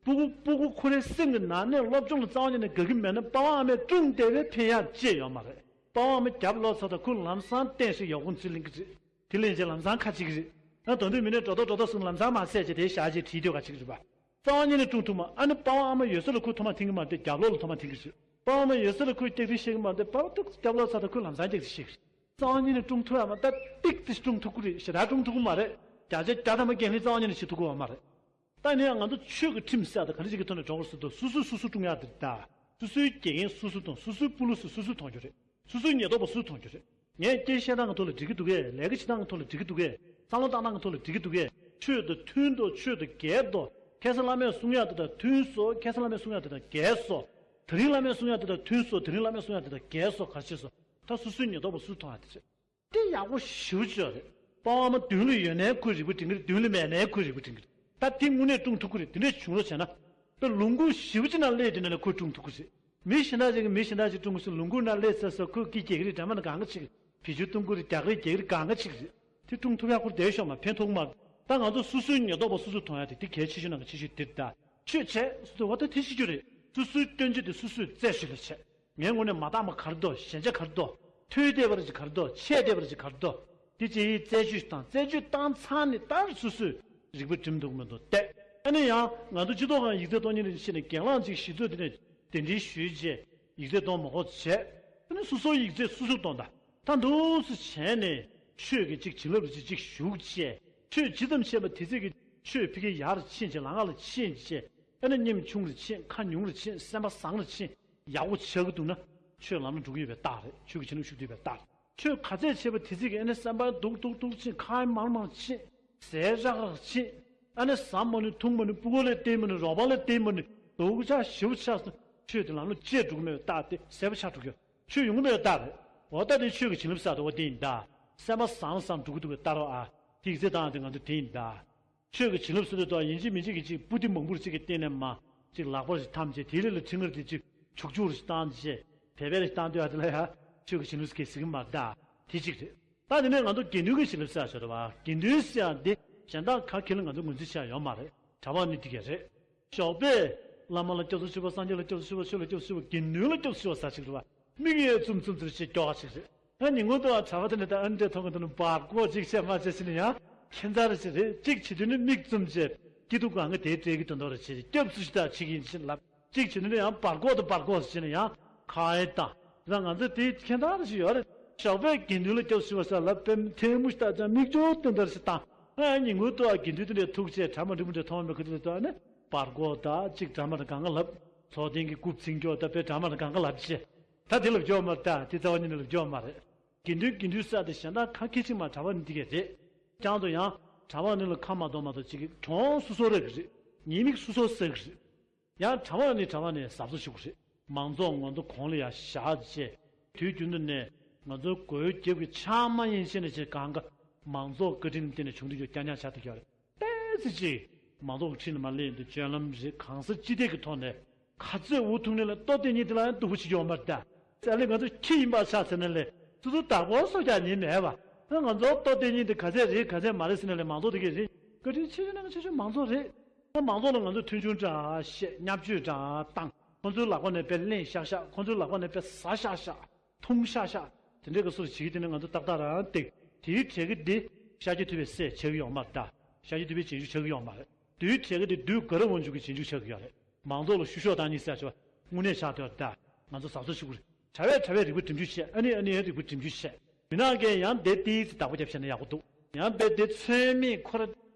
སྤུ་གུ་སྤུ་གུ་ཁོ་རའི་སེམས་ཀྱི་ནང་ནས་སློབ་སྦྱོང་ལ་རྩ་བ་ཉིད་ནས་དགའ་གི་མེད་ན་པ་ཕ་ཨ་མས་བཀྲོངས་བསྡད་པའི་ཕན་ཡག་ཅི་ཡང་ཡོད་མ་རེད། པ་ཕ་ཨ་མ་རྒྱབ་ལོག་ཚར་དང་ཁོ་ལམ་སང་བསྟན་ཞིག་ཡག་པོ་ཚུར་ལེན་གི་རེད། དེ་ལེན་བྱས་ལམ་སང་ཁ་གཅིག་གི་རེད། ང་དོན་དུ་མི་ནས་འགྲོ་ལྡོག་འགྲོ་ལྡོག་སོང་ལམ་སང་མ་བསད་བྱས་དེ་བཞག་བྱས་བྲིས་སྡོད་ག་གཅིག་རེད་པ། རྩ་བ་ཉིད་ནས་བཀྲུང་ཐུབ་མ། ཨ་ནི་པ་ཕ་ཨ་མ་ཡོད་ས་ལ་ཁོས་ཐོག་མར་འཐེན་གྱི་མ་རེད། རྒྱབ་ལོགས་ལ་ཐོག་མར་འཐེན་གྱི་རེད། པ་ཕ་ཨ་མ་ཡོད་ས་ལ་ཁོས་སྐྱག་རྫུན་བཤད་ཀྱི་མ་རེད། པ་ཕ་ཏོག་ཙམ་རྒྱབ་ལོགས་ཚར་དུས་ཁོས་ལམ་སང་སྐྱག་རྫུན་བཤད་ཀྱི་རེད། རྩ་བ་ཉིད་ནས་བཀྲུང་ཐུབ་ཡ་མ་རེད། ད་ཏིག་ཏིག་བཀྲུང་ཐུབ་ཀྱི་རེད། ཞེ་དྲག་བཀྲུང་ཐུབ་ཀྱི་མ་རེད། བརྒྱ་ཆ་བརྒྱ་ཐམ་པ་འགན་ལེན་རྩ་བ་ཉིད་ནས་བྱེད་ཐུབ་ཀྱི་ཡོད་མ་རེད། ད་ནི་ང་ཚོ་ཆོས་ཀྱི་ཁྲིམས་ཟེར་ཡ་དེ་ག་འདྲ་ཞིག་གི་ཐོག་ནས་འགྲོ་དགོས་ཟེར་དུས། སོ་སོས་སོ་སོ་བཀྲུང་ཡ་དེ་རེད་ད། སོ་སོའི་དགེ་རྒན་སོ་སོས་མཐོང་། སོ་སོའི་སྤུ་ལུ་སུ་སོ་སོས་མཐོང་རྒྱུ་རེད། སོ་སོའི་ཉེན་རྟོག་པ་སུས་མཐོང་རྒྱུ་རེད། ངས་སྐད་བཤད་སྟངས་ཀྱི་ཐོག་ལ་འགྲིག་གི་འདུག་གས། ལས་ཀ་བྱེད་སྟངས་ཀྱི་ཐོག་ལ་འགྲིག་གི་འདུག་གས། བསམ་བློ་བཏང་སྟངས་ཀྱི་ཐོག་ལ་འགྲིག་གི་འདུག་གས། ཆོས་དང་མཐུན་ཏོ། ཆོས་དང་འགལ་ཏོ། ཁ་སང་བླ་མས་གསུང་ཡག་དེ་དང་མཐུན་སོང་། ཁ་སང་བླ་མས་གསུང་ཡག་དེ་དང་འགལ་སོང་། དེ་རིང་བླ་མས་གསུང་ཡག་དེ་དང་མཐུན་སོང་། དེ་རིང་བླ་མས་གསུང་ཡག་དེ་དང་འགལ་སོང་། ག་རེ་བྱས་སོང་། ད་སོ་སོའི་ཉེན་རྟོག་པ་སུས་མཐོང་ཡག་དེ་བྱས། དེ་ཡག་པོ་ཞེ་པོ་ཅིག་རེད། པ་ཕ་ཨ་མ་མདུན་ལ་ཡོད་ནའི་ཁོས་རིག་པ་སྒྲིམ་གྱི་རེད། མདུན་ལ་མེད་ནའི་ཁོས་རིག་པ་སྒྲིམ་གྱི་རེད། ད་དེ་དངོས་གནས་བཀྲུང་ཐུབ་ཀྱི་རེད། དེ་འདྲ་བྱུང་རོགས་བྱས་ན། དཔེ་ལུང་ཁུག་ཞེ་པོ་ཅིག་ནང་སླེབས་དེ་ནས་ལ་ཁོས་བཀྲུང་ཐུབ་ཀྱི་རེད། མི་གཞན་དག་ཅིག་གིས་མི་གཞན་དག་ཅིག་བཀྲུང་གི་སོང་། ལུང་ཁུག་ནང་སླེབས་ཚར་སོང་། ཁོས་སྐད་རྒྱག་གི་རེད། འདྲ་མ་ན་གང་ག་ཅིག་བེད་སྤྱོད་གཏོང་གི་རེད། རྒྱག་རེས་རྒྱག་གི་རེད། གང་ག་ཅིག་རེད། དེ་བཀྲུང་ཐུབ་ཡག་ཁོ་རང་བསྡད་ཤོག་མ། ཕན་ཐོགས་མ་རེད། ད་ང་ཚོ་སོ་སོའི་ཉེན་རྟོག་པ་སོ་སོས་མཐོང་ཡག་དེ་དེ་གལ་ཆེ་ཤོས་ནང་གི་ཆེ་ཤོས་དེ་རེད་ད། ཆོས་བྱས་སོ་སོ་བ་ད་དེ་ཤེས་རྒྱུ་རེད། སོ་སོའི་སྐྱོན་བརྗོད་དེ་སོ་སོས་རྩད་གཅོད་ལ་བྱས། ངའི་ངོས་ནས་མ་དག་པ་ག་རེ་འདུག་ཞན་ཆ་ག་རེ་འདུག་ཐོས་བསྡད་པ་རེད་ཅིག་ག་རེ་འདུག་ཆད་བསྡད་པ་རེད་ཅིག་ག་རེ་འདུག་དེ་ཅིག་རྩད་གཅོད་བཏང་། རྩད་གཅོད་བཏང་ཚར་ནས་ད་སོ་སོས་རིག་པ་སྒྲིམ་འདུག་མི་འདུག་བལྟས། ཨ་ནི་ཡང་ང་ཚོ་སྤྱི་ཚོགས་ཁང་ཡིག་ཚད་གཏོང་མཁན་ནས་ཕྱིན་ནས་སྒེར་ལངས་ཅིག་གཞི་བཙུགས། དེ་ནས་གདན་འདྲེན་ཞུས་རྗེས་ཡིག་ཚད་གཏོང་མ་དགོས་བྱས། ཨ་ནི་སོ་སོའི་ཡིག་ཚད་སོ་སོས་གཏོང་ད། ད་འདུག་སེ་བྱས་ནས་ཆོས་ཀྱི་ཅིག་བྱིན་རླབས་ཅིག་ཅིག་ཞུགས་བྱས། ཆོས་ཇི་ཙམ་བཤད་པ་དེ་ཙམ་གྱིས་ཆོས་ཕ་གི་ཡར་ཕྱིན་བྱས། ལམ་ཁ་ལ་ཕྱིན་བྱས། ཨ་ནི་ཉམས་ཆུང་རུ་ཕྱིན། ཁ་ཉུང་རུ་ཕྱིན། སེམས་པ་བཟང་རུ་ཕྱིན། ཡག་པོ་ཆགས་ཀྱི་འདུག་ན་ཆོས་ལམ་ལ་འགྲོ་གི་ཡོད་པའི་རྟགས་རེད། ཆོས་ཀྱི་བྱིན་རླབས་ཞུགས་བསྡད་པའི་རྟགས་རེད། ཆོས་ག་ཚད་བྱས་པ་དེ་ཙམ་གྱིས་ཨ་ནི་སེམས་པ་སྡུག་སྡུག་སྡུག་ཕྱིན། ཁ་མང་མང་ཕྱིན། ཟས་རག་རག་ཕྱིན། ཨ་ནི་ཟ་མ་ནུས། འཐུང་མ་ནུས། ཕྲུ་གུ་ལ་བརྟེན་མ་ནུས། རོགས་པ་ལ་བརྟེན་མ་ནུས། སྡུག་ཅག་ཞེ་པོ་ཆགས་སོང་། ཆོས་དེ་ལམ་ལ་བཅས་འགྲོ་གི་མེད་པའི་རྟགས་དེ་གསལ་པོ་ཆགས་འགྲོ་གི་ཡོད། ཆོས་ཡོང་གི་མེད་པའི་རྟགས་རེད། འོ་ད་དེ་ཆོས་ཀྱི་བྱིན་རླབས་ཟེར་དེ་འོ་དེ་ཡིན་ད། སེམས་པ་བཟང་བཟང་འགྲོ་གི་འདུག་པའི་རྟགས་རོ། ཨ་དེ་ཡིག་ཚད་བཏང་དེ་ང་ཚོ་དེ་ཡིན་ད། ཆོས་ཀྱི་བྱིན་རླབས་ཟེར་དུས་ད་ཡིན་གཅིག་མིན་གཅིག་གི་གཅིག་པུ་ཏི་མང་པོ་རེ་གཅིག་གི་སྟེང་ནས་མར་གཅིག་ལག་པ་རེ་འཐམས་བྱས། དེའི་རིགས་ལ་ཁྲི་ངར་དེ་གཅིག་ཆུག་ཆུག་རེ་བཏང་བྱས། བེ་བེ་རེ་བཏང་དུས་ཨ་དེ་ལ་ཡ་ཆོས་ཀྱི་བྱིན་རླབས་ཟེར་གི་མ་རེད་ད། དེ་གཅིག་རེད། ད་དེ་ནས་ང་ཚོ་དགེ་འདུན་གྱི་བྱིན་རླབས་ཟེར་ཡ་ཆོག་རེད་བ། དགེ་འདུན་ཟེར་ཡ་འདི་གཞན་དག་ག་གེ་ལ་ང་ཚོ་ངོས་འཛིན་བྱེད་ཡ་ཡོད་མ་རེད། གྲྭ་པ་ནི་དེ་ག་རེད། ཞོགས་པས་བླ་མ་ལ་སྐྱབས་སུ་མཆིའོ། སངས་རྒྱས་ལ་སྐྱབས་སུ་མཆིའོ། ཆོས་ལ་སྐྱབས་སུ་མཆིའོ། དགེ་འདུན་ལ་སྐྱབས་སུ་མཆིའོ་ཟེར་ཅིག་རེད་བ། མིག་ཡས་བཙུམ་བཙུམ་ཙམ་ཞིག་སྐྱོ་བ་ཞིག་རེད། ང་ཉིན་གུང་དུ་བ་གྲྭ་པ་དེ་འདྲ་དང་ཨ་འདྲས་མཐོང་གི་འདུག་ན་བར་སྐོར་ཅིག་བྱས་མ་བྱས་ཟེར་ནས་ཡང་ཁྱད་མཚར་ཞིག་རེད། གཅིག་བྱེད་དུས་ནི་མིག་བཙུམ་བྱས་སྐྱིད་སྡུག་གང་ག་དེའི་གྲས་ཀྱི་དོན་དག་རེ་བྱས། སྐྱབས་སུ་ཞིག་ད་ཅིག་ཡིན་ཕྱིན་ལབ། གཅིག་བྱེད་དུས་ནི་ཡང་བར་སྐོར་དང་བར་སྐོར་ཟེར་ནས་ཡང་ཁ་ཡེ་བཏང་། ད་ང་ཚོ་དེའི་ཁྱད་མཚར་ཞིག་ཡོད་རེད། ཞོགས་པས་དགེ་འདུན་ལ་སྐྱབས་སུ་མཆིའོ་ཟེར་ལབ་པས་ཐལ་མོ་ཞིག་ད་ཅང་མིག་ཆུ་ཏོན་ཏོན་ཞིག་བཏང་། ཨ་ཉིན་གུང་དུ་བ་དགེ་འདུན་དེ་འདྲས་ཐུག་བྱས་གྲ་མ་འགྲིག་མོ་འདྲས་མཐོང་བ་མེད་ཁུ་དེ་ལ་ཐུག་ཨ་ནི་བར་སྐོར་ད་གཅིག་གྲ་མ་འདྲ་གང་ག་ལབ། ཚོགས་ཐེངས་ཀྱི་རྐུབ་ཚིག་སྐྱོ་ད་དཔེ་གྲ་མ་འདྲ་གང་ག་ལབ་བྱས། ད་དེ་ལབ་རྒྱུ་མ་རེད། ད་དེ་རྩ་བ་ཉིད་ནས་ལབ་རྒྱུ་མ་རེད། དགེ་འདུན་དགེ་འདུན་ཟེར་དེ་གཞན་དག་ཁ་སྐད་ཅིག་མ་གྲྭ་པ་ནི་འདི་གས་རེད། ཀྱང་དུ་ཡང་གྲྭ་པ་ནི་ལ་ཁ་མ་གཏོགས་མ་གཏོགས་ཅིག་གི་གྱོང་སོ་སོ་རེད་གི་རེད། ཉེས་དམིགས་སོ་སོ་སེལ་གི་རེད། ཡང་གྲྭ་པ་ནི་གྲྭ་པ་ནི་གཟབ་གཟབ་ཞུ་གི་རེད། མང་ཚོགས་ང་ཚོ་གོང་ལ་ཡ་བཞག་བྱས། དུས་རྒྱུན་དུ་ནས་ང་ཚོའི་སྒོའི་རྒྱབ་ཀྱི་ཆང་མ་ཡིན་ཕྱིན་ནས་ཅིག་གང་ག་མང་ཚོགས་བཀའ་དྲིན་བརྟེན་ནས་བྱུང་དུས་ཀྱི་སྐྱ་ཉག་ཆགས་ཏེ་ཀྱི་རེད། ཏོག་ཙམ་ཅིག་མང་ཚོགས་ཀྱི་ཁྲིད་ནས་མར་སླེབས་ཡོང་དུས་སྤྱོད་ལམ་རེད། གང་ཟག་སྤྱི་བདེ་གི་ཐོག་ནས་ག་ཚོད་འུ་ཐུག་ནས་ལ་ལྟོ་སྟེར་མཁན་དེ་ལ་ཡང་སྡུག་པོ་བྱེད་ཀྱི་ཡོད་མ་རེད་ད། ཨ་ལས་ང་ཚོ་ཁྱི་ཡིན་པ་ཆགས་ཟེར་ན་ལས་སོ་སོ་བདག་པོ་སོ་རྒྱག་ཉེན་མེད་པ། ད་ང་ཚོ་ལྟོ་སྟེར་མཁན་དེ་ག་ཚད་རེད་ག་ཚད་མ་རེད་ཟེར་ན་ལས་མང་ཚོགས་དེ་གས་རེད། བཀའ་དྲིན་ཆེ་ཤོས་ནང་ཆེ་ཤོས་མང་ཚོགས་རེད། ད་མང་ཚོགས་ལ་ང་ཚོ་མཐུན་ཆུང་འདྲ་བཤད། བརྙས་བཅོས་འདྲ་བཏང་། ཁོ་ཚོའི་ལག་པ་ནས་དཔེ་ལེན་ཤག་ཤག་ཁོ་ཚོའི་ལག་པ་ནས་དཔེ་ཟ་ཤག་ཤག་འཐུང་ཤག་ཤག་དེ་འདྲའི་གི་སོ་སོ་བྱེད་ཀྱི་དེ་ནི་ང་ཚོ་ཏག་ཏག་རང་བཏེག་དེའི་གྲས་ཀྱི་དེ་ཤཱཀྱ་ཐུབ་པའི་སྲས་ཆགས་ཀྱི་ཡོད་མ་རེད་ད། ཤཱཀྱ་ཐུབ་པའི་རྗེས་འཇུག་ཆགས་ཀྱི་ཡོད་མ་རེད། དེའི་གྲས་ཀྱི་དེ་བདུད་དགའ་རབ་དབང་ཕྱུག་གི་རྗེས་འཇུག་ཆགས་ཀྱི་ཡོད་རེད། མང་ཚོགས་ལ་བཤུ་གཞོག་བཏང་མཁན་ཟེར་ཆོག་དངོས་གནས་ཆགས་བསྡད་ཡོད་རེད་ད། ང་ཚོ་གཟབ་གཟབ་ཞུ་དགོས་རེད། གྲྭ་བས་གྲྭ་བས་རིག་པ་སྒྲིམ་འཇུག་བྱས། ཨ་ནི་ཨ་ནི་རིག་པ་སྒྲིམ་འཇུག་བྱས། མི་ནག་གིས་ཡང་དེ་ཏིས་བདག་པོ་རྒྱབ་བྱས་ན་ཡག་པོ་འདུག་ཡང་དཔེ་དེ་ཚོད་མེད་ཁོ་ར།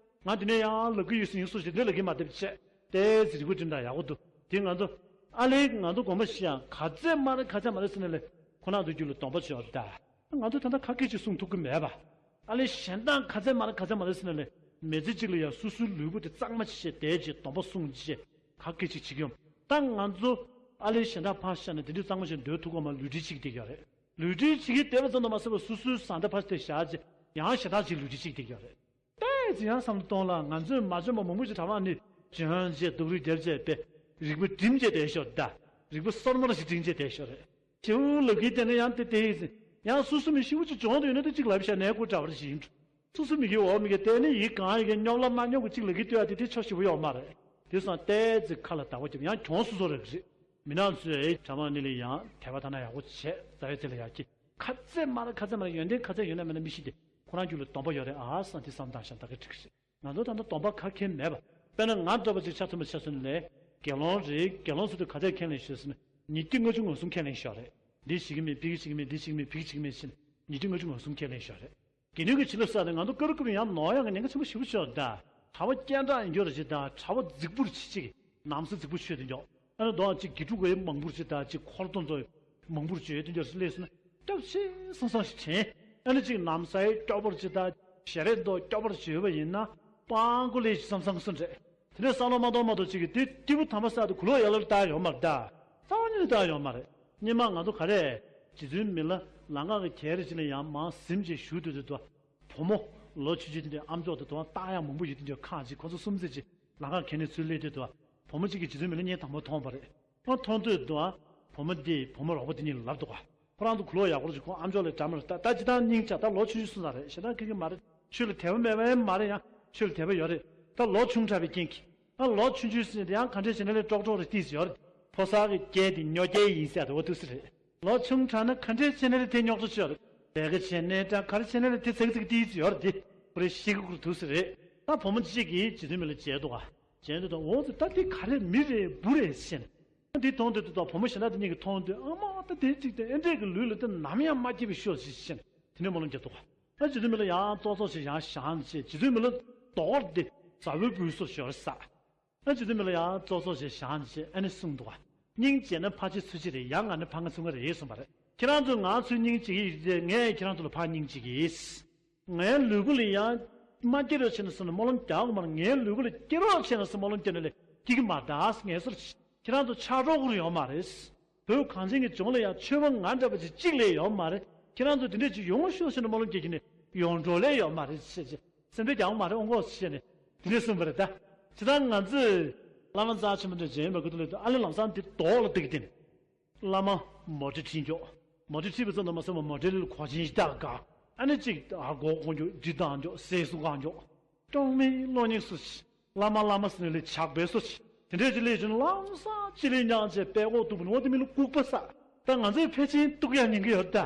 ང་དེ་ནས་ཡང་ལབ་གི་ཡོད་ཟེར་ཡིན་སུ་ཞིག་དེ་ལབ་གི་མ་བསྡད་བྱས། ཏོག་ཙམ་རིག་པ་སྒྲིམ་ད་ཡག་པོ་འདུག་དེ་ང་ཚོ་ཨ་ལས་ང་ཚོ་དགོངས་པ་བཞེས་ཡང་ག་ཚད་མ་རེད་ག་ཚད་མ་རེད་ཟེར་ན་ལས་ཁོ་རང་ཚོ་རྒྱུད་ལ་སྡོམ་པ་བྱོས་ད། ང་ཚོ་ད་ལྟ་ཁ་སྐད་ཅིག་གསུང་ཐུབ་ཀྱི་མེད་པ། ཨ་ལས་གཞན་དག་ག་ཚད་མ་རེད་ག་ཚད་མ་རེད་ཟེར་ན་ལས་མི་ཚེ་གཅིག་ལ་ཡང་སོ་སོའི་ལུས་པོ་དེ་གཙང་མ་བྱས་བསྡད་བྱས་སྡོམ་པ་གསུངས་བྱས་ཁ་སྐད་ཅིག་བྱེད་ཀྱི་ཡོང་། ད་ང་ཚོ་ཨ་ལས་གཞན་དག་ཕར་བཞག་ནས་དེ་འདྲའི་གཙང་མ་བྱས་སྡོད་ཐུབ་ཀྱི་མ། ལུས་འབྲེལ་བྱེད་ཀྱི་བསྡད་ཀྱི་ཡོད་རེད། ལུས་འབྲེལ་བྱེད་ཀྱི་བསྡད་པ་ཙམ་དུ་མ་ཟད་པར་སོ་སོའི་བཟའ་ཟླ་ཕར་དེ་བཞག་བྱས་ཡང་གཞན་དག་ཅིག་ལུས་འབྲེལ་བྱེད་ཀྱི་བསྡད་ཀྱི་ཡོད་རེད། ཏོག་ཙམ་ཡང་བསམ་བློ་གཏོང་ལ། ང་ཚོས་མ་འཇོན་པ་མང་པོ་ཞིག་གྲྭ་པ་ནི་འཇོན་བྱས་སྡུག་རུས་རྒྱབ་བྱས་པས་རིག་པ་སྒྲིམ་བྱས་བསྡད་ཤོག་ད། རིག་པ་སོར་མོར་ཞིག་སྒྲིམ་བྱས་བསྡད་ཤོག་རེད། ཞེ་པོ་ལབ་ཀྱི་དེ་ནས་ཡང་དེ་དེ་ཡིན་ཟིན། ཡང་སོ་སོ་མི་ཤི་བོ་ཅིག་གྱོང་དུ་ཡོད་ན་དེ་གཅིག་ལབ་བྱས་ནས་སྐུ་གྲྭ་པ་རེ་ཞིག་ཡིན་འགྲོ། སོ་སོ་མི་གི་འོ་མི་གི་དེ་ནི་ཡིག་གང་ཡིན་གི་སྙོབ་ལ་མ་སྙོབ་གི་གཅིག་ལབ་ཀྱི་ལྟོས་ཡ་དེ་དེ་ཆོ་ཞེ་པོ་ཡོད་མ་རེད། དེ་སང་ཏོག་ཙམ་ཁ་ལ་བདག་པོ་རྒྱབ་ཡང་གྱོང་སོ་སོ་རེད་གི་རེད། མི་ནག་ཚོས་གྲྭ་པ་ནི་ལ་ཡང་དད་པ་ད་ན་ཡག་པོ་བྱས་རྩ་བའི་རྩེ་ལ་ཡག་གི་ཁ་ཚད་མ་རེད་ག་ཚད་མ་རེད། ཡོན་ཏན་ག་ཚད་ཡོད་ན་མེད་ན་མི་ཤེས་ཏེ་ཁོ་རང་རྒྱུད་ལ་སྡོམ་པ་ཡོད་རེད་ཨ་བསམ་དེ་བསམ་བཏང་ཤག་ད་ག་འགྲིག་གི་རེད། ང་ཚོ་ད་ལྟ་སྡོམ་པ་ག་གེ་མེད་པ། དཔེར་ན་ང་འདྲ་པོ་ཅིག་ཆ་མཐུན་པ་ཆ་མཚོན་ནས་དགེ་སློང་རེད། དགེ་སློང་ཟེར་དུས་ག་ཚད་ཁས་ལེན་ཞུས་ཟེར་ན་ཉིས་བརྒྱ་ལྔ་བཅུ་ང་གསུམ་ཁས་ལེན་ཞོར་རེད། འདི་ཞིག་གི་མེད་ཕི་གི་ཞིག་གི་མེད་འདི་ཞིག་གི་མེད་ཕི་གི་ཞིག་གི་མེད་ཟེར་ནས་ཉིས་བརྒྱ་ལྔ་བཅུ་ང་གསུམ་ཁས་ལེན་ཞོར་རེད། དགེ་འདུན་གྱི་བྱིན་རླབས་ཟེར་ནས་ང་ཚོ་སྐབས་རེ་སྐབས་རེ་ཡང་ནོར་ཡག་གི་ཉེན་ཁ་ཆེན་པོ་ཞེ་པོ་ཅིག་ཡོད་ད། གྲྭ་པ་སྐད་གྲགས་ཡིན་རྒྱུ་རེད་ཅེས་དང་གྲྭ་པ་རྫིག་པོ་རེད་ཅེས་ཅིག་ནམ་སེ་རྫིག་པོ་ཆོས་དེ་འཇོག་ཨ་ནི་མདོ་ཅིག་དགེ་ཕྲུག་གི་མང་པོ་རེད་ཅེས་དང་ཅིག་འཁོར་གཏོང་ཚོ་མང་པོ་རེད་ཅེས་དེ་འཇོག་སླེབས་སོང་ན་སྐྱབས་ཆེ་བསམ་བསམ་ཞིག་དྲན། ཨ་ནི་ཅིག་ནམ་སེ་སྐྱོ་པོ་རེད་ཅེས་དང་ཞལ་རས་མདོག་སྐྱོ་པོ་རེད་ཅེས་ཡོད་པ་ཡིན་ན་སྤང་གོ་ལེ་ཞིག་བསམ་བསམ་སོང་རེད། དེ་ནས་བསམ་བློ་མ་གཏོང་མ་གཏོང་ཅིག་གིས་དེ་སྐྱེས་བུ་དམ་པ་ཟེར་དེ་གུ་ལོག་ཡར་ལ་ལྟ་ཡོད་མ་རེད་ད། རྩ་བ་ཉིད་ནས་ལྟ་ཡོད་མ་རེད། སྔོན་མ་ང་ཚོ་ག་རེ། རྗེ་བཙུན་མི་ལ་ལམ་ཁ་གི་གྲས་རེ་ཅིག་ལ་ཡང་མར་གཟིམ་ཅིག་བཞུགས་དུས་དུ། བུ་མོ་ལོ་ཆུང་ཆུང་དེ་འདྲའི་ཨམ་ཅོག་དེ་དུ་བཏགས་ཡག་མང་པོ་ཡོད་དེ་འདྲའི་ཁང་ཅིག་ཁོ་ཚོ་གསུམ་ཙམ་ཅིག་ལམ་ཁ་ག་ནས་ཚུར་སླེབས་དུས་དུ། བུ་མོ་གཅིག་གིས་རྗེ་བཙུན་མི་ལ་སྙིང་དང་པོ་མཐོང་བ་རེད། ཨ་མཐོང་དུས་དུ། བུ་མོ་དེས་བུ་མོ་རོགས་པ་དེ་གཉིས་ལ་ལབ་འདུག་ག་ཁོ་རང་ཚོ་གུ་ལོག་ཡག་པོ་ཅིག་ཁོང་ཨམ་ཅོག་ལ་འདྲ་མ་རེད་ད། ད་ཅི་ལྟར་སྙིང་རྗེ་ད་ལོ་ཆུང་ཆུང་སོང་ཙང་རེད། ཞེ་དྲག་ཁེ་གི་མ་རེད། ཆོས་ལ་དད་པ་མེད་པ་ཡང་མ་རེད། ཡང་ཆོས་ལ་དད་པ་ཡོད་རེད། ད་ལོ་ཆུང་དྲགས་པའི་རྐྱེན་གྱིས། ཨ་ལོ་ཆུང་ཆུང་ཟེར་ནས་ཡང་ག་འདྲས་བྱས་ན་ལས་ཀྲོག་ཀྲོག་རེ་ཏིས་ཡོད་རེད། ཕོ་གསར་གྱི་སྐད་དེ་ཉོ་སྐད་ཡིན་ཟེར་དེ་འོ་ཐུག་སི་རེད། ལོ་ཆུང་དྲགས་ན་ག་འདྲས་བྱས་ན་ལས་དེ་ཉོག་ཆོག་ཆོག་རེད། ལས་ཀ་བྱས་ནས་དྲག་ག་རེ་བྱས་ན་ལས་དེ་ཚེག་ཚེག་ཏིས་ཡོད་རེད། དེ་ཁོ་རེ་ཤི་གི་ཁུར་ཐུག་སི་རེད། ད་བུ་མོ་གཅིག་གིས་རྗེ་བཙུན་མི་ལ་མཇལ་འདུག་ག་མཇལ་འདུག་ད་འོ་ཙི་ད་དེ་ག་རེ་མི་རེད་བུ་རེད་ཟེར་ནས། འདི་མཐོང་དུས་དུ་དང་བུ་མོ་གཞན་དག་དེ་གཉིས་ཀྱིས་མཐོང་དུས་ཨ་མ་ད་དེ་གཅིག་དེ་ཨེ་འདྲས་ཀྱི་ལུས་ལ་དེ་ནམ་ཡང་མ་སྐྱེས་པའི་ཤོག་ཅིག་ཤེས་ནས་དེ་ནས་སྨོན་ལམ་རྒྱག་འདུག་ག་ཨ་རྗེ་བཙུན་མི་ལ་ཡང་ཙོག་ཙོག་ཞིག་ཡང་བཞག་ནས་བྱས་རྗེ་བཙུན་མི་ལ་རྡོ་སྐོར་དེ་ཟ་བོའི་བུའི་སོར་ཞོར་ཟ། ཨ་རྗེ་བཙུན་མི་ལ་ཡང་ཙོག་ཙོག་ཞིག་བཞག་ནས་བྱས་ཨ་ནི་གསུངས་འདུག་ག་སྙིང་རྗེ་ན་ཕ་གཅིག་ཚུ་གཅིག་རེད། ཡང་ང་ནི་ཕ་ང་ཚུ་ང་རེད་གསུངས་པ་རེད། ཁྱེད་རང་ཚོས་ང་ཚུར་སྙིང་རྗེ་གི་ཡོད་དེ་ངས་ཁྱེད་རང་ཚོ་ལ་ཕར་སྙིང་རྗེ་གི་ཡིན། ངའི་ལུས་པོ་ལ་ཡང་མ་སྐྱེ་རོགས་བྱས་ན་སོང་ནས་སྨོན་ལམ་རྒྱག་དགོས་མ་རེད། ངའི་ལུས་པོ་ལ་སྐྱེ་རོགས་བྱས་ན་སོང་སྨོན་ལམ་རྒྱག་ནས་ལས་སྐྱེ་གི་མ་རེད་ད། ངས་སོར་ཁྱེད་རང་ཚོ་ཆགས་རོགས་ཀུར་ཡོད་མ་རེད། བོད་གངས་ཅན་གྱི་ལྗོངས་ལ་ཡང་ཆོས་པ་ང་འདྲ་པ་ཅིག་གཅིག་ལས་ཡོད་མ་རེད། ཁྱེད་རང་ཚོ་དེ་འདྲས་ཅིག་ཡོང་ཤོག་ཟེར་ནས་སྨོན་ལམ་རྒྱག་གི་ནས་ཡོང་འགྲོ་ལས་ཡོད་མ་རེད་ཟེར་ཅིག་སེམས་ཁྲལ་རྒྱག་དགོས་མ་རེད་ཨོ་ངོ་ཟེར་ནས་དེ་འདྲས་གསུངས་པ་རེད་ད། ཇི་ལྟར་ང་ཚོས་བླ་མ་རྩ་ཆེན་པོ་འདྲ་མཇལ་ཡོང་བའི་སྐུ་མདུན་ལ་ཨ་ལེ་ལམ་སང་དེ་རྡོག་ལ་བཏེགས་ཏེ། བླ་མ་མོ་ཊ་ཁྲིད་མགྱོགས། མོ་ཊ་ཁྲིད་པ་ཙམ་དུ་མ་ཟད་པར་མོ་ཊའི་ལུས་གོ་ཆེན་ཞིག་བཏགས་ག་ཨ་ནི་གཅིག་ཨ་སྒོ་གོ་མགྱོགས་འདྲི་བཏང་མགྱོགས་ཟས་སུ་གང་མགྱོགས། སྐྱོང་མེད་བློ་སྙིང་སུ་ཞིག་བླ་མ་བླ་མ་ཟེར་ནས་ལས་ཇག་པའི་སུ་ཞིག་དེ་འདྲས་ཀྱི་ལས་བྱུང་ལམ་སང་ཅི་ལས་ཉག་བྱས་པད་ཀོག་གཏུབ་ནས་འོ་དེ་མི་ལུ་ལྐུགས་པ་ས། ད་ང་ཚོས་ཕལ་ཆེར་གཏུག་ཡག་ཉན་གི་ཡོད་ད།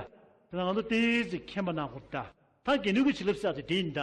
དེ་ང་ཚོ་ཏོག་ཙམ་མཁྱེན་པ་གནང་དགོས་ད། ད་དགེ་འདུན་གྱི་བྱིན་རླབས་ཟེར་དེ་དེ་ཡིན་ད།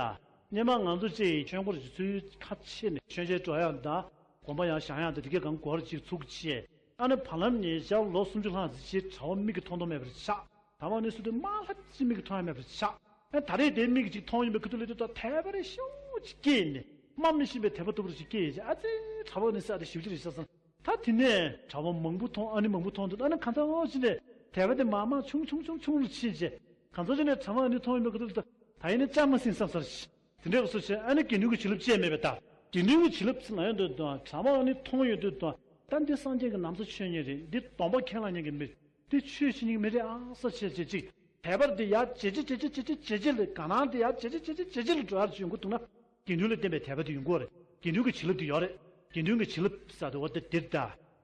སྔོན་མ་ང་ཚོ་ཅིག་ཆོས་འཁོར་གྱི་ཚུལ་ཁ་ཕྱེ་ནས་མཆོད་མཇལ་འགྲོ་ཡག་ད། དགོན་པ་ཡང་བཞེངས་ཡག་ད་དེ་གའི་གང་སྒོར་ཅིག་ཚུགས་བྱས། ཨ་ནི་བར་ལམ་ཉེ་ཆར་ལོ་སུམ་ཅུ་ལྷག་ཙམ་ཞིག་གྲྭ་པ་མིག་གིས་མཐོང་མཐོང་མེད་པར་ཆགས། གྲྭ་པ་ནི་སུ་དེ་དམར་ལྷབ་ཅིག་མིག་གིས་མཐོང་ཡག་མེད་པར་ཆགས། ཨ་ད་རེས་དེ་མིག་གིས་ཅིག་མཐོང་ཡོང་པའི་ཁུ་ཐུ་ལེ་ཐུ་ད་དད་པ་རེ་ཤོག་ཅིག་སྐྱེས་ནས་སྨྲ་མི་ཤེས་པའི་དད་པ་སྟུག་པོ་ཅིག་སྐྱེས་ཡིན་ཅིག་ཨ་ཙི་གྲྭ་པ་ནི་ས་དེ་ཞིབ་ཅིག་རེ་ཤ་སོང་། ད་དེ་ནས་གྲྭ་པ་མང་པོ་མཐོང་ཨ་ནི་མང་པོ་མཐོང་དུས་ཨ་ནི་གང་ཚང་ཅི་ནས་དད་པ་དེ་མར་མར་ཆུང་ཆུང་ཆུང་ཆུང་རུ་ཕྱིན་རྗེས་གང་ཚང་ཅི་ནས་གྲྭ་པ་ཨ་ནི་མཐོང་ཡོང་པའི་ཁུ་ཐུ་ལེ་ཐུ་ད་ཡིན་ན་ཅང་མ་ཟིན་བསམ་ཚར་ཞིག་དེ་འདྲའི་སོ་ཆེ་ཨ་ནི་དགེ་འདུན་གྱི་བྱིན་རླབས་ཅེས་མེད་པའི་ད། དགེ་འདུན་གྱི་བྱིན་རླབས་ཟེར་ན་ཡོང་དུས་དང་གྲྭ་པ་ཨ་ནི་མཐོང་ཡོང་དུས་དང་ད་འདི་སངས་རྒྱས་ཀྱི་ནམ་མཁའ་ཆོས་ཉིད་རེད། འདི་སྡོམ་པ་ཁས་བླངས་མཁན་གྱི་མི་རེད། འདི་ཆོས་བྱེད་མཁན་གྱི་མི་རེད་ཨ་ས་བྱས་བྱས་ཅིག་དད་པར་འདི་ཡར་ཇེ་ཆེ་ཇེ་ཆེ་ཇེ་ཆེ་ཇེ་ཆེ་ལ་དགའ་སྣང་འདི་ཡར་ཇེ་ཆེ་ཇེ་ཆེ་ཇེ་ཆེ་ལ་འགྲོ་ཡར་བྱུང་གི་འདུག་ན་དགེ་འདུན་ལ་བརྟེན་པའི་དད་པ་འདི་ཡོང་གི་ཡོད་རེད། དགེ་འདུན་གྱི་བྱིན་རླབས་འདི་ཡོད་རེད། དགེ་འདུན་གྱི་བྱིན་རླབས་ཟེར་དུས་འོ་དེ་འདིར་ད་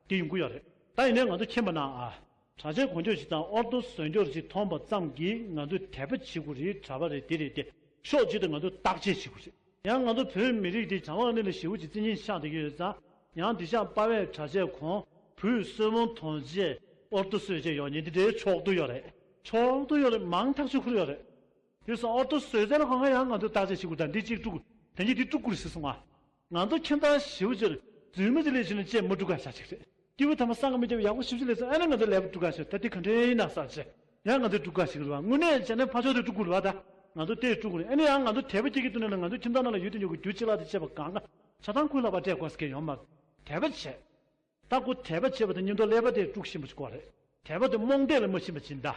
འདི་ཡོང་གི་ཡོད་རེད། ད་ཡིན་ནའི་ང་ཚོ་མཁྱེན་པ་ན་ཨ། གྲྭ་ཆས་གོན་རྒྱུ་ཞིག་དང་ཨོར་ཏོ་བཟོ་རྒྱུ་ཞིག་མཐོང་པ་ཙམ་གྱིས་ང་ཚོས་དད་པ་བྱེད་དགོས་རེད། གྲྭ་པ་རེད་དེ་རེད་དེ་ཕྱོགས་གཅིག་ཏུ་ང་ཚོས་བརྟག་དཔྱད་བྱེད་དགོས་རེད། ཡང་ང་ཚོ་བོད་མི་རིགས་འདི་བྱམས་པ་ཨ་ནེ་ལ་ཞེ་པོ་ཅིག་བརྩི་སྙིང་ཆགས་བསྡད་ཀྱི་ཡོད་ཙང་ཡང་འདི་ཤག་དཔའ་བས་གྲྭ་ཆས་གོན་བུས་གསོལ་བ་འདོན་བྱས་ཨོར་ཏོ་གསོལ་བྱས་ཡོང་མཁན་འདི་འདྲའི་ཕྱོགས་བསྡུ་ཡོད་རེད། ཕྱོགས་བསྡུ་ཡོད་རེད། མང་ཐག་ཆོད་ཁུར་ཡོད་རེད། དེ་སོང་ཨོར་ཏོ་བཟོས་ཚད་ལ་ཁོ་ང་ཡང་ང་ཚོས་བརྟག་དཔྱད་བྱེད་དགོས་དང་འདི་གཅིག་དཀྲུག་དགོས་དེ་གཉིས་འདི་དཀྲུག་དགོས་ཟེར་སོང་ང་། ང་ཚོ་ཁྱིམ་ཚང་ཞེ་པོ་ཅིག་རྫུན་མ་ཅིག་ལས་བྱུང་ན་ཅེས་མ་དཀྲུག་ག་བཞག་ཅིག་རེད། སྐྱེས་བུ་ཐ་མ་སང་ག་མི་རྒྱབ་ཡག་པོ་ཞེ་པོ་ཅིག་ལས་སོང་ཨ་ནི་ང་ཚོ་ལས་པ་དཀྲུག་ག་ཞིག་ད་འདི་ག་འདྲའི་ཡིན་ན་ཟེར་ཅེས་ཡང་ང་ཚོས་དཀྲུག་ག་ཞིག་རེད་བ། དངོས་གནས་བྱས་ན་ཕར་ཕྱོགས་དེ་དཀྲུག་དགོས་རེད་བ། ད་ང་ཚོ་དེ་དཀྲུག་དགོས་རེད། ཨ་ནི་ཡང་ང་ཚོ་དད་པ་སྐྱེ་གི་འདུག་ན་ང་ཚོ་ཁྱིམ་ཚང་ནང་ལ་ཡོད་དུ་ཡོད་དགོས་རྒྱུ་ཅི་ལ་དེ་བྱས་པ་གང་ག་ཆ་ཚང་ཁོའི་ལག་པ་སྤྲད་དགོས་ཟེར་མཁན་ཡོད་མ་རེད། དད་པ་བྱས། ད་ཁོ་དད་པ་བྱེད་པ་དང་མཉམ་དུ་ཀླད་པ་དེ་དཀྲུག་བཞིན་པ་ཞིག་དགོས་རེད། དད་པ་དེ་རྨོངས་དད་ལ་མ་ཕྱིན་པ་ཅིག་ད།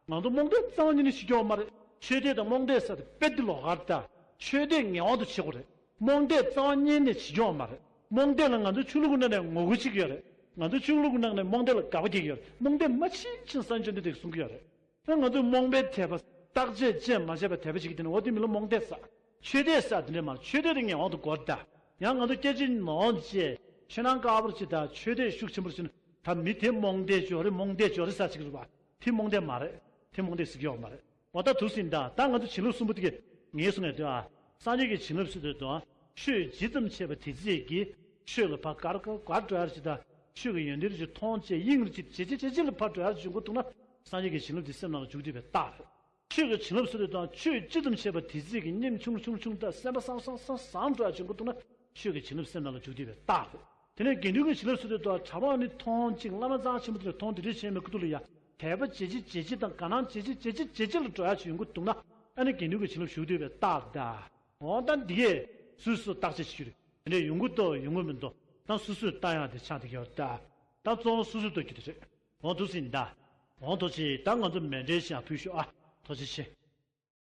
ང་ཚོ་རྨོངས་དད་རྩ་བ་ཉིད་ནས་ཞིག་སྐྱོ་བ་མ་རེད། ཆོས་དད་དང་རྨོངས་དད་ཟེར་དེ་དཔེ་འདི་ལོགས་ཀར་ད། ཆོས་དད་ངེས་པར་དུ་བྱེད་དགོས་རེད། རྨོངས་དད་རྩ་བ་ཉིད་ནས་ཞིག་སྐྱོ་བ་མ་རེད། རྨོངས་དད་ལ་ང་ཚོ་ཆོས་ལུགས་ཀྱི་ནང་ནས་ངོ་རྒོལ་བྱེད་ཀྱི་ཡོད་རེད། ང་ཚོ་ཆོས་ལུགས་ཀྱི་ནང་ནས་རྨོངས་དད་ལ་དགག་པ་རྒྱག་གི་ཡོད་རེད། རྨོངས་དད་མ་བྱེད་ཅེས་སངས་རྒྱས་བཅོམ་ལྡན་འདས་ཀྱིས་གསུང་གི་ཡོད་རེད། ད་ང་ཚོས་རྨོངས་པའི་དད་པ། བརྟག་དཔྱད་ཅན་མ་བྱས་པར་དད་པ་བྱེད་ཀྱི་དེ་ནི་འོ་དེ་མི་ལ་རྨོངས་དད་ཟེར། ཆོས་དད་ཟེར་དེ་འདྲ་མ་རེད། ཆོས་དད་དེ་ངེས་པར་དུ་དགོས་རེད་ད། ཡང་ང་ཚོ་སྐད་ཆ་ནོར་བྱས་ཆོས་ནང་དཀར་པོར་བྱེད་ད་ཆོས་དད་ཤུགས་ཆེན་པོར་བྱེད་ན་ད་མི་དེ་རྨོངས་དད་ཅོ་རེད་རྨོངས་དད་ཅོ་རེད་ཟེར་ཅིག་རེད་བ། དེ་རྨོངས་དད་མ་རེད། དེ་རྨོངས་དད་ཟེར་གྱི་ཡོད་མ་རེད། འོ་ད་དུ་ཟིན་ད་ད་ང་ཚོ་བྱིན་རླབས་གསུམ་པོ་དེ་གས་ངེས་སུ་ངེས་དུ་ཨ། སངས་རྒྱས་ཀྱི་བྱིན་རླབས་ཟེར་དུས་དང་ཆོས་ཇི་ཙམ་བྱས་པ་དེ་ཚད་ཀྱིས་ཆོས་ལ་ཕར་དཀར་དཀར་དཀར་འགྲོ་ཡར་བྱེད་ད་ཆོས་ཀྱི་ཡོན་ཏན་རེ་ཅིག་མཐོང་བྱས་དབྱིངས་རེ་ཅིག་ཇེ་ཆེ་ཇེ་ཆེ་ལ་ཕར་འགྲོ་ཡར་བྱེད་དགོས་འདུག་ན་སངས་རྒྱས་ཀྱི་བྱིན་རླབས་དེ་སེམས་ནང་ལ་འཇུག་བསྡད་པའི་རྟགས་རེད། ཆོས་ཀྱི་བྱིན་རླབས་ཟེར་དུས་དང་ཆོས་ཇི་ཙམ་བྱས་པ་དེ་ཚད་ཀྱི་སྙེམས་ཆུང་ཆུང་ཆུང་དང་སེམས་པ་བཟང་བཟང་བཟང་བཟང་འགྲོ་ཡར་བྱེད་དགོས་འདུག་ན་ ཆོས་ཀྱི་བྱིན་རླབས་སེམས་ནང་ལ་འཇུག་བསྡད་པའི་རྟགས་རེད། དེ་ནས་དགེ་འདུན་གྱི་བྱིན་རླབས་ཟེར་དུས་ད་གྲྭ་པ་ནི་མཐོང་ཅིང་བླ་མ་རྩ་ཆེན་པོ་དེ་ལ་མཐོང་དེ་འདྲ་བྱས་མེད་ཁུ་ཐུག་ལ་ཡ། དད་པ་བྱེད་ཅིག་བྱེད་ཅིག་དང་དགའ་སྣང་བྱེད་ཅིག་བྱེད་ཅིག་བྱེད་ཅིག་ལ་འགྲོ་ཡ་ཅིག་ཡོང་གི་འདུག་ན། ཨ་ནི་དགེ་འདུན་གྱི་བྱིན་རླབས་ཞུགས་བསྡད་པའི་རྟགས་རེད་ད། འོ་ད་འདི་གས་སུས་སུ་བརྟག་དཔྱད་བྱེད་རྒྱུ་རེད། དེ་འདྲའི་ཡོང་གི་འདུག་ཡོང་གི་མི་འདུག་ད་སོ་སོས་ལྟ་ཡག་དེ་ཆགས་བསྡད་ཀྱི་ཡོད་ད། ད་གཙོ་བོ་སོ་སོས་ལྟ་རྒྱུ་དེ་རེད། འོང་འདུག་ཟིན་ད། འོང་ཐུགས་རྗེ་ཆེ། ད་ང་ཚོ་མཎྜལ་ཞིག་ཕུལ་ཤོག་ཨ། ཐུགས་རྗེ་ཆེ།